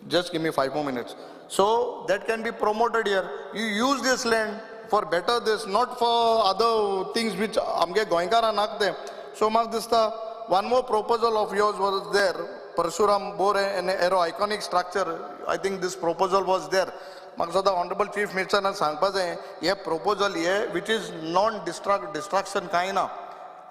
just give me 5 more minutes. So that can be promoted here. You use this land for better this, not for other things which आमगे गोंयकारां नाक ते. सो म्हाका दिसता one more proposal of yours was there, Parashuram Bore and Aero iconic structure. I think this proposal was there. म्हाका सदां honourable chief मिनिस्टरान सांगपा जाय हे proposal hey which is non destruction कांय ना,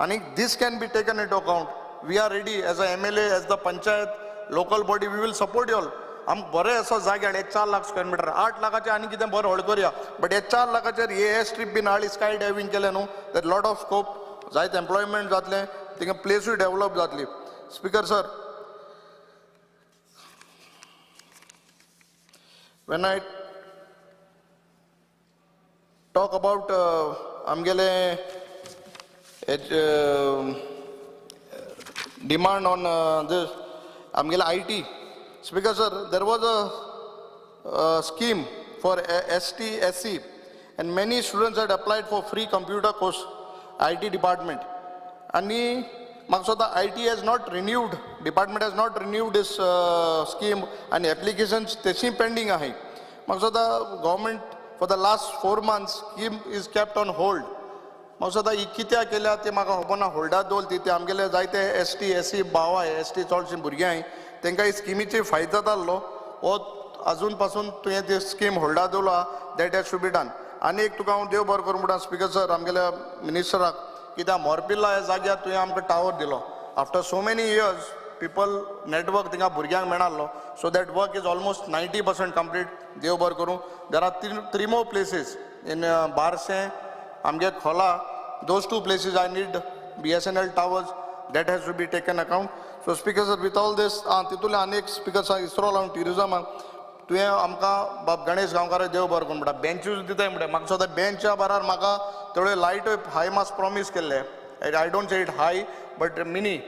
आनी this can be taken into account. We are ready as a MLA, as the panchayat local body, we will support you all. आमकां बरें असो जाग्यार हे 4 लाख स्क्वेअर मिटर, 8 लाखाचेर आनी कितें बरें व्हड करया, बट हे 4 लाखाचेर हे एअर स्ट्रीप बीन हाडली, स्काय डायवींग केलें न्हू, that lot of scope, जायत एम्प्लॉयमेंट जातलें, थिंगा प्लेसूय डेवलप जातली. Speaker sir, when I talk about आमगेले demand on this आमगेले IT, Speaker sir, there was a scheme for ST, SC, and many students had applied for free computer course, IT department. And the IT has not renewed, department has not renewed this scheme, and applications teshi pending ahe. The government for the last 4 months scheme is kept on hold. म्हाका ही कित्याक केल्या ते म्हाका खबर ना, holder दवरली ती आमगेले जायते एस टी एस सी भाव आहाय, एस टी चडशीं भुरगीं आहाय, तांकां ही स्किमीची फायदो जातालो, हो आजून पासून तुवें ती स्कीम होल्डार दवरला, that has to be done. आनी एक तुका हांव देव बरो करूं म्हणटा स्पिकर सर, आमगेल्या मिनिस्टराक, कित्याक मोरपिल्ला ह्या जाग्यार तुवें आमकां टावर दिलो. After so many years people network थिंगा भुरग्यांक मेळनासलो, so that work is almost 90% complete. देव बरो करूं. There are 3 more places in Barse, आमगे खोला, those 2 places I need BSNL towers, that has to be taken account. So speaker sir, with all this, तितूंतले आनी एक स्पिकर सर, इसरो लावन ट्युरिजमाक तुवें आमकां बाब गणेश गांवकार देव बरो करूं म्हणटा, बेंचूच दिताय म्हणटा. म्हाका सदां बेंचा बरार म्हाका तेवढे लायट हाय मास प्रॉमीस केल्ले, I don't say it high but mini,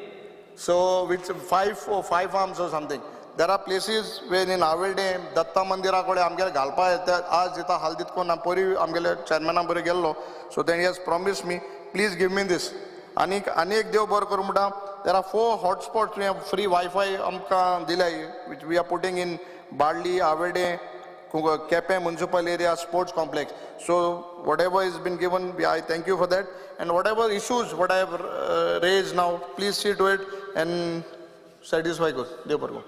so with 5 arms or something. There are places when in Avelde Datta मंदिरा कडेन आमगेले घालपा येता, आज दिता हाल दितकोन हांव परी आमगेले चेअरमॅना बरें गेल्लो, so then he has promise me, please give me this. आनीक आनी एक देव बरो करूं म्हणटा, there are 4 hotspots तुवें फ्री वायफाय आमकां दिल्या, which we are putting in Balli, Avede, Quepem municipal area, sports complex. So whatever is been given, I thank you for that, and whatever issues what I have raise now, please see to it and satisfy कर. देव बरो करूं.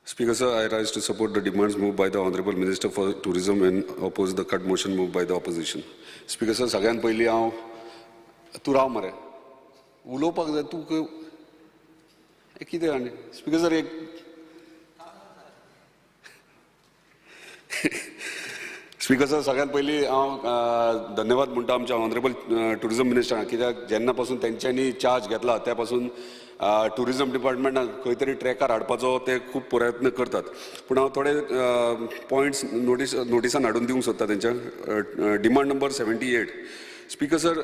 Speaker sir, I rise to support the demands moved by the Honorable Minister for Tourism and oppose the cut motion moved by the opposition. Speaker sir, सगळ्यात पयलीं हांव तूं राव मरे उलोवपाक जाय तूं कितें आनी स्पीकर सर एक स्पीकर सर सगळ्यात पयलीं हांव धन्यवाद म्हणटा आमच्या ऑनरेबल ट्युरिजम मिनिस्टराक, कित्याक जेन्ना पासून तेंच्यांनी चार्ज घेतला त्या पासून ट्युरिजम डिपार्टमेंटान खंय तरी ट्रॅकार हाडपाचो ते खूब प्रयत्न करतात. पूण हांव थोडे पॉयंट्स नोटिसान हाडून दिवंक सोदता तेंच्या. Demand number 78. Speaker sir,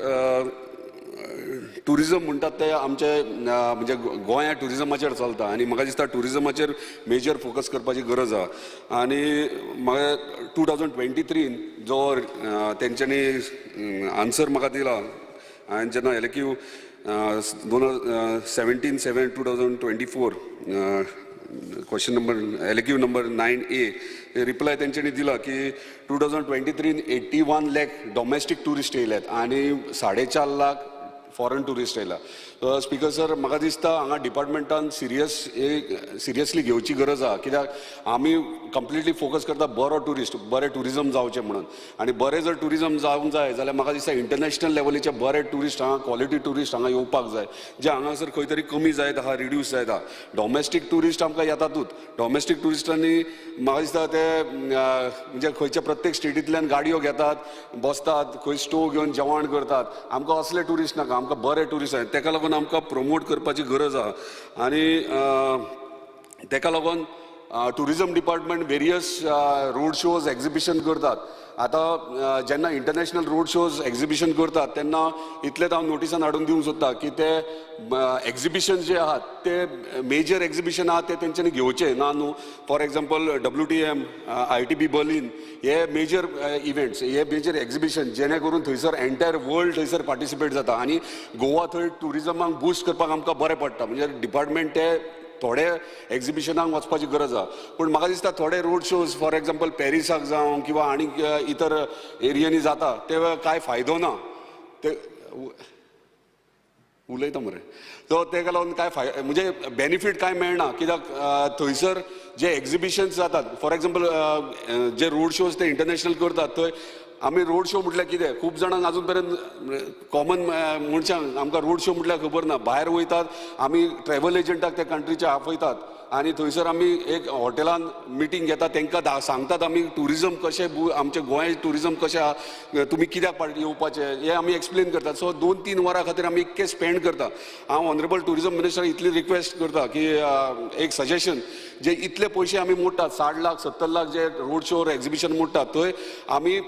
tourism म्हणटात ते आमचे म्हणजे गोंया ट्युरिजमाचेर चलता आनी म्हाका दिसता ट्युरिजमाचेर मेजर फोकस करपाची गरज आसा. आनी म्हाका 2023 जो तेंच्यांनी आन्सर म्हाका दिला आनी जेन्ना LAQ 17/7/2024 question number LAQ number 9A reply तेंच्यांनी दिला की 2023 81 लाख डॉमेस्टीक ट्युरिस्ट येयल्यात आनी 4.5 लाख फॉरन ट्युरिस्ट येयला. स्पीकर सर, म्हाका दिसता हांगा डिपार्टमेंटान सिरियसली घेवची गरज आहा, कित्याक आमी कंप्लिटली फोकस करता बरो ट्युरिस्ट, बरें ट्युरिजम जावचें म्हणून. आनी बरें जर ट्युरिजम जावंक जाय जाल्यार म्हाका दिसता इंटरनॅशनल लेवलीचे बरे ट्युरिस्ट हांगा, क्वॉलिटी ट्युरिस्ट हांगा येवपाक जाय, जे हांगासर खंय तरी कमी जायत आहा, रिड्यूस जायत आहा. डॉमेस्टीक ट्युरिस्ट आमकां येतातूच. डॉमेस्टीक ट्युरिस्टांनी म्हाका दिसता ते म्हणजे खंयच्या प्रत्येक स्टेटींतल्यान गाडयो घेतात, बसतात, खंय स्टोव घेवन जेवण करतात. आमकां असले ट्युरिस्ट नाका, आमकां बरे ट्युरिस्ट जाय. तेका लागून आमकां प्रमोट करपाची गरज आहा. आनी तेका लागून tourism department various road shows exhibition करतात. आतां जेन्ना इंटरनॅशनल रोड शोज एक्झिबिशन करतात तेन्ना इतलेंच हांव नोटिसान हाडून दिवंक सोदता की ते एक्झिबिशन जे आहात ते मेजर एक्झिबिशन आहात ते तेंच्यांनी घेवचे ना न्हू. For example WTM, ITB Berlin हे मेजर इव्हेंट्स, हे मेजर एक्झिबिशन, जेणे करून थंयसर एंटायर वर्ल्ड थंयसर पार्टिसिपेट जाता आनी गोवा थंय ट्युरिजमाक बुस्ट करपाक आमकां बरें पडटा. म्हणजे डिपार्टमेंट ते थोडे एक्झिबिशनाक वचपाची गरज आहा. पूण म्हाका दिसता थोडे रोड शोज फॉर एग्जाम्पल पॅरिसाक जावं किंवा आनीक इतर एरियांनी जाता ते कांय फायदो ना, ते उलयता मरे. सो तेका लागून कांय फाय म्हणजे बेनिफीट कांय मेळना, कित्याक थंयसर जे एक्झिबिशन्स जातात, for example J road shows ते इंटरनॅशनल करतात थंय आमी रोड शो म्हटल्यार कितें, खूब जाणांक आजून पर्यंत कॉमन मनशांक आमकां रोड शो म्हटल्यार खबर ना. भायर वयतात आमी ट्रॅवल एजंटाक त्या कंट्रीचे आपयतात आनी थंयसर आमी एक हॉटेलान मिटींग घेतात, तांकां सांगतात आमी ट्युरिजम कशें, आमचें गोंय ट्युरिजम कशें आहा, तुमी कित्याक येवपाचें हें आमी एक्सप्लेन करतात. सो 2-3 वरां खातीर आमी इतकें स्पेंड करता. हांव ऑनरेबल ट्युरिजम मिनिस्टर इतली रिक्वेस्ट करता की एक सजेशन, जे इतले पयशे आमी मोडटात, 60 लाख 70 लाख जे रोड शो एक्झिबिशन मोडटात, थंय आमी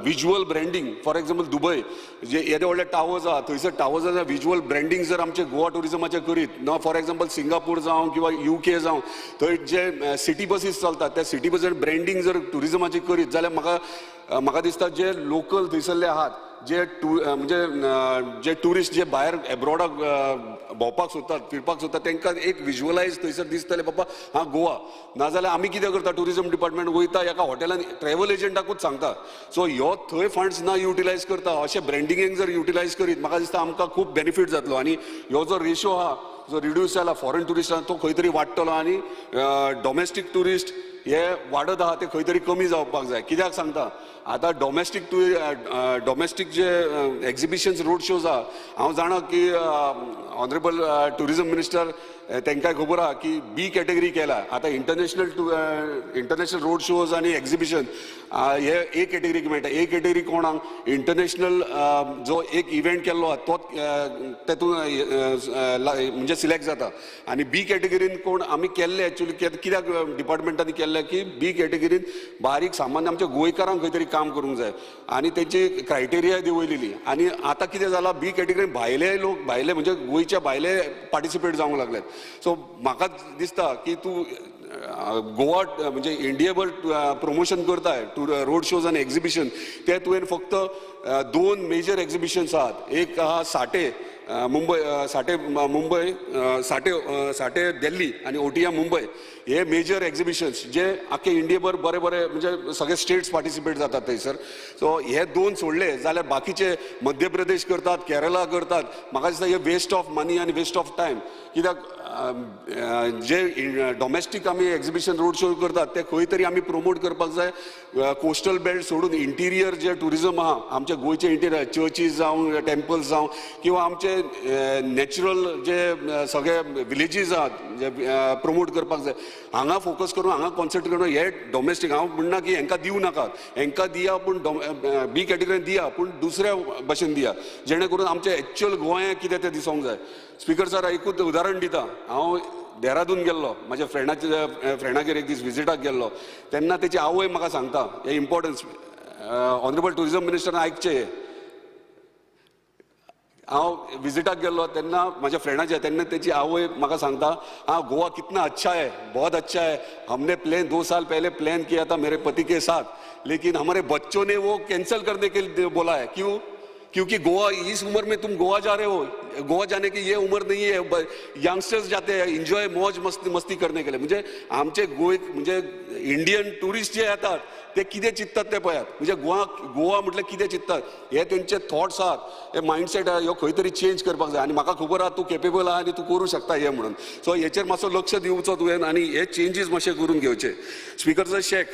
visual branding, for example Dubai जे येदे व्हडले टावर्स आहा थंयसर टावर्साचें विज्युअल ब्रँडींग जर आमचें गोवा ट्युरिजमाचें करीत ना, फॉर एग्जाम्पल सिंगापूर जावं किंवा UK जावं, थंय जे सिटी बसीस चलतात त्या सिटी बसीर ब्रँडींग जर ट्युरिजमाची करीत जाल्यार म्हाका म्हाका दिसता जे लोकल थंयसरले आहात, जे म्हणजे जे ट्युरिस्ट जे भायर एब्रॉडाक भोंवपाक सोदतात, फिरपाक सोदतात, तांकां एक विज्युअलायज थंयसर दिसतलें बाबा हां गोवा. नाजाल्यार आमी कितें करता, ट्युरिजम डिपार्टमेंट वयता एका हॉटेलान ट्रॅवल एजंटाकूच सांगता. सो ह्यो थंय फंड्स ना युटिलायज करता, अशें ब्रँडिंगेक जर युटिलायज करीत म्हाका दिसता आमकां खूब बेनिफीट जातलो. आनी ह्यो जो रेशो आहा जो रिड्यूस जाला फॉरेन ट्युरिस्टां तो खंय तरी वाडटलो आनी डॉमेस्टीक ट्युरिस्ट हे वाडत आहा ते खंय तरी कमी जावपाक जाय. कित्याक सांगता, आतां डॉमेस्टीक जे एक्झिबिशन्स रोड शोज आहा, हांव जाणा की ऑनरेबल ट्युरिजम मिनिस्टर तांकांय खबर आहा की बी कॅटेगरी केला. आतां इंटरनॅशनल रोड शोज आनी एक्झिबिशन हे ए कॅटेगरीक मेळटा. ए कॅटेगरी कोणाक इंटरनॅशनल जो एक इव्हेंट केल्लो आहा तो तेतून म्हणजे सिलेक्ट जाता. आनी बी कॅटेगरीन कोण आमी केल्ले एक्चुअली कित्याक डिपार्टमेंटांनी केल्ले की बी कॅटेगरीन बारीक सामान्य आमच्या गोंयकारांक खंय तरी काम करूंक जाय आनी तेची क्रायटेरिया देंवयलेली. आनी आतां कितें जालां, बी कॅटेगरीन भायले लोक, भायले म्हणजे गोंयच्या भायले पार्टिसिपेट जावंक लागल्यात. सो म्हाका दिसता की तूं गोवा म्हणजे इंडियाभर प्रमोशन करताय रोड शोज आनी एक्झिबिशन, ते तुवें फक्त 2 मेजर एक्झिबिशन्स आहात. एक आहा साठे मुंबय, साठे मुंबय, साठे साठे दिल्ली आनी OTM Mumbai, हे मेजर एक्झिबिशन्स जे आख्खे इंडियाभर बरे बरे म्हणजे सगळे स्टेट्स पार्टिसिपेट जातात थंयसर. सो हे 2 सोडले जाल्यार बाकीचे मध्य प्रदेश करतात, केरला करतात. म्हाका दिसता हे वेस्ट ऑफ मनी आनी वेस्ट ऑफ टायम, कित्याक जे डॉमेस्टीक आमी एक्झिबिशन रोड शो करतात ते खंय तरी आमी प्रमोट करपाक जाय. कोस्टल बेल्ट सोडून इंटिरियर जे ट्युरिजम आहा आमच्या गोंयचे इंटिरियर, चर्चीस जावं, टेम्पल्स जावं, किंवा आमचे नॅचरल जे सगळे विलेजीस आहात जे प्रमोट करपाक जाय. हांगा फोकस करून, हांगा कॉन्सन्ट्रेट करून हे डॉमेस्टीक, हांव म्हणना की हेंकां दिवं नाकात, हेंकां दिया, पूण बी कॅटेगरीन दिया, पूण दुसऱ्या भशेन दिया, जेणे करून आमचें एक्चुअल गोंय कितें तें दिसोंक जाय. स्पीकर सर, एकूच उदाहरण दिता. हांव देहरादून गेल्लो म्हाज्या फ्रेंडागेर एक दीस विजिटाक गेल्लो, तेन्ना तेची आवय म्हाका सांगता, हे इम्पॉर्टन्स ऑनरेबल ट्युरिजम मिनिस्टरान आयकचें. हांव विजिटाक गेल्लो तेन्ना म्हाज्या फ्रेंडाच्या, तेन्ना तेची आवय म्हाका सांगता, हाँ गोवा कितना अच्छा है, बहुत अच्छा है, हमने प्लान 2 साल पहले प्लान किया था मेरे पति के साथ, लेकिन हमारे बच्चों ने वो कैंसिल करने के लिए बोला है. क्यों? क्योंकि गोवा इस उम्र में तुम गोवा जा रहे हो, गोवा जाने की ये उम्र नहीं है. यंगस्टर्स जाते हैं एन्जॉय मौज मस्ती मस्ती करने के लिए. म्हणजे आमचे गोंय म्हणजे इंडियन टुरिस्ट जे येतात ते कितें चिंततात ते पळयात. म्हणजे गोवा गोवा म्हटल्यार कितें चिंततात हे तेंचे थॉट्स आहात, हे मायंडसेट आहा, ह्यो खंय तरी चेंज करपाक जाय. आनी म्हाका खबर आहा तूं केपेबल आहा आनी तूं करूं शकता हें म्हणून. सो हेचेर मातसो लक्ष दिवचो तुवें आनी हे चेंजीस मातशे करून घेवचे. स्पिकर सर, शॅक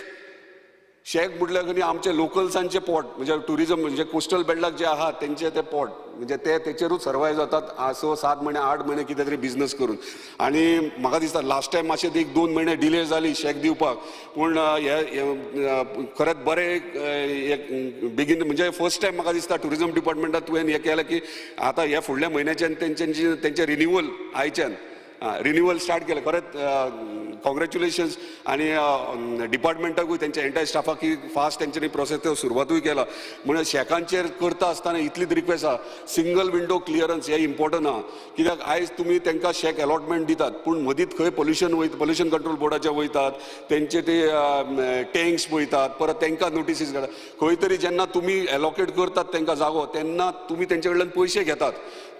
शॅक म्हटल्यार न्ही आमचे लोकल्सांचे पोट, म्हणजे टुरिजम म्हणजे कोस्टल बेल्टाक जे आहात तेंचे ते पोट, म्हणजे ते तेचेरूच सर्वायव जातात 6, 7 म्हयने 8 म्हयने कितें तरी बिजनस करून. आनी म्हाका दिसता लास्ट टायम मातशें 1-2 म्हयने डिले जाली शॅक दिवपाक, पूण हे खरेंच बरें एक बेगीन म्हणजे फर्स्ट टायम म्हाका दिसता टुरिजम डिपार्टमेंटात तुवें हें केलें की आतां ह्या फुडल्या म्हयन्याच्यान तेंच्यांची तेंचें रिन्युअल आयच्यान रिन्युअल स्टार्ट केलें. खरेंच कॉंग्रेच्युलेशन्स. आनी डिपार्टमेंटाकूय तेंच्या एंटायर स्टाफाक की फास्ट तेंच्यांनी प्रोसेस तो सुरवातूय केला. म्हणून शॅकांचेर करता आसतना इतलीच रिक्वेस्ट आहा, सिंगल विंडो क्लियरन्स हें इम्पॉर्टंट आहा. कित्याक आयज तुमी तांकां शॅक अलॉटमेंट दितात पूण मदींच खंय पोल्युशन वयता, पोल्युशन कंट्रोल बोर्डाचे वयतात, तेंचे ते टँक्स पळयतात, परत तांकां नोटिसीस काडटा. खंय तरी जेन्ना तुमी एलोकेट करतात तांकां जागो तेन्ना तुमी तेंचे कडल्यान पयशे घेतात.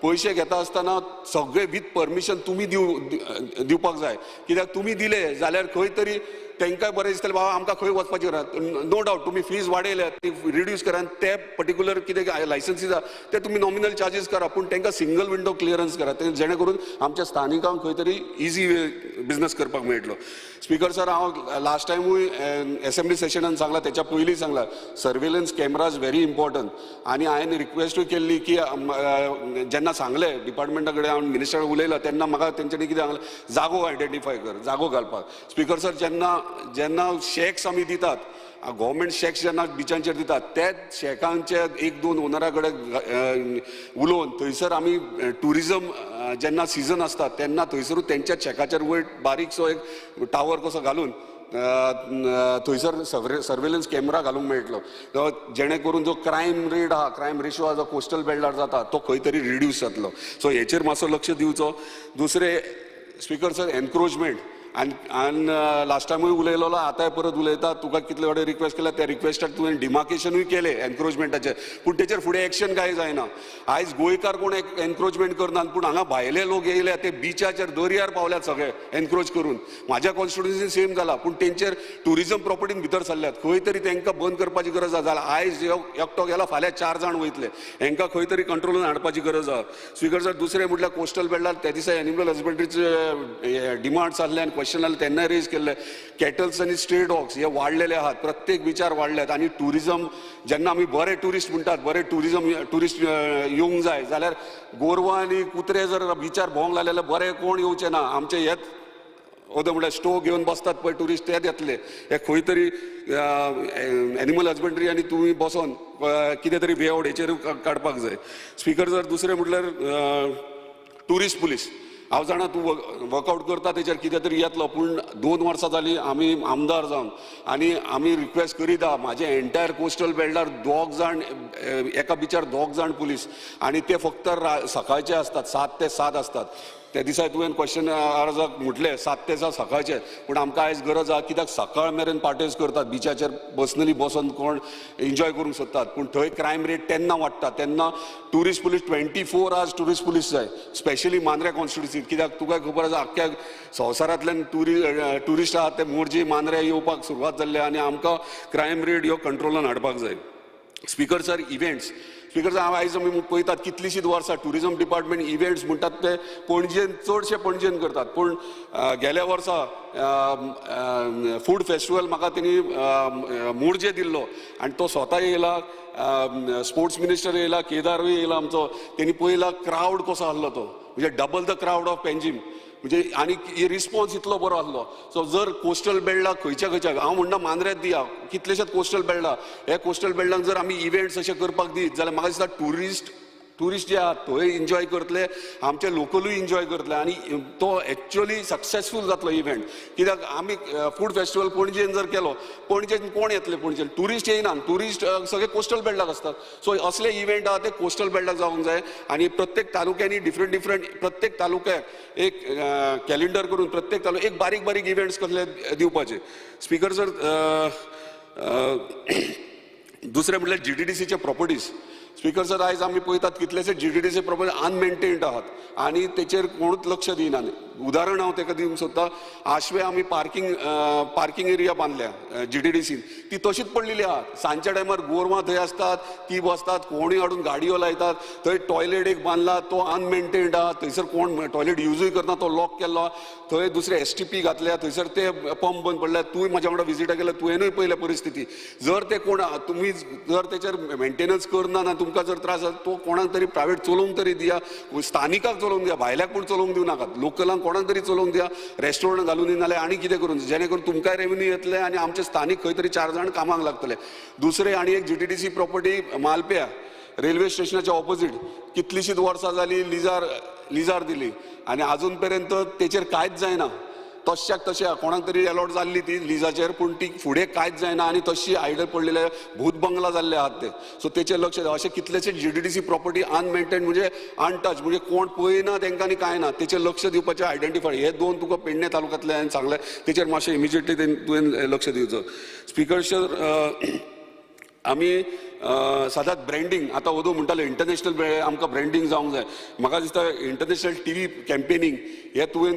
पयशे घेता आसतना सगळे वीथ परमिशन तुमी दिवपाक जाय. कित्याक तुमी दिले जाल्यार खंय तरी तांकां बरें दिसतलें बाबा आमकां खंय वचपाची गरज. नो डावट तुमी फीज वाडयल्या ती रिड्यूस करा आनी ते पर्टिक्युलर कितें लायसन्सीस आहा ते तुमी नॉमिनल चार्जीस करा, पूण तांकां सिंगल विंडो क्लियरन्स करा ते जेणे करून आमच्या स्थानिकांक खंय तरी इजी बिजनस करपाक मेळटलो. स्पिकर सर, हांव लास्ट टायमूय एसेंब्ली सेशनान सांगला, तेच्या पयलीं सांगला, सर्वेलन्स कॅमराज व्हेरी इम्पॉर्टंट. आनी हांवें रिक्वेस्टूय केल्ली की जेन्ना सांगलें डिपार्टमेंटा कडेन हांव मिनिस्टर उलयलां तेन्ना म्हाका तेंच्यांनी कितें सांगलें, जागो आयडेंटिफाय कर, जागो घालपाक. स्पिकर सर, जेन्ना जेन्ना शॅक्स आमी दितात, गव्हर्मेंट शॅक्स जेन्ना बिचांचेर दितात त्याच शॅकांचे 1-2 ओनरा कडेन उलोवन थंयसर आमी टुरिजम जेन्ना सिजन आसता तेन्ना थंयसरूच तेंच्या शॅकाचेर वयर बारीकसो एक टावर कसो घालून थंयसर सर्वेलन्स कॅमेरा घालूंक मेळटलो, जेणे करून जो क्रायम रेट आहा, क्रायम रेशो आहा जो कोस्टल बेल्टार जाता तो खंय तरी रिड्यूस जातलो. सो हेचेर मातसो लक्ष दिवचो. दुसरें स्पिकर सर, एनक्रोचमेंट आनी लास्ट टायमूय उलयलेलो, आतांय परत उलयता. तुका कितले कडेन रिक्वेस्ट केल्या त्या रिक्वेस्टाक तुवें डिमार्केशनूय केलें एनक्रोचमेंटाचें, पूण तेचेर फुडें एक्शन कांय जायना. आयज गोंयकार कोण एनक्रोचमेंट करनात, पूण हांगा भायले लोक येयले ते बिचाचेर दर्यार पावल्यात सगळे एनक्रोच करून. म्हाज्या कॉन्स्टिट्युन्सीन सेम जाला, पूण तेंचेर टुरिजम प्रॉपर्टीन भितर सरल्यात. खंय तरी तांकां बंद करपाची गरज आसा. जाल्यार आयज एकटो गेला फाल्यां 4 जाण वयतले, हांकां खंय तरी कंट्रोलून हाडपाची गरज आसा. स्पिकर सर, दुसरें म्हटल्यार कोस्टल बेल्टार त्या दिसा एनिमल हजबंड्रीचे डिमांड्स आसले आनी क्वेश्चन तेन्ना रेज केल्ले. कॅटल्स आनी स्ट्रे डॉग्स हे वाडलेले आहात, प्रत्येक विचार वाडल्यात. आनी टुरिजम जेन्ना आमी बरे टुरिस्ट म्हणटात, बरे टुरिजम टुरिस्ट येवंक जाय जाल्यार गोरवां आनी कुत्रे जर विचार भोंवंक लागले जाल्यार बरे कोण येवचे ना. आमचे हेच ओदो म्हळ्यार स्टोव घेवन बसतात पळय टुरिस्ट तेच येतले. हे खंय तरी एनिमल हजबंड्री आनी तुमी बसोन कितें तरी वे आवट हेचेर काडपाक जाय. स्पिकर सर, दुसरें म्हटल्यार टुरिस्ट पुलीस. हांव जाणा तूं वर्कआवट करता तेचेर कितें तरी येतलो, पूण 2 वर्सां जालीं आमी आमदार जावन आनी आमी रिक्वेस्ट करीत आहा. म्हाजे एंटायर कोस्टल बेल्टार 2 जाण एका बिचार 2 जाण पुलीस, आनी ते फक्त सकाळचे आसतात, 7 ते 7 आसतात. त्या दिसा तुवें क्वेश्चन अर्जाक म्हटलें 7 ते 7 सकाळचे, पूण आमकां आयज गरज आहा कित्याक सकाळ मेरेन पार्टीज करतात बिचाचेर, पर्सनली बसोन कोण एन्जॉय करूंक सोदतात, पूण थंय क्रायम रेट तेन्ना वाडटा. तेन्ना tourist police 24 hours tourist police जाय, स्पेशली मांद्र्या कॉन्स्टिट्युन्सीत. कित्याक तुका खबर आसा आख्ख्या संवसारांतल्यान ट्युरिस्ट आहात ते मोरजी मांद्र्या येवपाक सुरवात जाल्ली आनी आमकां क्रायम रेट ह्यो कंट्रोलान हाडपाक जाय. Speaker sir, events. Speaker sir, हांव आयज आमी पळयतात कितलींशींच वर्सां टुरिजम डिपार्टमेंट इव्हेंट्स म्हणटात ते पणजेन, चडशे पणजेन करतात, पूण गेल्या वर्सा फूड फेस्टिवल म्हाका तेणी मोरजे दिल्लो आनी तो स्वता येयला, स्पोर्ट्स मिनिस्टर येयला, केदारूय येयला आमचो. तेणी पळयला क्रावड कसो आसलो तो, म्हणजे double the crowd of Panjim, म्हणजे आनी रिस्पॉन्स इतलो बरो आसलो. सो जर कोस्टल बेल्टाक खंयच्या खंयच्या, हांव म्हणना मांद्र्यात दिया, कितलेशेच कोस्टल बेल्टा, हे कोस्टल बेल्टाक जर आमी इव्हेंट्स अशे करपाक दीत जाल्यार म्हाका दिसता ट्युरिस्ट जे आहात थंय एन्जॉय करतले, आमचे लोकलूय एन्जॉय करतले आनी तो एक्चुअली सक्सेसफूल जातलो इव्हेंट. कित्याक आमी फूड फेस्टिवल पणजेन जर केलो, पणजेन कोण येतले? पणजेन ट्युरिस्ट येयना, ट्युरिस्ट सगळे कोस्टल बेल्टाक आसतात. सो असले इव्हेंट आहा ते कोस्टल बेल्टाक जावंक जाय आनी प्रत्येक तालुक्यांनी डिफरंट डिफरंट, प्रत्येक तालुक्याक एक कॅलेंडर करून प्रत्येक तालुक्याक एक बारीक बारीक इव्हेंट्स कसले दिवपाचे. स्पिकर सर, दुसरें म्हटल्यार GTDCचे प्रॉपर्टीज. स्पीकर सर, आयज आमी पळयतात कितलेशे जीटीडीसी प्रॉपर्टी अनमेंटेन्ड आहात आनी तेचेर कोणूच लक्ष दिना. उदाहरण हांव तेका दिवंक सोदता, आशवे आमी पार्किंग एरिया बांदल्या जीटीडीसीन, ती तशीच पडलेली आहा. सांजच्या टायमार गोरवां थंय आसतात, ती बसतात, कोणूय हाडून गाडयो लायतात. थंय टॉयलेट एक बांदला तो अनमेंटेन्ड आहा, थंयसर कोण टॉयलेट युजूय करना, तो लॉक केल्लो आहा. थंय दुसरे एसटीपी घातल्या, थंयसर ते पंप बंद पडल्या. तूंय म्हाज्या वांगडा विजिटाक गेल्यार तुवेंनूय पळयल्या परिस्थिती. जर ते कोण तुमी जर तेचेर मेंटेनन्स करना ना, तुमकां जर त्रास जाता तो कोणाक तरी प्रायवेट चलोवंक तरी दिया, स्थानिकाक चलोवंक दिया, भायल्याक कोण चलोवंक दिवं नाकात, लोकलांक कोणाक तरी चलोवंक दिया, रेस्टॉरंट घालून दी, नाल्यार आनी कितें करून, जेणे करून तुमकांय रेवन्यू येतले आनी आमचे स्थानीक खंय तरी 4 जाण कामाक लागतले. दुसरें आनी एक जीटीडीसी प्रॉपर्टी मालप्या रेल्वे स्टेशनाच्या ऑपोजीट कितलीशीच वर्सां जाली लिजार दिली आनी आजून पर्यंत तेचेर कांयच जायना. तश्याक तशें कोणाक तरी एलॉट जाल्ली ती लिजाचेर, पूण ती फुडें कांयच जायना आनी तशी आयडल पडलेले भूत बंगला जाल्ले आहात ते. सो तेचेर लक्ष दिया. अशे कितलेशे जीटीडीसी प्रॉपर्टी अनमेंटेन म्हणजे अनटच, म्हणजे कोण पळयना तेंकां आनी कांय ना, तेचेर लक्ष दिवपाचें आयडेंटिफाय. हे दोन तुका पेडणे तालुक्यांतले हांवें सांगलें, तेचेर मातशें इमिजिएटली तुवें लक्ष दिवचो. स्पीकर सर, आमी सदांच ब्रँडींग, आतां ओदो म्हणटाले इंटरनॅशनल आमकां ब्रँडींग जावंक जाय. म्हाका दिसता इंटरनॅशनल टीव्ही कॅम्पेनींग हे तुवें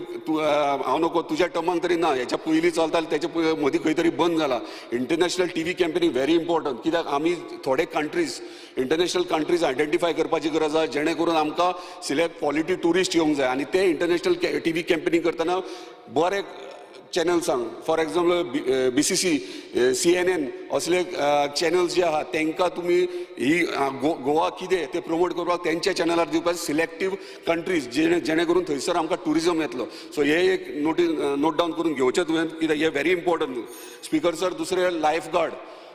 हांव नको तुज्या टर्माक तरी ना, हेच्या पयलीं चलतालें, तेच्या मदीं खंय तरी बंद जाला. International TV campaigning very important, कित्याक आमी थोडे कंट्रीज, इंटरनॅशनल कंट्रीज आयडेंटिफाय करपाची गरज आसा, जेणे करून आमकां सिलेक्ट क्वॉलिटी ट्युरिस्ट येवंक जाय. आनी ते इंटरनॅशनल टीव्ही कॅम्पेनींग करतना बरे चॅनल्सांक, फॉर एक्झाम्पल BCC, CNN असले चॅनल्स जे आहा तेंकां तुमी ही गोवा कितें ते प्रमोट करपाक तेंच्या चॅनलार दिवपाक सिलेक्टीव कंट्रीज, जेणे करून थंयसर आमकां ट्युरिजम येतलो. सो हे एक नोट डावन करून घेवचें तुवें, कित्याक हे व्हेरी इम्पॉर्टंट. स्पीकर सर, दुसरें लायफ गार्ड.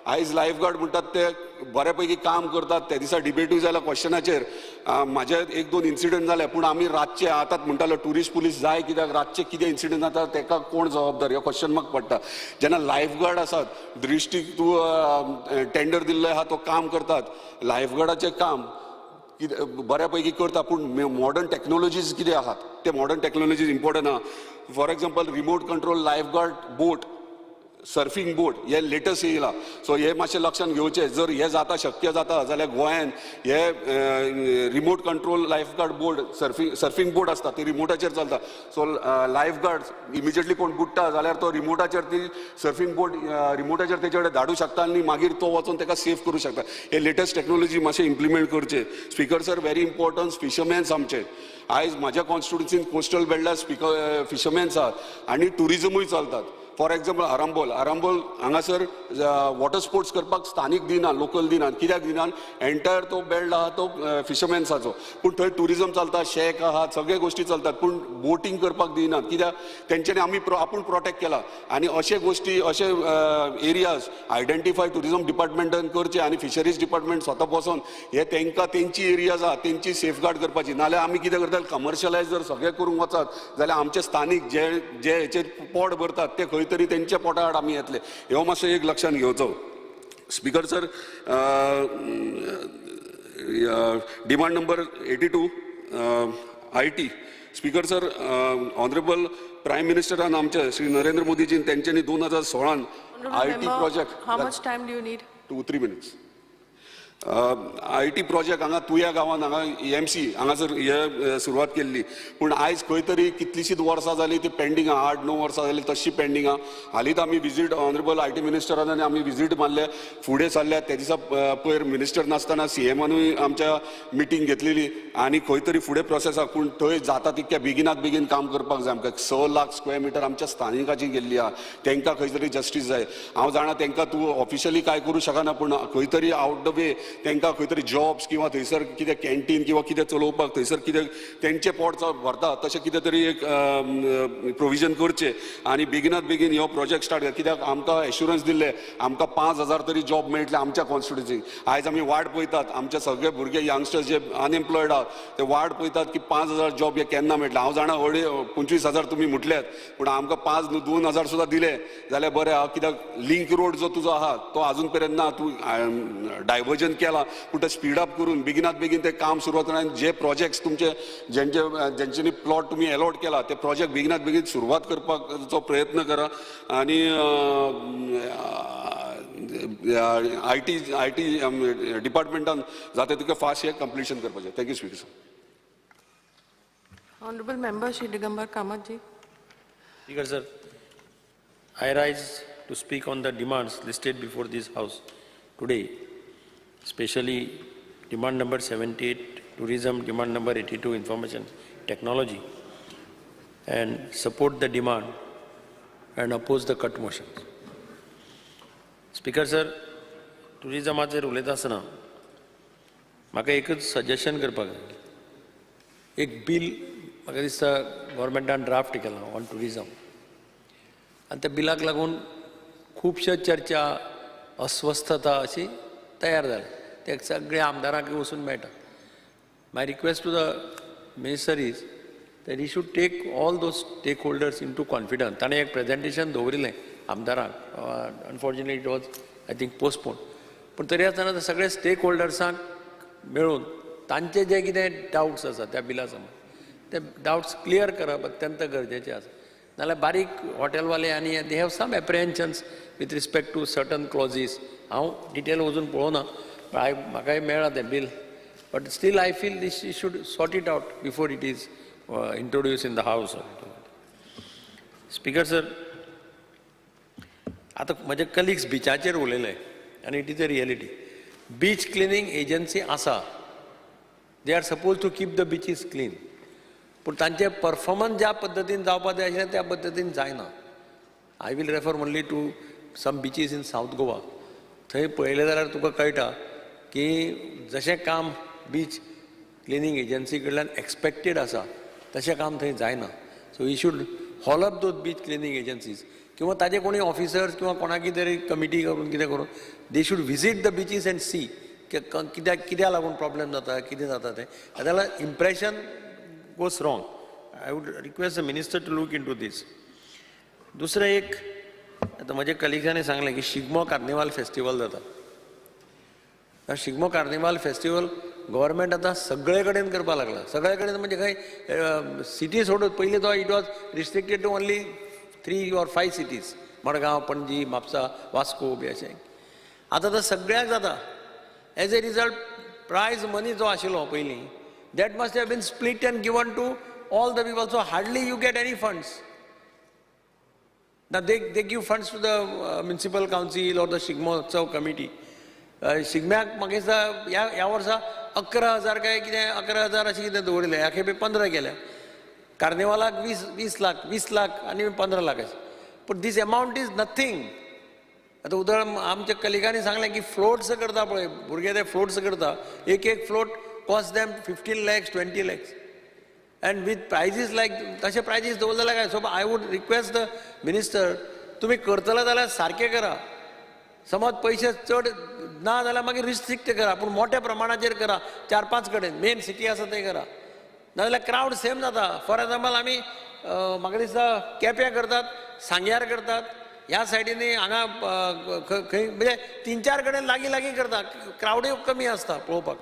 आयज लायफ गार्ड म्हणटात ते बऱ्या पैकी काम करतात. त्या दिसा डिबेटूय जाल्या क्वेश्चनाचेर, म्हाजे 1-2 इन्सिडंट जाले, पूण आमी रातचे आतांच म्हणटाले ट्युरिस्ट पुलीस जाय, कित्याक रातचे कितें इन्सिडंट जाता तेका कोण जबाबदार, हो क्वेश्चन मार्क पडटा. जेन्ना लायफ गार्ड आसात, दृश्टीक तूं टेंडर दिल्लो आहा तो काम करतात, लायफ गार्डाचें काम कितें बऱ्या पैकी करता, पूण मॉडर्न टॅक्नोलॉजीज कितें आहात ते मॉडर्न टॅक्नोलॉजीज इम्पॉर्टंट आहा. For example remote control life guard boat, surfing boat हे लेटस्ट येयला. सो हे मातशें लक्षांत घेवचें, जर हे जाता शक्य जाता जाल्यार गोंयान हे remote control life guard boat, surfing boat आसता ती रिमोटाचेर चलता. सो लायफ गार्ड इमिजिएटली कोण बुडटा जाल्यार तो रिमोटाचेर ती सर्फींग बोट रिमोटाचेर तेचे कडेन धाडूं शकता आनी मागीर तो वचून ताका सेफ करूं शकता. हे लेटस्ट टॅक्नोलॉजी मातशें इम्प्लिमेंट करचें. Speaker sir, very important fishermans आमचे. आयज म्हाज्या कॉन्स्टिट्युन्सीन कोस्टल बेल्टार फिशरमॅन्स आहात आनी ट्युरिजमूय चलतात. फॉर एक्झाम्पल आरांबोल, आरांबोल हांगासर वॉटर स्पोर्ट्स करपाक स्थानीक दिना, लोकल दिनात. कित्याक दिनात? एंटायर तो बेल्ट आहा तो फिशरमॅन्साचो, पूण थंय ट्युरिजम चलता, शॅक आहा, सगळे गोश्टी चलतात, पूण बोटींग करपाक दिनात, कित्याक तेंच्यांनी आमी आपूण प्रोटेक्ट केला. आनी अशे गोश्टी, अशे एरियाज आयडेंटिफाय ट्युरिजम डिपार्टमेंटान करचे आनी फिशरीज डिपार्टमेंट स्वता बसोन हे तेंकां तेंची एरियाज आहा तेंची सेफगार्ड करपाची. नाल्यार आमी कितें करतात, कमर्शलायज जर सगळें करूंक वचत जाल्यार आमचे स्थानीक जे जे हेचेर पोट भरतात ते खंय तरी तेंच्या पोटा आड आमी येतले, हो मातसो एक लक्षांत घेवचो. Speaker sir, demand number 82 IT. Speaker sir, honourable prime मिनिस्टरान आमचे श्री नरेंद्र मोदीजीन तेंच्यांनी 2016 IT project. How much time do you need? 2-3 minutes. IT project हांगा तुया गांवांत हांगा EMC हांगासर हे सुरवात केल्ली, पूण आयज खंय तरी कितलीशींच वर्सां जालीं ती पेंडींग आहा, 8-9 वर्सां जालीं तशी पेंडींग आहा. हालींच आमी विजीट ऑनरेबल IT मिनिस्टरान आनी आमी विजीट मारले, फुडें सरल्या. त्या दिसा पयर मिनिस्टर नासतना सीएमानूय आमच्या मिटींग घेतलेली आनी खंय तरी फुडें प्रोसेस आहा, पूण थंय जाता तितक्या बेगिनात बेगीन काम करपाक जाय. आमकां 6 लाख स्क्वेअर मिटर आमच्या स्थानिकाची गेल्ली आहा, तांकां खंय तरी जस्टीस जाय. हांव जाणा तांकां तूं ऑफिशियली कांय करूं शकना, पूण खंय तरी आवट the वे तांकां खंय तरी जॉब्स किंवा थंयसर कितें कॅन्टीन किंवा कितें चलोवपाक थंयसर कितें तेंचें पोट भरता तशें कितें तरी एक प्रोविजन करचें आनी बेगिनात बेगीन हो प्रोजेक्ट स्टार्ट कर. कित्याक आमकां एश्युरन्स दिल्लें आमकां 5,000 तरी जॉब मेळटले आमच्या कॉन्स्टिट्युन्सीक. आयज आमी वाट पळयतात, आमचे सगळे भुरगे यंगस्टर्स जे अनएम्प्लॉयड आहात ते वाट पळयतात की 5,000 जॉब हे केन्ना मेळटले. हांव जाणा 25,000 तुमी म्हटल्यात, पूण आमकां 5-2,000 सुद्दां दिले जाल्यार बरें आहा. कित्याक लिंक रोड जो तुजो आहा तो आजून पर्यंत ना, तूं डायवर्जन केला, पूण ते स्पीड अप करून बेगिनात बेगीन ते काम सुरवात करून आनी जे प्रोजेक्ट्स तुमचे जेंचे जेंच्यांनी प्लॉट तुमी एलॉट केला ते प्रोजेक्ट बेगिनात बेगीन सुरवात करपाचो प्रयत्न करा. आनी I T डिपार्टमेंटान जाता तितकें फास्ट हें कंप्लिशन करपाचें. Thank you, Speaker sir. Honorable Member Shri Digambar Kamat ji. Speaker sir, I rise to speak on the demands listed before this House today, especially demand number 78, tourism, demand number 82, information technology, and support the demand and oppose the cut motions. Speaker sir, टुरिजमाचेर उलयता आसतना म्हाका एकूच suggestion करपाक जाय. एक bill म्हाका दिसता गव्हर्मेंटान draft केलां ऑन टुरिजम, आनी त्या बिलाक लागून खुबश्यो चर्चा, अस्वस्थता अशी तयार जाल्या. ते सगळ्या आमदारांक वचून मेळटा. My request to the minister is that he should take all those stakeholders into confidence. ताणें एक प्रेजेंटेशन दवरिल्लें आमदारांक, unfortunately it was, I think, postpone. पूण तरी आसतना सगळे स्टेक होल्डर्सांक मेळून तांचे जे कितें डावट्स आसा त्या बिला संबंद, ते डावट्स क्लियर करप अत्यंत गरजेचें आसा. नाल्यार बारीक हॉटेलवाले आनी they have some apprehensions with respect to certain clauses. हांव डिटेल वचून पळोवना, हांव म्हाकाय मेळ्ळां तें bill, but still I feel this should sort it out before it is introduce in the House. Speaker sir, आतां म्हजे कलिग्स बिचाचेर उलयले आनी it is a reality. Beach cleaning agency आसा, they are suppose to keep the beaches clean, पूण तांचें performance ज्या पद्दतीन जावपाक जाय आशिल्लें त्या पद्दतीन जायना. I will refer only to some beaches in South Goa. थंय पळयलें जाल्यार तुका कळटा की जशें काम बीच क्लिनींग एजन्सी कडल्यान एक्सपेक्टेड आसा तशें काम थंय जायना. So we should haul up those beach cleaning agencies, किंवा ताजे कोणी ऑफिसर्स किंवा कोणाकी तरी कमिटी करून कितें करून they should visit the beaches and see कित्याक कित्याक लागून प्रॉब्लेम जाता, कितें जाता तें. जाल्यार impression goes wrong. I would request the minister to look into this. दुसरें एक, आतां म्हज्या कलिग्सांनी सांगलें की शिगमो कार्निवाल फेस्टिवल जाता. शिगमो कार्निवाल फेस्टिवल गव्हर्मेंट आतां सगळे कडेन करपाक लागला. सगळे कडेन म्हणजे खंय सिटी सोडून, पयलीं तो it was restricted to only 3 or 5 cities, Madgaon, Panaji, Mapusa, Vasco बी अशें. आतां तर सगळ्याक जाता. As a result prize money जो आशिल्लो पयलीं, that must have been split and given to all the people, so hardly you get any funds. Now they give funds to the municipal council or the Shigmotsav committee. शिगम्याक म्हाका दिसता ह्या वर्सा 11,000 काय कितें 11,000 अशें कितें दवरिल्लें, ह्या खेपे 15 केल्या. कार्निवालाक 20 लाख आनी 15 लाख अशें. पूण these amount is nothing. आतां उदाहरण आमच्या कलिगांनी सांगलें की फ्लोट्स करता पळय भुरगे, ते फ्लोट्स करता, एक एक float cost them 15 lakhs, 20 lakhs, and with prizes like तशे प्रायजीस दवरले जाल्यार काय. So I would request the minister, तुमी करतले जाल्यार सारकें करा. समज पयशे चड ना जाल्यार मागीर रिस्ट्रिक्ट करा, पूण मोठ्या प्रमाणाचेर करा, 4-5 कडेन मेन सिटी आसा थंय करा, नाजाल्यार क्रावड सेम जाता. फॉर एग्जाम्पल आमी म्हाका दिसता केप्यां करतात, सांग्यार करतात, ह्या सायडींनी हांगा खंय म्हणजे 3-4 कडेन लागीं लागीं करता, क्रावडूय कमी आसता पळोवपाक.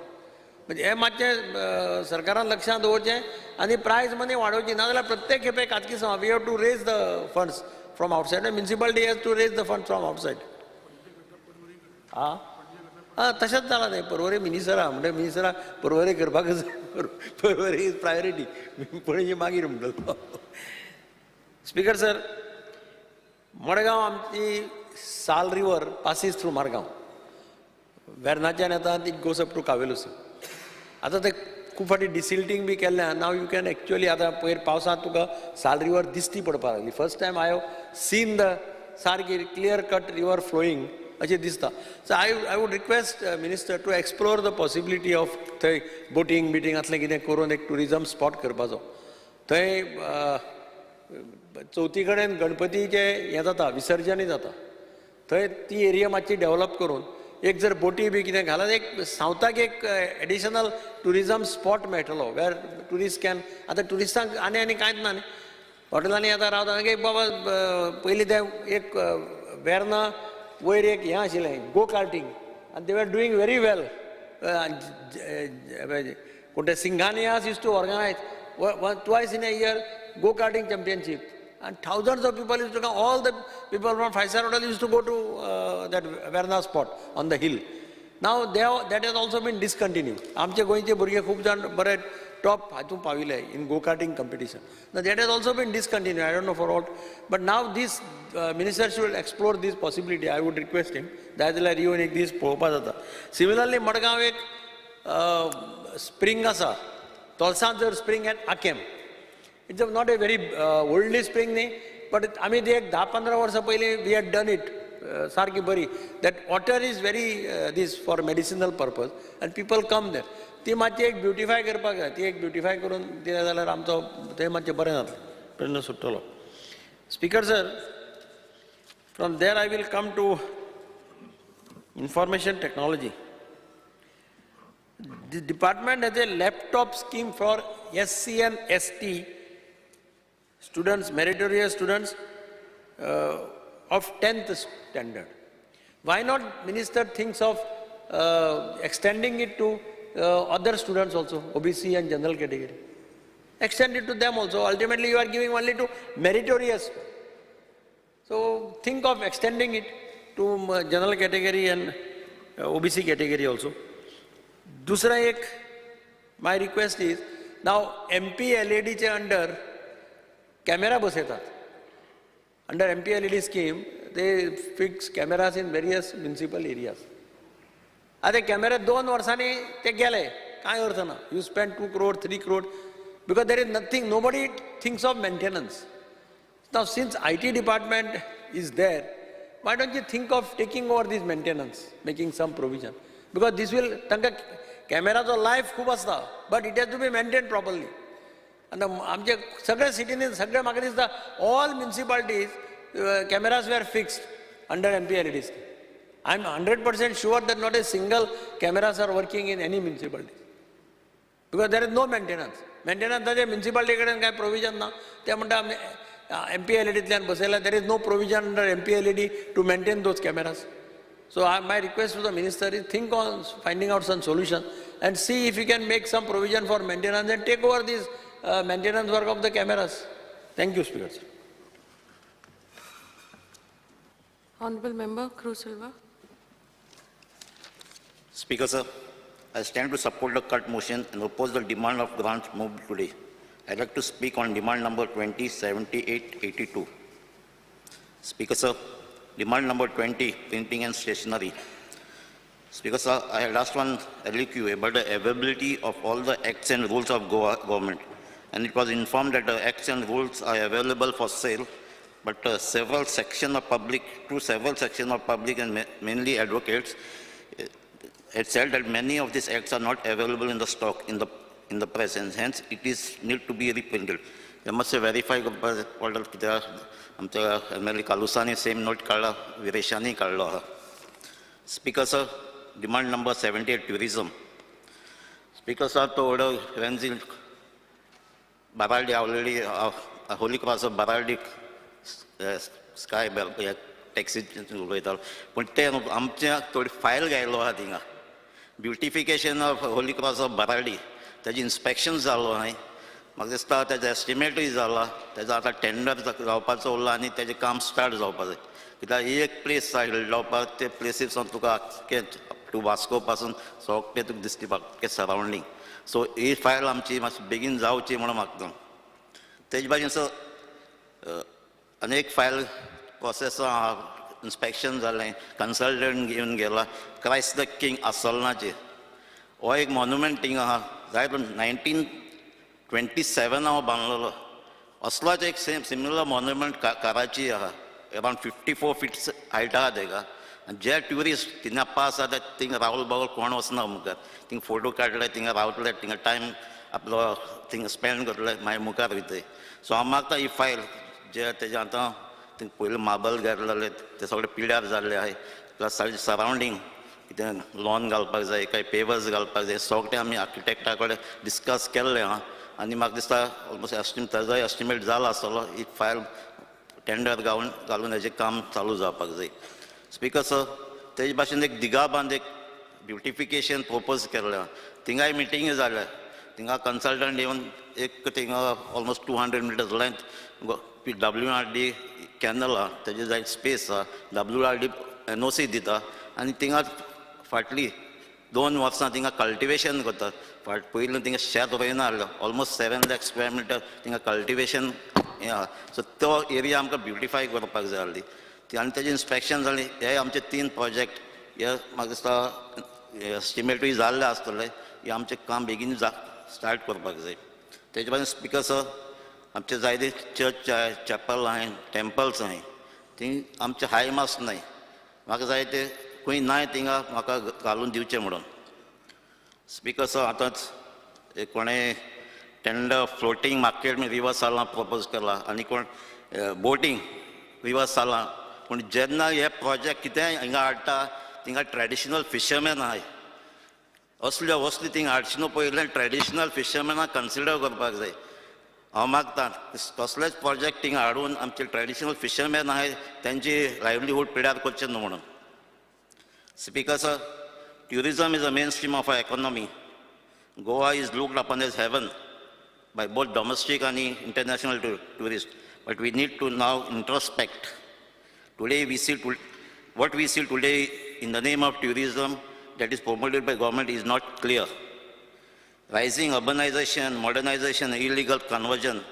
म्हणजे हें मातशें सरकारान लक्षांत दवरचें आनी प्रायज मनी वाडोवची, नाजाल्यार प्रत्येक खेपे कातकी we have to raise the funds from outside, municipality has to raise the fund from outside. आं आं तशेंच जालां तें. पर्वरी मिनिस्टरा म्हणटा, मिनिस्टरा पर्वरी करपाकच जाय, पर्वरी is priority, Panaji मागीर म्हणटलो. स्पीकर सर, मडगांव आमची Sal river passes through Margao, वेर्नाच्यान येता, it goes up to Cavelossim. आतां ते खूब फावटी डिसिल्टींग बी केल्ल्यान नाव you can actually आतां पयर पावसांत तुका साल रिवर दिश्टी पडपाक लागली. First time I have seen the सारकी क्लियर कट रिवर फ्लोईंग अशें दिसता. So I would request minister to explore the possibility of थंय बोटींग बिटींग असलें कितें करून एक ट्युरिजम स्पॉट करपाचो. थंय चवथी कडेन गणपतीचें हें जाता, विसर्जनूय जाता, थंय ती एरिया मातशी डेवलप करून एक जर बोटी बी कितें घालत एक सावथाक एक एडिशनल ट्युरिजम स्पॉट मेळटलो वेर ट्युरिस्ट can. आतां ट्युरिस्टांक आनी आनी कांयच ना न्ही, हॉटेलांनी आतां रावता एक बाबा पयलीं तें एक वेर्ना वयर एक हें आशिल्लें गो कार्टींग, आनी they were doing very well. कोण ते Singhanias use to organise twice in a year go karting championship. And thousands of people used to come, all the people from five-star hotel used to go to that Verna spot on the hill. Now that has also been discontinued. आमचे गोंयचे भुरगे खूब जाण बरे top हातूंत पाविले in go karting competition. Now that has also been discontinued, I don't know for what. But now this minister should explore this possibility. I would request him. जाय जाल्यार येवन एक दीस पळोवपा जाता. सिमिलरली मडगांव एक स्प्रिंग आसा, तोलसांजर spring at Aquem. It's not a very oldly spring न्ही, बट आमी ती एक 10-15 वर्सां पयलीं we had done it सारकी बरी. That water is very this for medicinal purpose and people come there. ती मातशी एक ब्युटिफाय करपाक जाय, ती एक ब्युटिफाय करून दिल्या जाल्यार आमचो तें मातशें बरें जातलें, प्रश्न सुट्टलो. Speaker sir, from there I will come to information technology. The department has a laptop scheme for SC and ST students, meritorious students of 10th standard. Why not minister thinks of extending it to other students also, OBC and general category? Extend it to them also. Ultimately you are giving only to meritorious. So think of extending it to general category and OBC category also. Dusra ek, my request is, now MPLAD che under camera बसयतात. Under MPLAD scheme, they fix cameras in various municipal areas. आतां camera 2 वर्सांनी ते गेले, कांय अर्थ ना. You spend 2 crore, 3 crore, because there is nothing, nobody thinks of maintenance. Now since IT department is there, why don't you think of taking over this maintenance, making some provision? Because this will, तांकां कॅमेराचो life खूब आसता, but it has to be maintain properly. आनी आमचे सगळे सिटींनी सगळे म्हाका दिसता all municipalities cameras were fixed under MPLAD scheme. I am 100% sure that not a single cameras are working in any municipality, because there is no maintenance. Maintenance ताजे municipality कडेन कांय provision ना, ते म्हणटा आमी MPLADंतल्यान बसयला. There is no provision under MPLAD to maintain those cameras. So my request to the minister is think on finding out some solution and see if you can make some provision for maintenance and take over this maintenance work of the cameras. Thank you, Speaker sir. Honorable Member Cruz Silva. Speaker sir, I stand to support the cut motion and oppose the demand of grants moved today. I'd like to speak on demand number 20, 78, 82. Speaker sir, demand number 20, printing and stationery. Speaker sir, I had asked one LEQ about the availability of all the acts and rules of Goa government, and it was informed that the acts and rules are available for sale, but several sections of public, through several sections of public and mainly advocates, it said that many of these acts are not available in the stock in the present. Hence, it is need to be reprinted. They must verify कित्याक आमच्या M L A कालुसांनी same note काडला, विरेशांनी काडलो आहा. Speaker sir, demand number 78, tourism. Speaker sir, तो order Venzil Baraldi already Holy Cross of Baraldi sky bell taxi उलयतालो, पूण ते आमचे थोडी फायल घायलो आहा थिंगा. Beautification of Holy Cross of Baraldi ताजी इन्स्पेक्शन जालो न्हय, म्हाका दिसता ताजो एस्टिमेटूय जाला, ताजो आतां टेंडर जावपाचो उरला आनी ताजें काम स्टार्ट जावपा जाय. कित्याक ही एक प्लेस आसा हिल टॉपार, ते प्लेसीर सावन तुका आख्खें टू वास्को पासून सगळें तुका दिसता आख्खें सरावंडींग. सो ही फायल आमची मातशी बेगीन जावची म्हणून मागता. तेजे भाशेन सर अनेक फायल प्रोसेस आहा, इन्स्पेक्शन जालें, कन्सल्टंट घेवन गेला. क्रायस्ट the king आसोलनाचेर हो एक मॉन्युमेंट थिंग आहा, जायतो 1927 हांव बांदलेलो. असलोच एक सेम सिमिलर मॉन्युमेंट काराची आहा, अरावंड 54 फिट्स हायट आहा तेका. आनी जे ट्युरिस्ट थिंगा पास जाता थिंगा रावल बावल कोण वचना मुखार, थिंगा फोटो काडले, थिंगा रावतले, थिंगा टायम आपलो थिंगा स्पेंड करतले, मागीर मुखार वयतले. सो हांव मागता ही फायल जे तेजें आतां थिंगा पयलीं मार्बल घातलेले ते सगळे पिड्यार जाल्ले आहाय, प्लस सरावंडींग कितें लॉन घालपाक जाय, कांय पेवर्स घालपाक जाय, सगळें आमी आर्किटेक्टा कडेन डिस्कस केल्लें आहा. आनी म्हाका दिसता ऑलमोस्ट एस्टिमेट ताजोय एस्टिमेट जाला आसतलो. ही फायल टेंडर घालून हेजें काम चालू जावपाक जाय. स्पीकर सर, तेजे भाशेन एक दिगाबांद एक ब्युटिफिकेशन प्रपोज केल्लें आहा, थिंगाय मिटिंग जाल्या. थिंगा कन्सल्टंट येवन एक थिंगा almost 200 metres length WRD canal आहा तेजे जाय स्पेस आहा, WRD NOC दिता आनी थिंगा फाटली 2 वर्सां थिंगा कल्टिवेशन करतात. फाट पयलीं थिंगा शेत रोयना आहलें, ऑलमोस्ट 7 लाख स्क्वेअर मिटर थिंगा कल्टिवेशन हें आहा. सो तो एरिया आमकां ब्युटिफाय करपाक जाय आहली आनी तेजें इन्स्पेक्शन जालें. हे आमचे 3 प्रोजेक्ट हे म्हाका दिसता एस्टिमेटूय जाल्ले आसतले, हे आमचें काम बेगीन स्टार्ट करपाक जाय. तेजे बाजून स्पिकर सर आमचे जायते चर्च आहाय, चॅपल आहाय, टेम्पल्स आहाय, थंय आमचे हाय मास नाय. म्हाका जाय ते खंय नाय थिंगा म्हाका घालून दिवचें म्हणून. स्पिकर सर आतांच एक कोणें tender floating market river Salem propose केला आनी कोण बोटींग रिवर सालां. पूण जेन्ना हे प्रोजेक्ट कितेंय हिंगा हाडटा थिंगा ट्रेडिशनल फिशरमॅन आहाय, असल्यो वस्तू थिंगा हाडचे न्हू. पयलें ट्रेडिशनल फिशरमॅनाक कन्सिडर करपाक जाय. हांव मागता कसलेच प्रोजेक्ट थिंगा हाडून आमचे ट्रेडिशनल फिशरमॅन आहाय तेंची लायवलीहूड पिड्यार करचें न्हू म्हणून. Speaker sir, tourism is a main stream of our economy. Goa is looked upon as heaven by both domestic and international tourists, but we need to now introspect. Today we see what we see today in the name of tourism that is promoted by government is not clear. Rising urbanization, modernization, illegal conversion,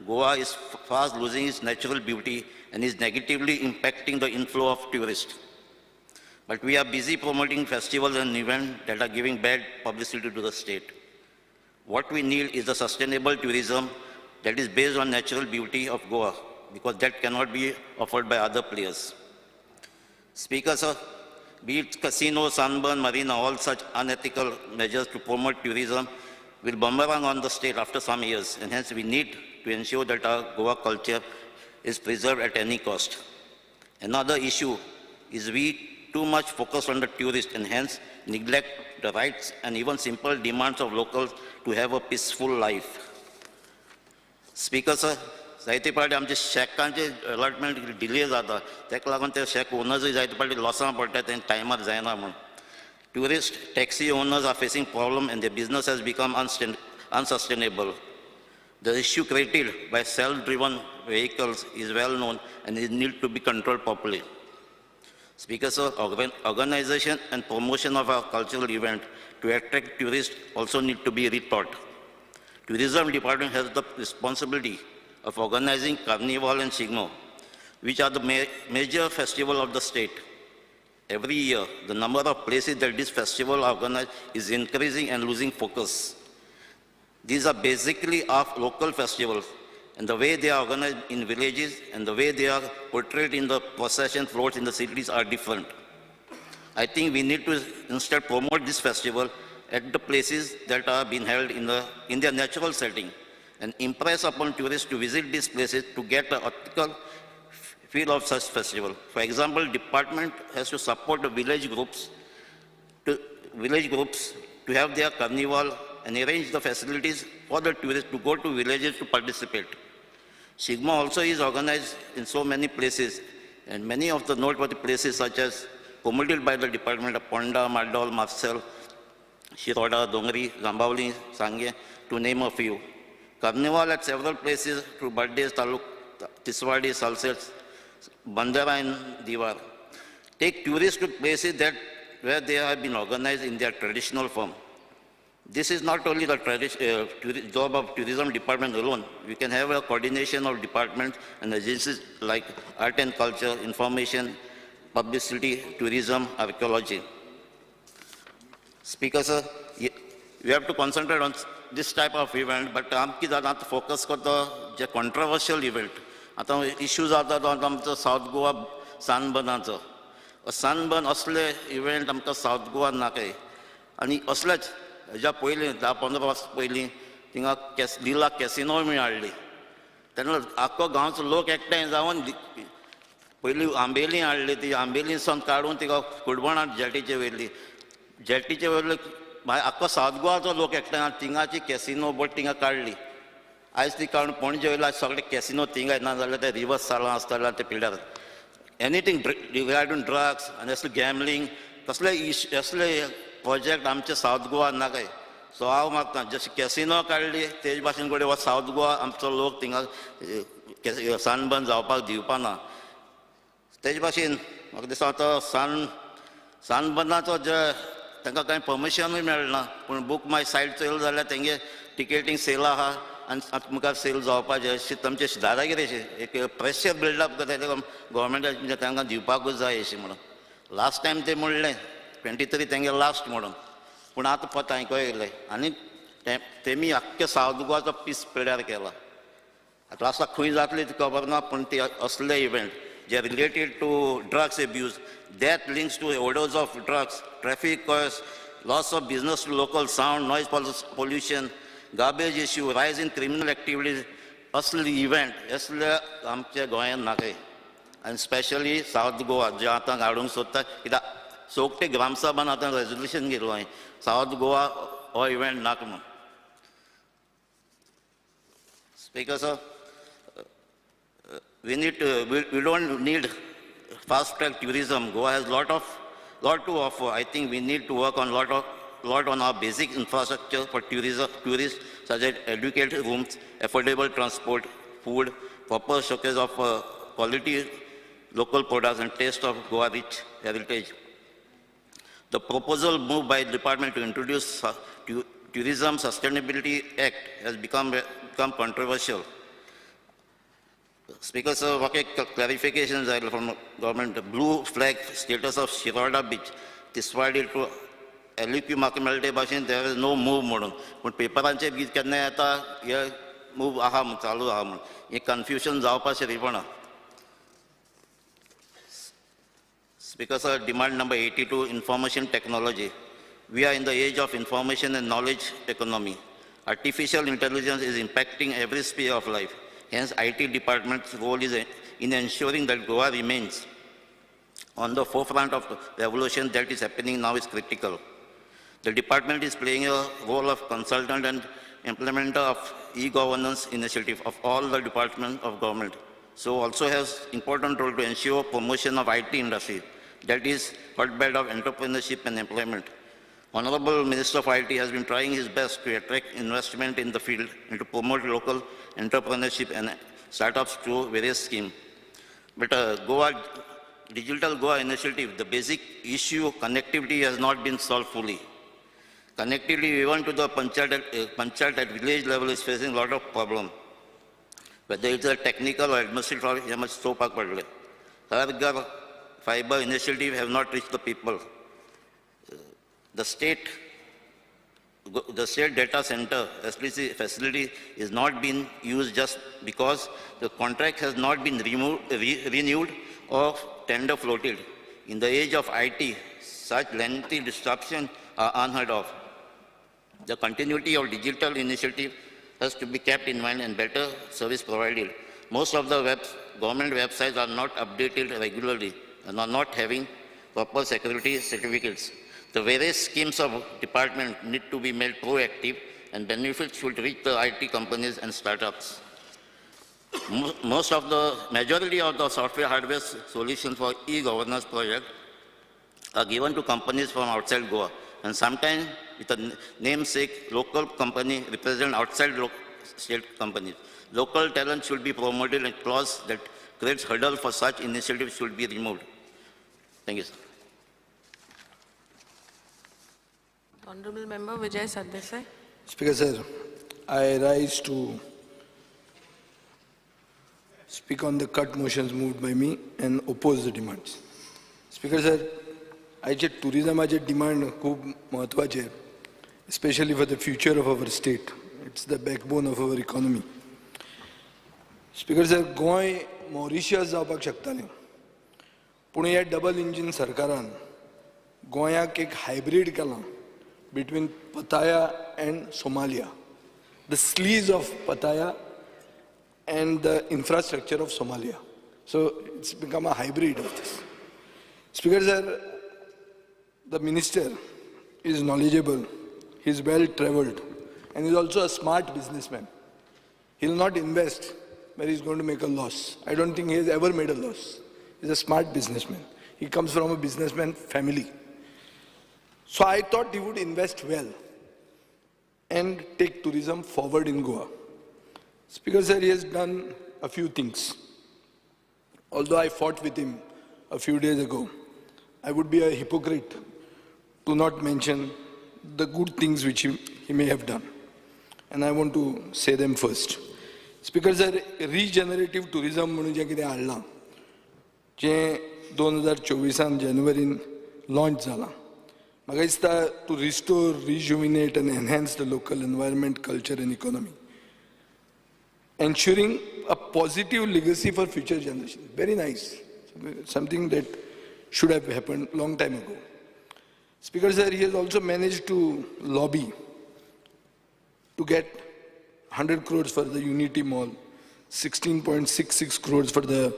Goa is fast losing its natural beauty and is negatively impacting the inflow of tourists. But we are busy promoting festivals and events that are giving bad publicity to the state. What we need is a sustainable tourism that is based on natural beauty of Goa, because that cannot be offered by other players. Speaker sir, be it casino, sunburn, marina, all such unethical measures to promote tourism will boomerang on the state after some years, and hence we need to ensure that our Goa culture is preserved at any cost. Another issue is we too much focus on the tourist and hence neglect the rights and even simple demands of locals to have a peaceful life. Speaker sir, जायते पावटी आमचे शॅकांचे allotment delay जाता, ताका लागून ते shack ओनर्सूय जायते पावटी लॉसां पडटा, तें टायमार जायना म्हूण. Tourist taxi owners are facing problem and the business has become unsustainable. The issue created by self driven vehicles is well known and is need to be controlled properly. Speaker sir, organization and promotion of our cultural event to attract tourists also need to be rethought. Tourism department has the responsibility of organizing Carnival and Shigmo, which are the major festival of the state. Every year, the number of places that this festival are organized is increasing and losing focus. These are basically our local festivals, and the way they are organized in villages and the way they are portrayed in the procession floats in the cities are different. I think we need to instead promote this festival at the places that are being held in their natural setting and impress upon tourists to visit these places to get the ethical feel of such festival. For example, department has to support the village groups to have their carnival and arrange the facilities for the tourists to go to villages to participate. Shigmo also is organized in so many places, and many of the noteworthy places such as promoted by the department of Ponda, Mardol, Marcel, Shiroda, Dongri, Jambavali, Sangye, to name a few. Carnival at several places through Bardez, Taluk, Tiswadi, Salsette, Bandara and Diwar. Take tourists to places that where they have been organized in their traditional form. This is not only the job of tourism department alone. We can have a coordination of departments and agencies like art and culture, information, publicity, tourism, archaeology. Speaker sir, we have to concentrate on this type of event, but आम कितें जाता आतां focus करता जे controversial event. आतां issue जाता तो आमचो south Goa सनबर्नाचो. Sunburn असले इव्हेंट आमकां सावथ गोवा नाकाय. आनी असलेच हेज्या पयलीं 10-15 वर्सां पयलीं थिंगा लीला कॅसिनो बी हाडली. तेन्ना आख्खो गांवचो लोक एकठांय जावन पयलीं आंबेली हाडली, ती आंबेली सावन काडून तिका कुडबणां जेटीचेर व्हेली. जेटीचेर व्हेली मागीर आख्खो सावथ गोवाचो लोक एकठांय थिंगाची कॅसिनो बोट थिंगा काडली. आयज ती काडून पणजे वयले आयज सगळे कॅसिनो थिंगा ना जाल्यार ते रिवर्स सालां आसताले ते पिड्यार. एनीथींग रिगार्डींग ड्रग्स आनी असले गॅमलींग कसले असले प्रोजेक्ट आमचे सावथ गोवा नाकाय. सो हांव मागता जशें कॅसिनो काडली तेज भाशेन कडेन हो सावथ गोवा आमचो लोक थिंगा सनबर्न जावपाक दिवपाना. तेजे भाशेन म्हाका दिसता आतां सनबर्नाचो जे तांकां कांय परमिशनूय मेळना, पूण बूक माय सायट चोयलो जाल्यार तेंगे टिकेटींग सेल आहा आनी आतां मुखार सेल जावपाचें अशें तांचे दादागिरी एक प्रेशर बिल्डअप करता तेका गोवोरमेंटान तांकां दिवपाकूच जाय अशें म्हणून. लास्ट टायम ते म्हणलें 23 तेंगे लास्ट म्हणून, पूण आतां पत आयको येयलें आनी तेमी आख्खे सावथ गोवाचो पीस पिड्यार केला. आतां लास्टाक खंय जातली ती खबर ना, पूण ती असले event J related to drugs abuse, that links to overdose of drugs, traffic cause, loss of business to local, sound, noise pollution, garbage issue, rise in criminal activities, असले इवेंट असले आमच्या गोंयांत नाकाय. आनी स्पेशली सावथ गोवा जे आतां हाडूंक सोदता, कित्याक सोगटे ग्रामसभान आतां रेजोल्युशन घेतलो हांवें सावथ गोवा हो इवेंट नाका म्हूण. Speaker sir, we don't need fast track tourism. Goa has lot to offer. I think we need to work on lot on our basic infrastructure for tourists, such as educated rooms, affordable transport, food, proper showcase of quality local products and taste of Goa rich heritage. The proposal moved by the department to introduce Tourism Sustainability Act has become controversial. Speaker sir, म्हाका एक clarification जाय from government. Blue flag status of Shiroda beach, Tiswadi to LEQ म्हाका मेळटा ते भाशेन there is no move म्हणून, पूण पेपरांचेर बी केन्ना येता हे मूव आहा म्हूण, चालू आहा म्हूण, हें कन्फ्युजन जावपा शरीपणा. Speaker sir, demand number 82, information technology. We are in the age of information and knowledge economy. Artificial intelligence is impacting every sphere of life. Hence, IT department's role is in ensuring that Goa remains on the forefront of the revolution that is happening now is critical. The department is playing a role of consultant and implementer of e-governance initiative of all the departments of government. So also has important role to ensure promotion of IT industry, that is hotbed of entrepreneurship and employment. Honorable Minister of IT has been trying his best to attract investment in the field and to promote local entrepreneurship and startups through various schemes. But Goa, Digital Goa initiative, the basic issue of connectivity has not been solved fully. Connectivity even to the panchayat at village level is facing a lot of problem. Whether it's a technical or administrative problem, हे मातशें चोवपाक पडलें. Har Ghar fiber initiative have not reached the people. The state data center SDC facility is not being used just because the contract has not been renewed or tender floated. In the age of IT, such lengthy disruptions are unheard of. The continuity of digital initiative has to be kept in mind and better service provided. Most of the government websites are not updated regularly and are not having proper security certificates. The various schemes of department need to be made proactive and benefits should reach the IT companies and startups. Most of the majority of the software hardware solutions for e-governance project are given to companies from outside Goa, and sometimes with a namesake local company represent outside state companies. Local talent should be promoted and clause that creates hurdle for such initiatives should be removed. Thank you, sir. Honorable Member Vijay Sardesai. Speaker sir, I rise to speak on the cut motions moved by me and oppose the demands. Speaker sir, आयचे टुरिजमाचे demand खूब म्हत्वाचे, especially for the future of our state. It's the backbone of our economy. Speaker sir, Goa Mauritius जावपाक शकतालें, पूण ह्या double engine सरकारान गोंयाक एक हायब्रीड केलां between Pattaya and Somalia. The sleaze of Pattaya and the infrastructure of Somalia. So it's become a hybrid of this. Speaker sir, the minister is knowledgeable, he's well traveled, and he's also a smart businessman. He'll not invest where he's going to make a loss. I don't think he has ever made a loss. He's a smart businessman. He comes from a businessman family. So I thought he would invest well and take tourism forward in Goa. Speaker sir, he has done a few things. Although I fought with him a few days ago, I would be a hypocrite to not mention the good things which he may have done. And I want to say them first. Speaker sir, regenerative tourism म्हणून जें कितें हाडलां, जें 2024आन जानेवारीन launch जालां, म्हाका दिसता to restore, rejuvenate and enhance the local environment, culture and economy, ensuring a positive legacy for future generations. Very nice, something that should have happened long time ago. Speaker sir, he has also managed to lobby to get 100 crores for the Unity Mall, 16.66 crores for the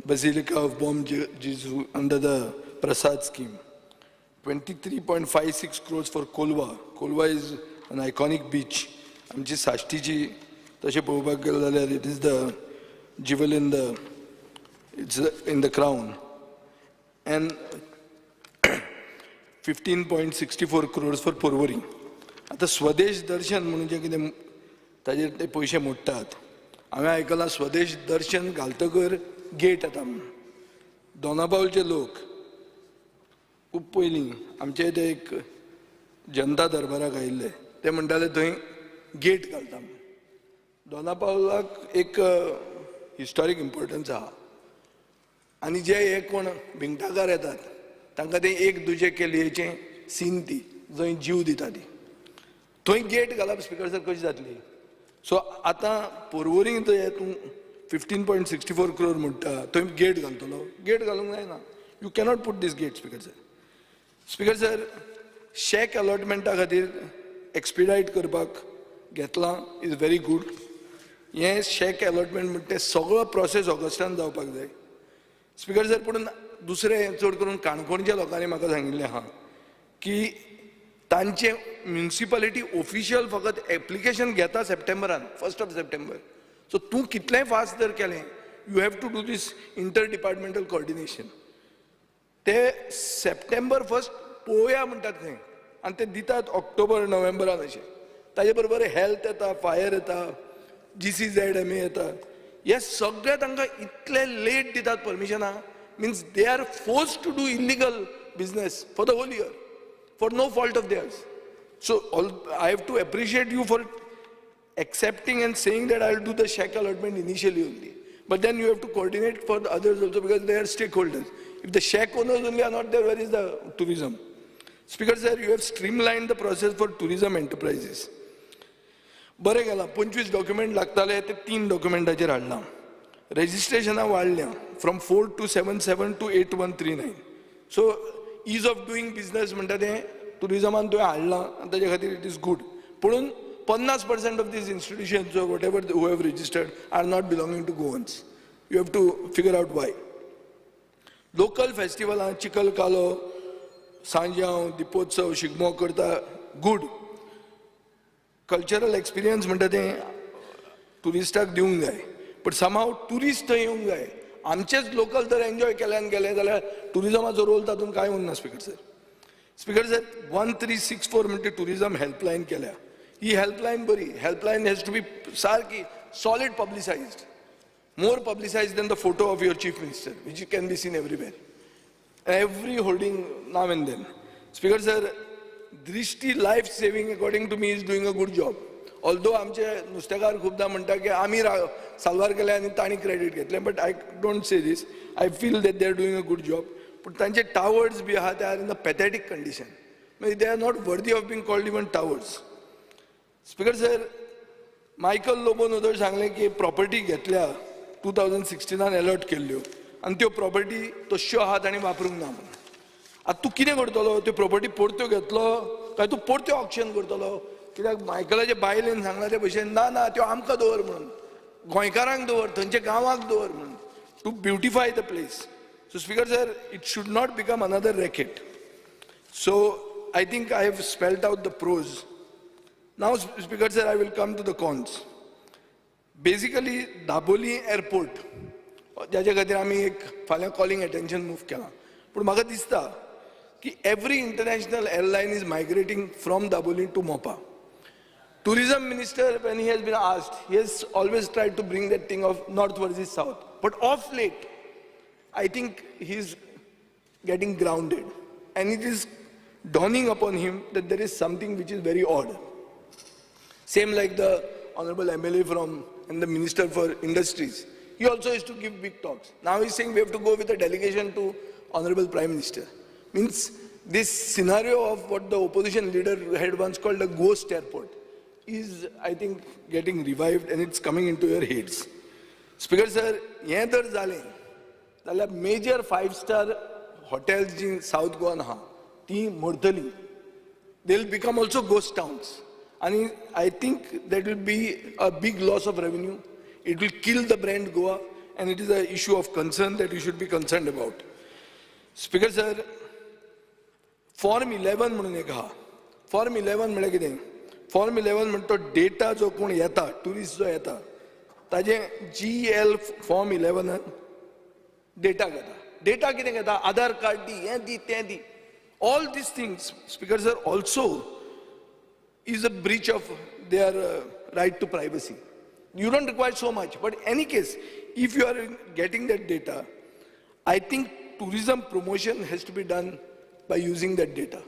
Basilica of Bom Jesu under the Prasad scheme, 23.56 crores for Kolva. Kolva is an iconic beach. आमची साश्टीची तशें पळोवपाक गेलें जाल्यार it is the jewel in the it's in the crown. And 15.64 crores for Porvorim. आतां स्वदेश दर्शन म्हणून जें कितें ताजेर ते पयशे मोडटात, हांवें आयकलां स्वदेश दर्शन घालतकर गेट येता म्हणून. दोनापावलचे लोक खूब पयलीं आमचे ते एक जनता दरबाराक आयिल्ले, ते म्हणटाले थंय गेट घालता म्हणून. दोनापावलाक एक हिस्टॉरीक इम्पोर्टन्स आहा आनी जे हे कोण भिंगटाकार येतात तांकां ते एक दुजे केलयेचें सीन ती जंय जीव दिता ती थंय गेट घालप स्पिकर सर कशी जातली. सो आतां पोरवोरींग थंय तूं 15.64 क्रोर म्हणटा, थंय गेट घालतलो, गेट घालूंक जायना. You cannot put this gate speaker sir. Speaker sir, shack अलॉटमेंटा खातीर एक्सपिडायट करपाक घेतलां is very good. हें शॅक अलॉटमेंट म्हणटा तें सगळो प्रोसेस ऑगस्टान जावपाक जाय स्पिकर सर. पूण दुसरें चड करून काणकोणच्या लोकांनी म्हाका सांगिल्लें आहा की तांचे म्युनिसिपालिटी ऑफिशियल फकत एप्लिकेशन घेता सप्टेंबरान, 1 सप्टेंबर. सो तूं कितलेंय फास्ट जर केलें, you have to do this inter departmental coordination. ते सप्टेंबर 1 पळोवया म्हणटात खंय आनी ते दितात ऑक्टोबर नोव्हेंबरान अशें. ताजे बरोबर हेल्थ येता, फायर येता, GCZMA येता, हे सगळे तांकां इतले लेट दितात परमिशनां. Means they are forced to do illegal business for the whole year for no fault of theirs. So I have to appreciate you for accepting and saying that I will do the shack allotment initially only. But then you have to coordinate for the others also because they are stakeholders. If the shack owners only are not there, where is the tourism? Speaker sir, you have streamlined the process for tourism enterprises. बरें केलां, 25 document लागताले ते 3 डॉक्युमेंटाचेर हाडलां. रजिस्ट्रेशनां वाडल्या from 4277 to 8139. So ease of doing business म्हणटा तें टुरिजमान तुवें हाडलां आनी ताजे खातीर it is good. पुणून 50% of these institutions or whatever who have registered are not belonging to Goans. You have to figure out why. Local फेस्टिवलां चिकल कालो, सांजांव, दिपोत्सव, शिगमो करता, गूड. कल्चरल एक्सपिरियन्स म्हणटा तें ट्युरिस्टाक दिवंक जाय, बट समहाव ट्युरिस्ट थंय येवंक जाय. आमचेच लोकल जर एन्जॉय केल्यान गेले जाल्यार ट्युरिजमाचो रोल तातूंत कांय उरना. Speaker sir, speaker sir 1364 म्हणटा ट्युरिजम हेल्पलायन केल्या. ही हेल्पलायन बरी, हेल्पलायन हॅज टू बी सारकी solid publicised, more publicised than the photo of your chief minister which can be seen everywhere, every hoarding now and then. Speaker sir, Drishti life saving according to me is doing a good job. Although आमचे नुस्तेकार खुबदां म्हणटा की आमी साल्वार केले आनी तांणी credit घेतलें, but I don't say this. I feel that they are doing a good job. पूण तांचे टावर्स बी आहा ते are in a pathetic condition, म्हणजे they are not worthy of being called even towers. Speaker sir, Michael लोबोन उदर सांगलें की property घेतल्या 2016 allot केल्ल्यो आनी त्यो प्रॉपर्टी तश्यो आहा तांणी वापरूंक ना म्हणून. आतां तूं कितें करतलो? त्यो प्रॉपर्टी परत्यो घेतलो काय तूं परत्यो ऑक्शन करतलो? कित्याक मायकलाचे बायलेन सांगलां ते भशेन ना ना त्यो आमकां दवर म्हणून, गोंयकारांक दवर, थंयच्या गांवाक दवर म्हणून, to beautify the place. So speaker sir, it should not become another racket. So I think I have spelled out the pros. Now speaker sir, I will come to the cons. Basically Dabolim airport जाचे खातीर आमी एक फाल्यां calling attention move केलां, पूण म्हाका दिसता की every international airline is migrating from Dabolim to Mopa. Tourism minister, when he has been asked, he has always tried to bring that thing of north versus south. But off late, I think he's getting grounded. And it is dawning upon him that there is something which is very odd. Same like the Honorable MLA from and the Minister for Industries. He also used to give big talks. Now he's saying we have to go with a delegation to Honorable Prime Minister. Means this scenario of what the opposition leader had once called a ghost airport is, I think, getting revived and it's coming into your heads. Speaker sir, हें जर जालें जाल्यार major 5-star hotels जी south गोवान आहा ती मोडतली. They will become also ghost towns. And I think that will be a big loss of revenue. It will kill the brand Goa, and it is an issue of concern that you should be concerned about. Speaker sir, Form 11 म्हणून एक आहा. Form 11 म्हळ्यार कितें? Form 11 म्हणटा तो data जो कोण येता, ट्युरिस्ट जो येता, ताजें GL Form 11 data घेता. डेटा कितें घेता? आधार कार्ड दी, हें दी, तें दी. All these things, Speaker sir, also is a breach of their right to privacy. You don't require so much, but any case, if you are getting that data, I think tourism promotion has to be done by using that data.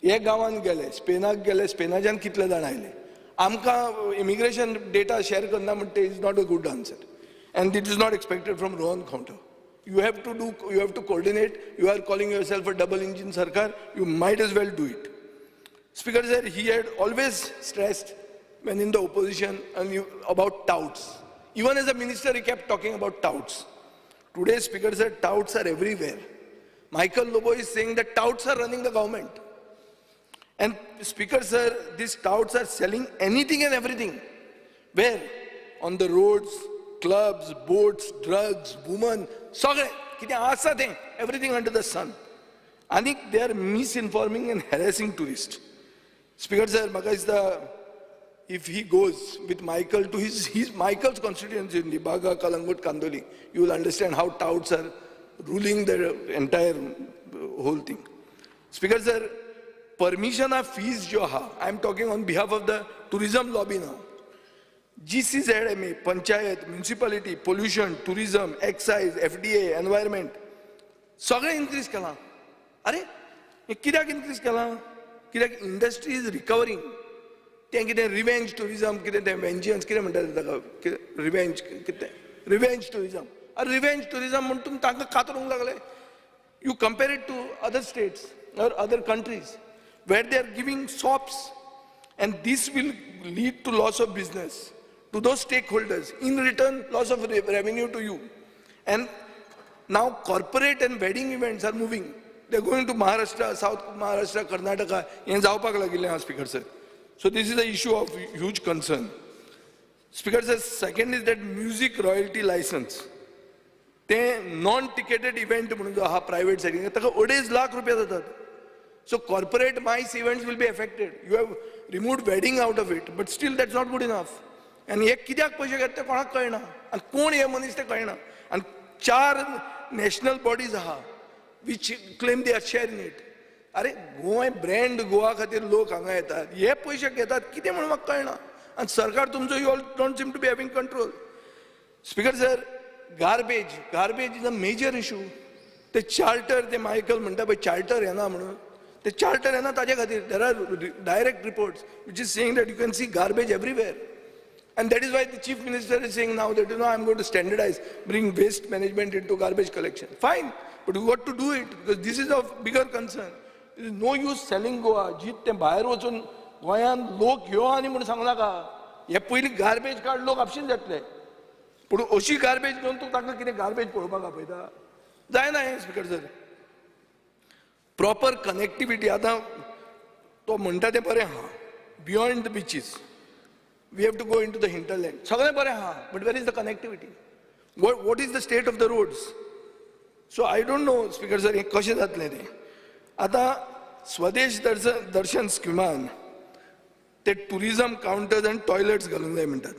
हे गांवान गेले, स्पेनाक गेले, स्पेनाच्यान कितले जाण आयले, आमकां immigration data share करना म्हणटा is not a good answer, and it is not expected from Rohan Khaunte. You have to do, you have to coordinate. You are calling yourself a double engine sarkar, you might as well do it. Speaker sir, he had always stressed when in the opposition and about touts. Even as a minister, he kept talking about touts. Today, Speaker sir, touts are everywhere. Michael Lobo is saying that touts are running the government. And Speaker sir, these touts are selling anything and everything. Where? On the roads, clubs, boats, drugs, women, सगळें कितें आसा तें, everything under the sun. आनी they are misinforming and harassing tourists. Speaker sir, म्हाका दिसता if he goes with Michael to his Michael's constituency in the Baga, Kalangut, Kandoli, you will understand how touts are ruling the entire whole thing. Speaker sir, permission of fees jo aha, I am talking on behalf of the tourism lobby now. GCZMA, Panchayat, Municipality, Pollution, Tourism, Excise, FDA, Environment, सगळें increase केलां. अरे हें कित्याक increase केलां? कित्याक industry is recovering. तें कितें revenge tourism, कितें तें वेंजन्स कितें म्हणटात ताका, रिवेंज कितें, रिवेंज टुरिजम. अरे रिवेंज टुरिजम म्हूण तुमी तांकां कातरूंक लागले. You compare it to other states or other countries where they are giving sops, and this will lead to loss of business to those stakeholders, in return loss of revenue to you. And now corporate and wedding events are moving. They are going to Maharashtra, South Maharashtra, Karnataka, हें जावपाक लागिल्लें आहा Speaker sir. So this is an issue of huge concern. Speaker sir, second is that music royalty license. तें non-ticketed event म्हणून जो आहा private setting, ताका 2.5 लाख रुपया जातात. So corporate MICE events will be affected. You have removed wedding out of it, but still that's not good enough. आनी हे कित्याक पयशे घेता ते कोणाक कळना, आनी कोण हे मनीस ते कळना. आनी 4 नॅशनल बॉडीज आहा which claim they are share in it. अरे गोंय ब्रँड गोवा खातीर लोक हांगा येतात, हे पयशे घेतात कितें म्हणून म्हाका कळना. आनी सरकार तुमचो you all don't seem to be having control. Speaker sir, garbage, garbage is a major issue. ते चार्टर, ते मायकल म्हणटा पळय चार्टर येना म्हणून, ते चार्टर येना ताजे खातीर there are direct reports which is saying that you can see garbage everywhere. And that is why the Chief Minister is saying now that, you know, I am going to standardize, bring waste management into garbage collection. Fine, but we got to do it because this is of bigger concern. There is no use selling Goa. जीत ते भायर वचून गोंयांत लोक ह्यो आनी म्हूण सांगू नाका. हे पयलीं गार्बेज काड, लोक आपशीन जातले. पूण अशी गार्बेज घेवन तूं तांकां कितें गार्बेज पळोवपाक आपयता? जायना हें स्पीकर सर. प्रॉपर कनेक्टिविटी, आतां तो म्हणटा तें बरें आहा, beyond the beaches we have to go into the hinterland, सगळें बरें आहा, but where is the connectivity? What is the state of the roads? So I don't know speaker sir हें कशें जातलें तें. आतां स्वदेश दर्शन स्किमान ते टुरिजम कावंटर्स आनी टॉयलेट्स घालूंक जाय म्हणटात.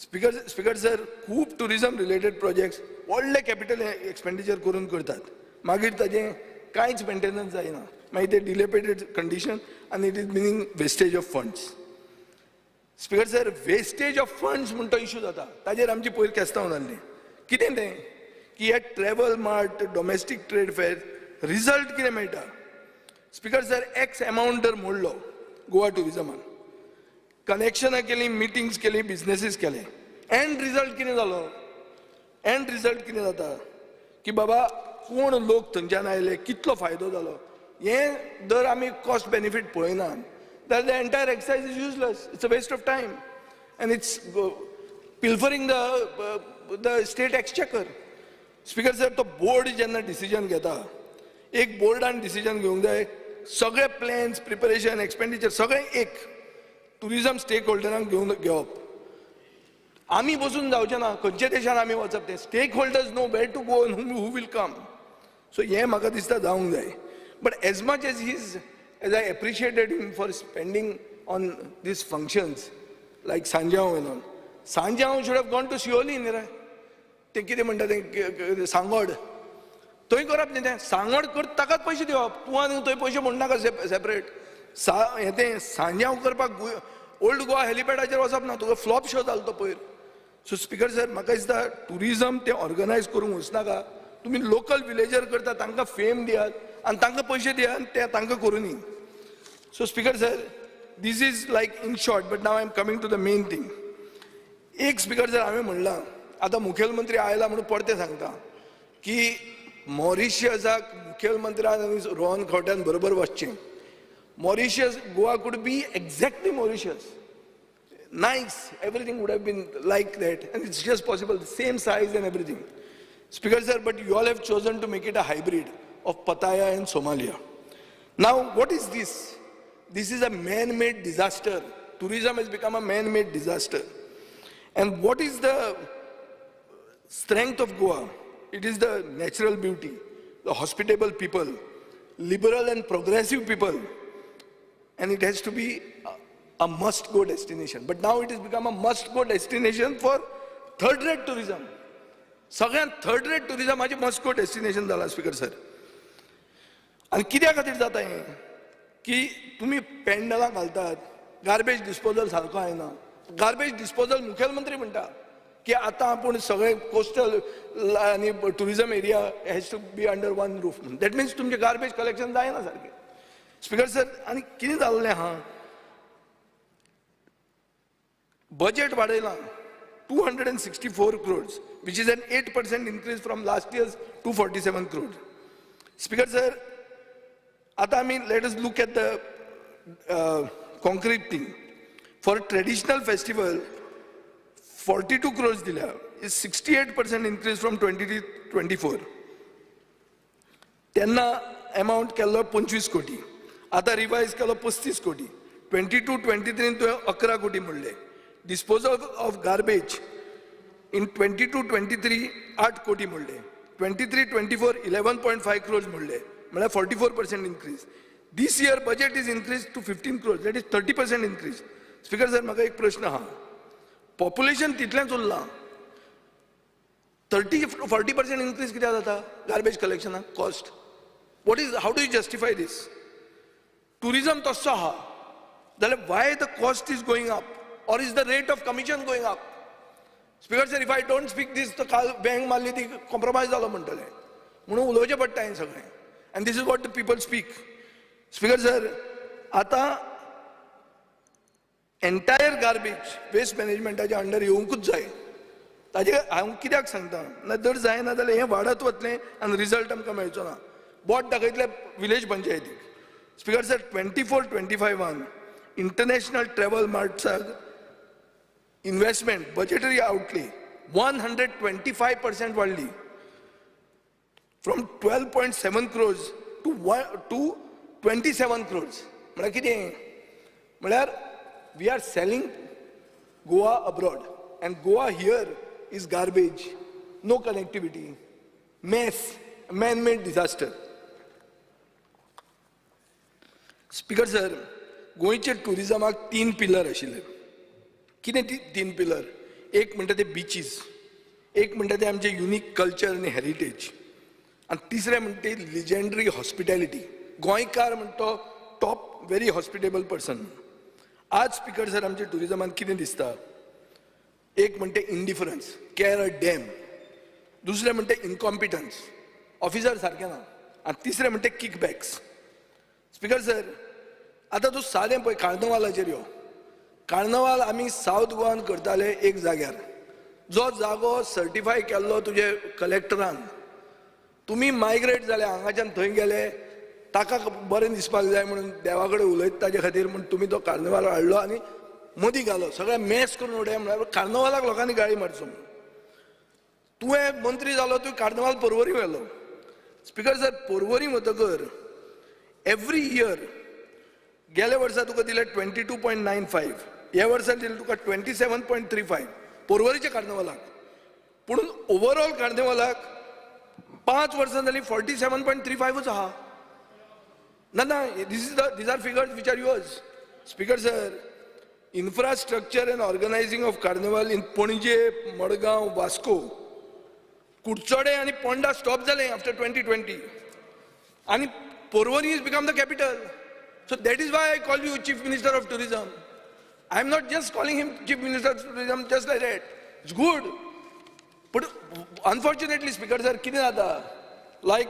स्पीकर सर, खूब टुरिजम रिलेटेड प्रोजेक्ट्स व्हडले कॅपिटल एक्सपेंडिचर करून करतात, मागीर ताजें कांयच मेंटेनन्स जायना, मागीर ते डिलेपेटेड कंडिशन आनी it is meaning wastage of funds. Speaker sir, wastage of funds म्हण तो इशू जाता, ताजेर आमची पयर केस्तांव जाल्ली. कितें तें की हे travel mart, domestic trade fair, result कितें मेळटा? स्पीकर सर, एक्स एमावंट जर मोडलो गोवा ट्युरिजमान, कनेक्शनां केली, मिटिंग्स केली, बिजनेसीस केले, एंड रिजल्ट कितें जालो? एंड रिजल्ट कितें जाता की बाबा कोण लोक थंयच्यान आयले, कितलो फायदो जालो, हें जर आमी कॉस्ट बेनिफीट पळयना जाल्यार the entire exercise is useless. It's a waste of time and it's pilfering the state exchequer. Speaker sir, तो बोर्ड जेन्ना डिसिजन घेता, एक बोर्डान डिसिजन घेवंक जाय, सगळे प्लॅन्स, प्रिपरेशन, एक्सपेंडिचर सगळें एक ट्युरिजम स्टेक होल्डरांक घेवन घेवप. आमी बसून जावचें ना, खंयच्या देशान आमी वचप तें stakeholders know where to go and who will come. So हें म्हाका दिसता जावंक जाय. But as much as he's, as I appreciated him for spending on these functions like Sanjao and all, Sanjao should have gone to Siolim न्ही रे. तें कितें म्हणटा तें सांगोड थंय करप न्ही, तें सांगोड कर, ताकाच पयशे दिवप, तूं आनी थंय पयशे म्हणनाका सेपरेट. सा हें तें सांजांव करपाक ओल्ड गोवा हेलिपॅडाचेर वचप ना, तुका फ्लॉप शो जालो तो पयर. सो स्पीकर सर, म्हाका दिसता ट्युरिजम तें ऑर्गनायज करूंक वचनाका, तुमी लोकल विलेजर करता तांकां फेम दियात आनी तांकां पयशे दियात आनी ते तांकां करुनी. So speaker sir, this is like in short, but now I am coming to the main thing. एक स्पीकर सर, हांवें म्हणलां आतां मुखेलमंत्री आयला म्हणून परतें सांगता की मॉरिशियसाक मुखेलमंत्र्यान आनी रोहन खंवट्यान बरोबर वचचें. Mauritius, Goa could be exactly Mauritius. Nice, everything would have been like that, and it's just possible, the same size and everything. Speaker sir, but you all have chosen to make it a hybrid of Pattaya and Somalia. Now, what is this? This is a man-made disaster. Tourism has become a man-made disaster. And what is the strength of Goa? It is the natural beauty, the hospitable people, liberal and progressive people, and it has to be a must-go destination. But now it has become a must-go destination for third-rate tourism. सगळ्यांत third-rate टुरिजमाचें मस्ट-गो destination जाला speaker sir. आनी कित्या खातीर जाता हें की तुमी पेंडलां घालतात, गार्बेज डिस्पोजल सारको आयना. गार्बेज डिस्पोजल मुखेलमंत्री म्हणटा की आतां आपूण सगळे कोस्टल आनी tourism area has to be under one roof. That means तुमचें गार्बेज कलेक्शन जायना सारकें. स्पीकर सर, आनी कितें जाल्लें आहा, budget वाडयलां 264 crores, which is an 8% increase from last year's 247 crores. Speaker sir, आतां आमी let us look at the concrete thing. For traditional festival 42 crores दिल्या, is 68% increase from 2024. तेन्ना एमावंट केल्लो 25 कोटी, आतां रिवायज केलो 35 कोटी. 22-23 तुवें 11 कोटी म्हणले. Disposal of garbage in 22-23 8 कोटी म्हणले, 23-24 11.5 crores म्हणले, म्हळ्यार 44% increase. This year budget is increase to 15 crores, that is 30% increase. Speaker sir, म्हाका एक प्रश्न आहा, पॉप्युलेशन तितलेंच उरलां, 30-40% इन्क्रीज कित्याक जाता गार्बेज कलेक्शनाक cost? What is, how do you justify this? Tourism तस्सो आहा जाल्यार why the cost is going up, or is the rate of commission going up? Speaker sir, if I don't speak this, तो काल bank मारली ती compromise जालो म्हणटले, म्हणून उलोवचें पडटा हें सगळें. And this is what the people speak. Speaker sir, आतां एंटायर गार्बेज वेस्ट मॅनेजमेंटाच्या अंडर येवंकूच जाय. ताजे हांव कित्याक सांगता ना, जर जायना जाल्यार हें वाडत वतलें आनी रिजल्ट आमकां मेळचो ना. बोट दाखयतले विलेज पंचायतीक. स्पीकर सर, 24-25 इंटरनॅशनल ट्रॅव्हल मार्ट्साक इन्व्हेस्टमेंट बजेटरी आउटले 125% वाडली, from 12.7 crores to 27 crores. म्हळ्यार कितें? म्हळ्यार we are selling Goa abroad and Goa here is garbage, no connectivity, mess, man made disaster. Speaker sir, गोंयचे टुरिजमाक 3 पिलर आशिल्ले. कितें ती 3 पिलर? एक म्हणटा ते बिचीस, एक म्हणटा ते आमचे युनीक कल्चर आनी हेरिटेज, आनी तिसरें म्हणटा ते लिजेंडरी हॉस्पिटॅलिटी. गोंयकार म्हणटा तो टॉप व्हेरी हॉस्पिटेबल पर्सन. आज स्पीकर सर, आमच्या टुरिजमान कितें दिसता? एक म्हणटे इंडिफरन्स, कॅर अ डॅम. दुसरें म्हणटे इनकॉम्पिटन्स, ऑफिसर सारकें ना. आनी तिसरें म्हणटे किकबॅक्स. स्पीकर सर, आतां तूं सादें पळय, कार्नवालाचेर यो. कार्नवाल आमी सावथ गोवान करताले एक जाग्यार, जो जागो सर्टिफाय केल्लो तुजे कलेक्टरान. तुमी मायग्रेट जाले, हांगाच्यान थंय गेले, ताका बरें दिसपाक जाय म्हणून, देवा कडेन उलयता ताजे खातीर म्हूण तुमी तो कार्नवाल हाडलो आनी मदीं घालो, सगळें मॅस करून उडय. म्हळ्यार कार्नवालाक लोकांनी गाळी मारचो म्हणून. तुवें मंत्री जालो, तुवें कार्नवाल पर्वरी व्हेलो. स्पीकर सर, पर्वरी वतकर एवरी इयर गेल्या वर्सा तुका दिले 22.95, ह्या वर्सा दिले तुका 27.35 पर्वरीच्या कार्नवालाक. पूण ओवरऑल कार्नवालाक 5 वर्सां जालीं 47.35च आहा. ना ना, this is the these are figures which are yours. Speaker sir, infrastructure and organizing of carnival in Panaji, Madgaon, Vasco, Curchorem आनी पोंडा स्टॉप जालें आफ्टर 2020 आनी Porvorim is become the capital. So that is why I call you Chief Minister of Tourism. I am not just calling him Chief Minister of Tourism just like that. It's good. But unfortunately, Speaker sir, कितें जाता, लायक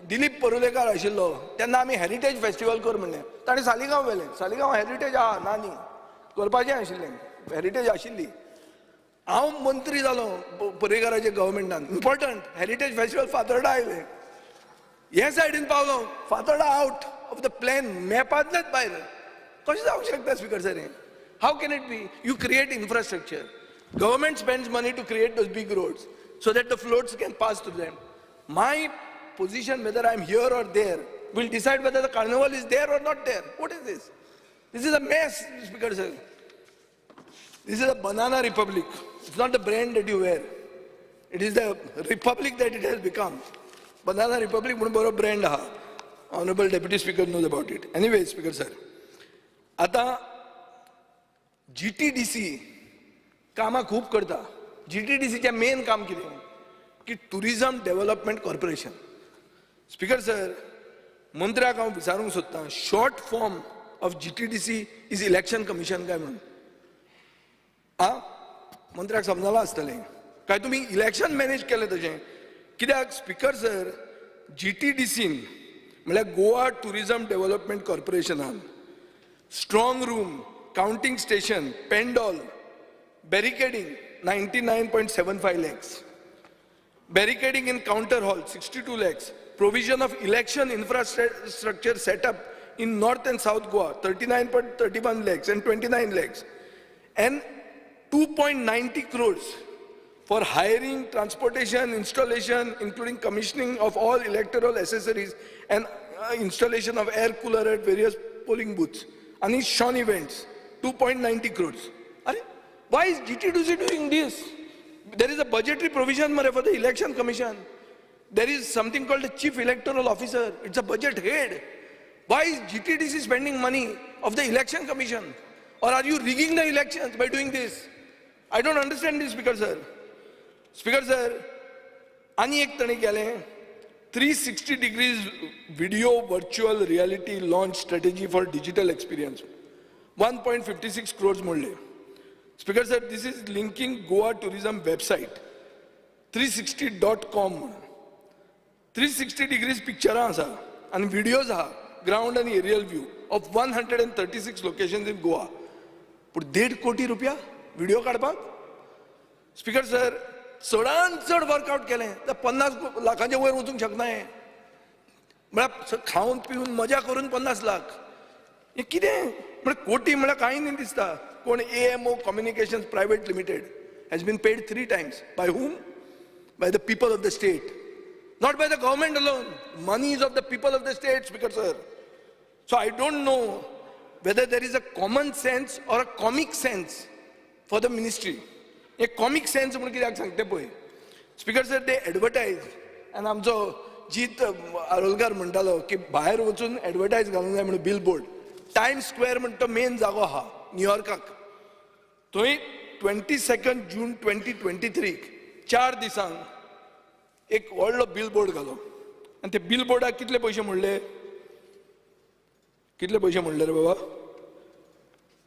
दिलीप परुलेकार आशिल्लो तेन्ना आमी heritage festival कर म्हणलें, ताणें सालिगांव व्हेलें. Saligao heritage आहा ना न्ही, करपाचें आशिल्लें, हेरिटेज आशिल्ली. हांव मंत्री जालो पर्रीकाराच्या गव्हर्मेंटान, इम्पॉर्टंट हेरिटेज फेस्टिवल फातोर्डा आयलें. हे सायडीन पावलो, Fatorda out of the plan, मॅपांतलेच भायर. कशें जावंक शकता स्पीकर सर हें? How can it be? You create infrastructure, government spends money to create those big roads so that the floats can pass through them. My position, whether I am here or there, will decide whether the carnival is there or not there. What is this? This is a mess, Speaker sir. This is a banana republic. It's not the brand that you wear. It is the republic that it has become. Banana republic म्हणून बरो brand आहा. Honorable Deputy Speaker knows about it. Anyway, Speaker sir, आतां GTDC कामां खूब करता. GTDCचें main काम कितें की tourism development corporation. Speaker sir, मंत्र्याक हांव विचारूंक सोदतां, short form of GTDC is election commission काय म्हणून? आ मंत्र्याक समजलां आसतलें काय तुमी इलेक्शन मॅनेज केलें तशें कित्याक? स्पीकर सर, GTDCन म्हळ्यार गोवा टुरिजम डेव्हलपमेंट कॉर्पोरेशनान strong room, counting station, pandal, barricading 99.75 lakhs, barricading in counter hall 62 lakhs, provision of election infrastructure setup in North and South Goa 39.31 lakhs and 29 lakhs, and 2.90 crores for hiring, transportation, installation, including commissioning of all electoral accessories and installation of air cooler at various polling booths. And Sean events, 2.90 crores. Arey, why is GTDC doing this? There is a budgetary provision for the election commission. There is something called the chief electoral officer. It's a budget head. Why is GTDC spending money of the election commission? Or are you rigging the elections by doing this? I don't understand this, Speaker sir. Speaker sir, ani ek tani केलें 360 degrees video virtual reality launch strategy for digital experience. 1.56 crores मोडले. Speaker sir, this is linking Goa tourism website 360.com म्हणून. 360 degrees पिक्चरां आसा आनी videos आहा, ground आनी aerial view of 136 locations in Goa. पूण 1.5 कोटी रुपया व्हिडिओ काडपाक? स्पीकर सर, चडान चड वर्कआउट केलें तर 50 लाखांच्या वयर वचूंक शकना हें. म्हळ्यार खावन पिवन मजा करून 50 लाख हें कितें? म्हळ्यार कोटी म्हळ्यार कांय न्ही दिसता. कोण AMO Communications Private Limited has been paid 3 times. By whom? By the people of the state. Not by the government alone. Money is of the people of the state, Speaker sir. So I don't know whether there is a common sense or a comic sense for the ministry. A comic sense म्हणून कित्याक सांगते पळय. Speaker sir, they advertise. आनी आमचो जीत आरोलकार म्हणटालो की भायर वचून एडवर्टायज घालूंक जाय म्हणून बिलबोर्ड. टायम्स स्क्वेअर म्हण तो मेन जागो आहा न्यूयॉर्काक. थंय 22 जून 2023 4 दिसांक एक व्हडलो बिलबोर्ड घालो. आनी ते बिलबोर्डाक कितले पयशे म्हणले? कितले पयशे म्हणले रे बाबा?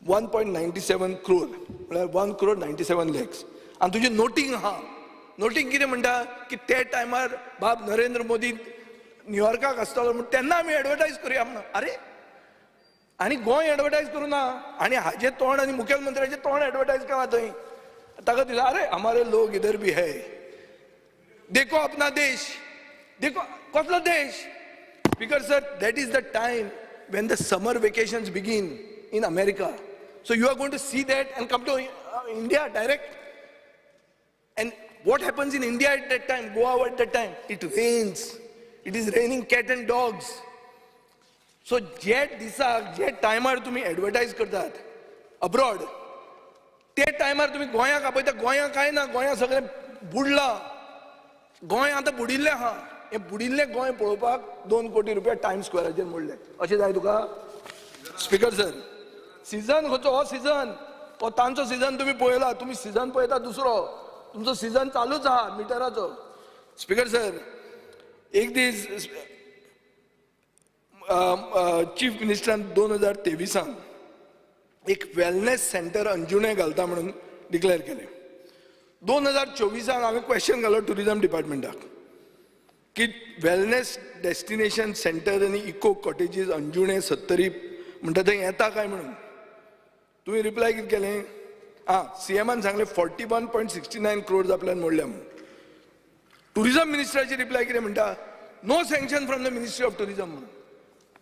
1.97 crore, म्हळ्यार 1 crore 97 lakhs. आनी तुजें नोटींग आहा. नोटींग कितें म्हणटा की ते टायमार बाब नरेंद्र मोदी न्यूयॉर्काक आसतलो म्हूण तेन्ना आमी एडवर्टायज करुया म्हणून. अरे आनी गोंय एडवर्टायज करूं ना, आनी हाजें तोंड आनी मुखेलमंत्र्याचें तोंड एडवर्टायज केलां थंय. ताका दिसता अरे हमारे लोग इधर भी है, देखो अपना देश, देखो कसलो देश. Speaker sir, that is the time when the summer vacations begin in America. So you are going to see that and come to India direct. And what happens in India at that time, Goa at that time? It rains. It is raining cat and dogs. So जे दिसाक जे टायमार तुमी advertise करतात abroad, ते टायमार तुमी गोंयाक आपयता. गोंया कांय ना, गोंया सगळें बुडलां. गोंय आतां बुडिल्लें आहा. हें बुडिल्लें गोंय पळोवपाक 2 कोटी रुपया टायम स्क्वेराचेर मोडले. अशें जाय तुका? स्पीकर सर, सिजन खंयचो? हो सिजन, हो तांचो सिजन तुमी पळयला. तुमी सिजन पळयता दुसरो, तुमचो सिजन चालूच आहा मिटराचो. स्पीकर सर, एक दीस चीफ मिनिस्टरान 2023 एक वेलनेस सेंटर अंजुणे घालता म्हणून डिक्लेअर केलें. 2024 हांवें क्वेश्चन घालो टुरिजम डिपार्टमेंटाक की वेलनेस डेस्टिनेशन सेंटर आनी इको कॉटेजीस अंजुणे सत्तरी म्हणटा थंय येता काय म्हणून. तुवें रिप्लाय कितें केलें? आं, सीएमान सांगलें 41.69 crores आपल्यान मोडल्या म्हणून. टुरिजम मिनिस्टराची रिप्लाय कितें म्हणटा? No sanction from the ministry of tourism म्हणून.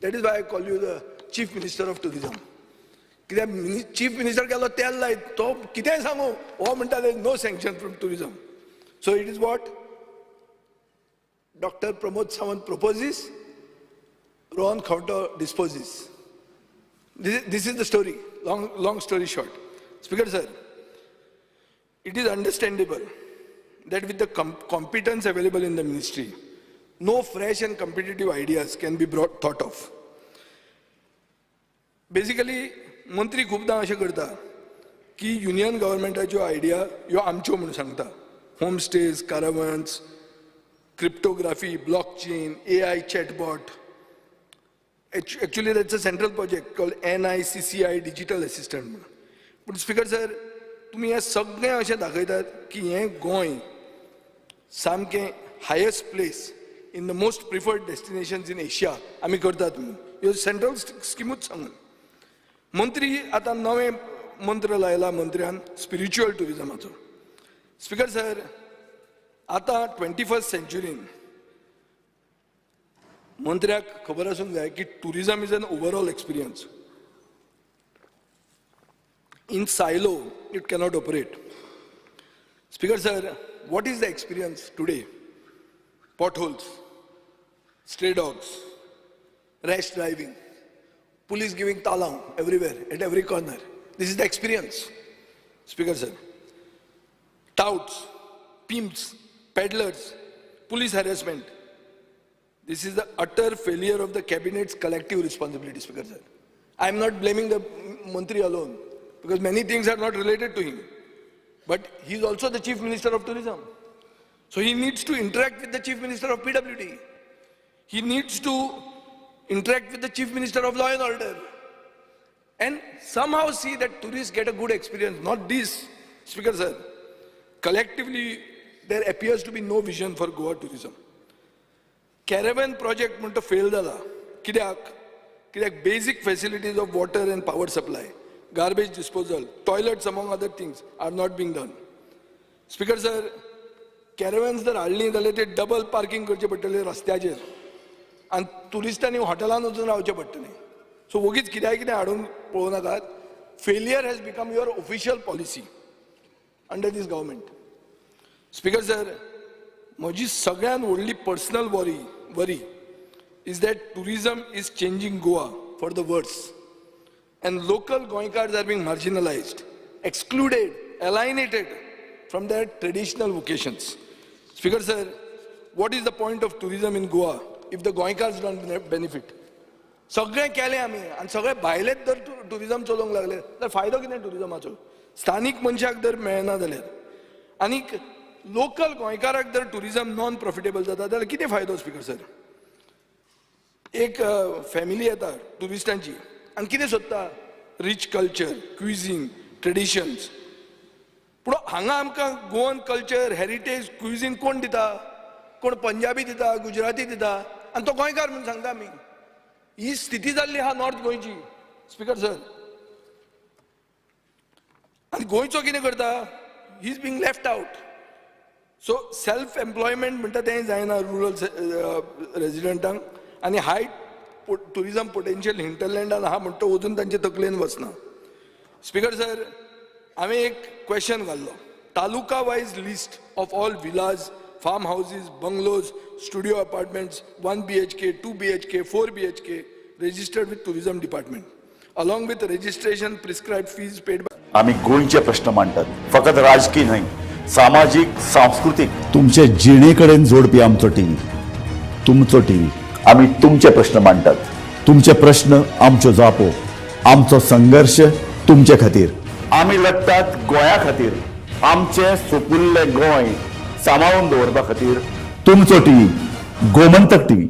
That is why I call you the chief minister of tourism. कित्याक चीफ मिनिस्टर गेलो तेल लायत, तो कितेंय सांगू, हो म्हणटा no sanction from tourism. So it is what doctor Pramod Sawant proposes, Rohan Khaunte disposes. This is the story, long story short. Speaker sir, it is understandable that with the competence available in the ministry, no fresh and competitive ideas can be brought thought of. Basically, मंत्री खूपदां अशें करता की union गव्हर्मेंटाच्यो idea ह्यो आमच्यो म्हणून सांगता. Home stays, caravans, cryptography, blockchain, AI chatbot. Actually that's a central project called NICCI digital assistant म्हणून. पूण स्पीकर सर, तुमी हें सगळें अशें दाखयतात की हें गोंय सामकें highest place in the most preferred destinations in Asia आमी करतात म्हणून. ह्यो सेंट्रल स्किमूच सांगून मंत्री आतां नवें मंत्र लायला मंत्र्यान स्पिरिच्युअल टुरिजमाचो. स्पीकर सर, आतां 21st सेंच्युरीन मंत्र्याक खबर आसूंक जाय की tourism is an overall experience. In silo it cannot operate. Speaker sir, what is the experience today? Potholes, stray dogs, rash driving, police giving talang everywhere, at every corner. This is the experience, Speaker sir. Touts, pimps, peddlers, police harassment. This is the utter failure of the cabinet's collective responsibility, Speaker sir. I am not blaming the Mantri alone, because many things are not related to him. But he is also the Chief Minister of Tourism. So he needs to interact with the Chief Minister of PWD. He needs to interact with the Chief Minister of Law and Order. And somehow see that tourists get a good experience, not this, Speaker sir. Collectively, there appears to be no vision for Goa tourism. Caravan project म्हणटा fail जाला. कित्याक? कित्याक basic facilities of water and power supply, garbage disposal, toilets among other things are not being done. Speaker sir, caravans जर हाडली जाल्यार ते double parking करचें पडटलें रस्त्याचेर आनी ट्युरिस्टांनी हॉटेलान वचून रावचें पडटलें. सो वगीच कित्याक कितें हाडून पळोवं नाकात. Failure has become your official policy under this government. Speaker sir, म्हजी सगळ्यात व्हडली personal worry is that tourism is changing Goa for the worse and local Goenkars are being marginalized, excluded, alienated from their traditional vocations. Speaker sir, what is the point of tourism in Goa if the Goenkars don't benefit? सगळें केलें आमी आनी सगळे भायलेच जर tourism चलोवंक लागले जाल्यार फायदो कितें टुरिजमाचो? स्थानीक मनशाक जर मेळना जाल्यार आनीक लोकल गोंयकाराक जर टुरिजम नॉन प्रॉफिटेबल जाता जाल्यार कितें फायदो? स्पीकर सर, एक फॅमिली येता ट्युरिस्टांची आनी कितें सोदता? Rich culture, cuisine, traditions. पूण हांगा आमकां गोवन कल्चर, हेरिटेज, क्विझीन कोण दिता? कोण पंजाबी दिता, गुजराती दिता आनी तो गोंयकार म्हूण सांगता आमी. ही स्थिती जाल्ली आहा नॉर्थ गोंयची, स्पिकर सर. आनी गोंयचो कितें करता? He is being left out. So self employment म्हणटा तें जायना रुरल रेजिडंटांक आनी हाय टुरिजम पोटेन्शियल हिंटरलँडान आहा म्हणटा अजून तांचे तकलेन वचना. स्पिकर सर, हांवें एक क्वेश्चन घाल्लो, taluka wise list of all villas, farm houses, bungalows, studio apartments, 1 BHK, 2 BHK, 4 BHK registered with tourism department, along with registration, prescribed fees paid by आम्ही गोंयचे प्रश्न मांडटात, फकत राजकीय न्हय, सामाजीक, सांस्कृतीक, तुमचे जिणे कडेन जोडपी आमचो टीव्ही, तुमचो टीव्ही. आम्ही तुमचे प्रश्न मांडटात, तुमचे प्रश्न आमच्यो जापो, आमचो संघर्श तुमचे खातीर. आमी लढटात गोंया खातीर, आमचे सुपुल्ले गोंय सांबाळून दवरपा खातीर. तुमचो टीव्ही, गोमंतक टीव्ही.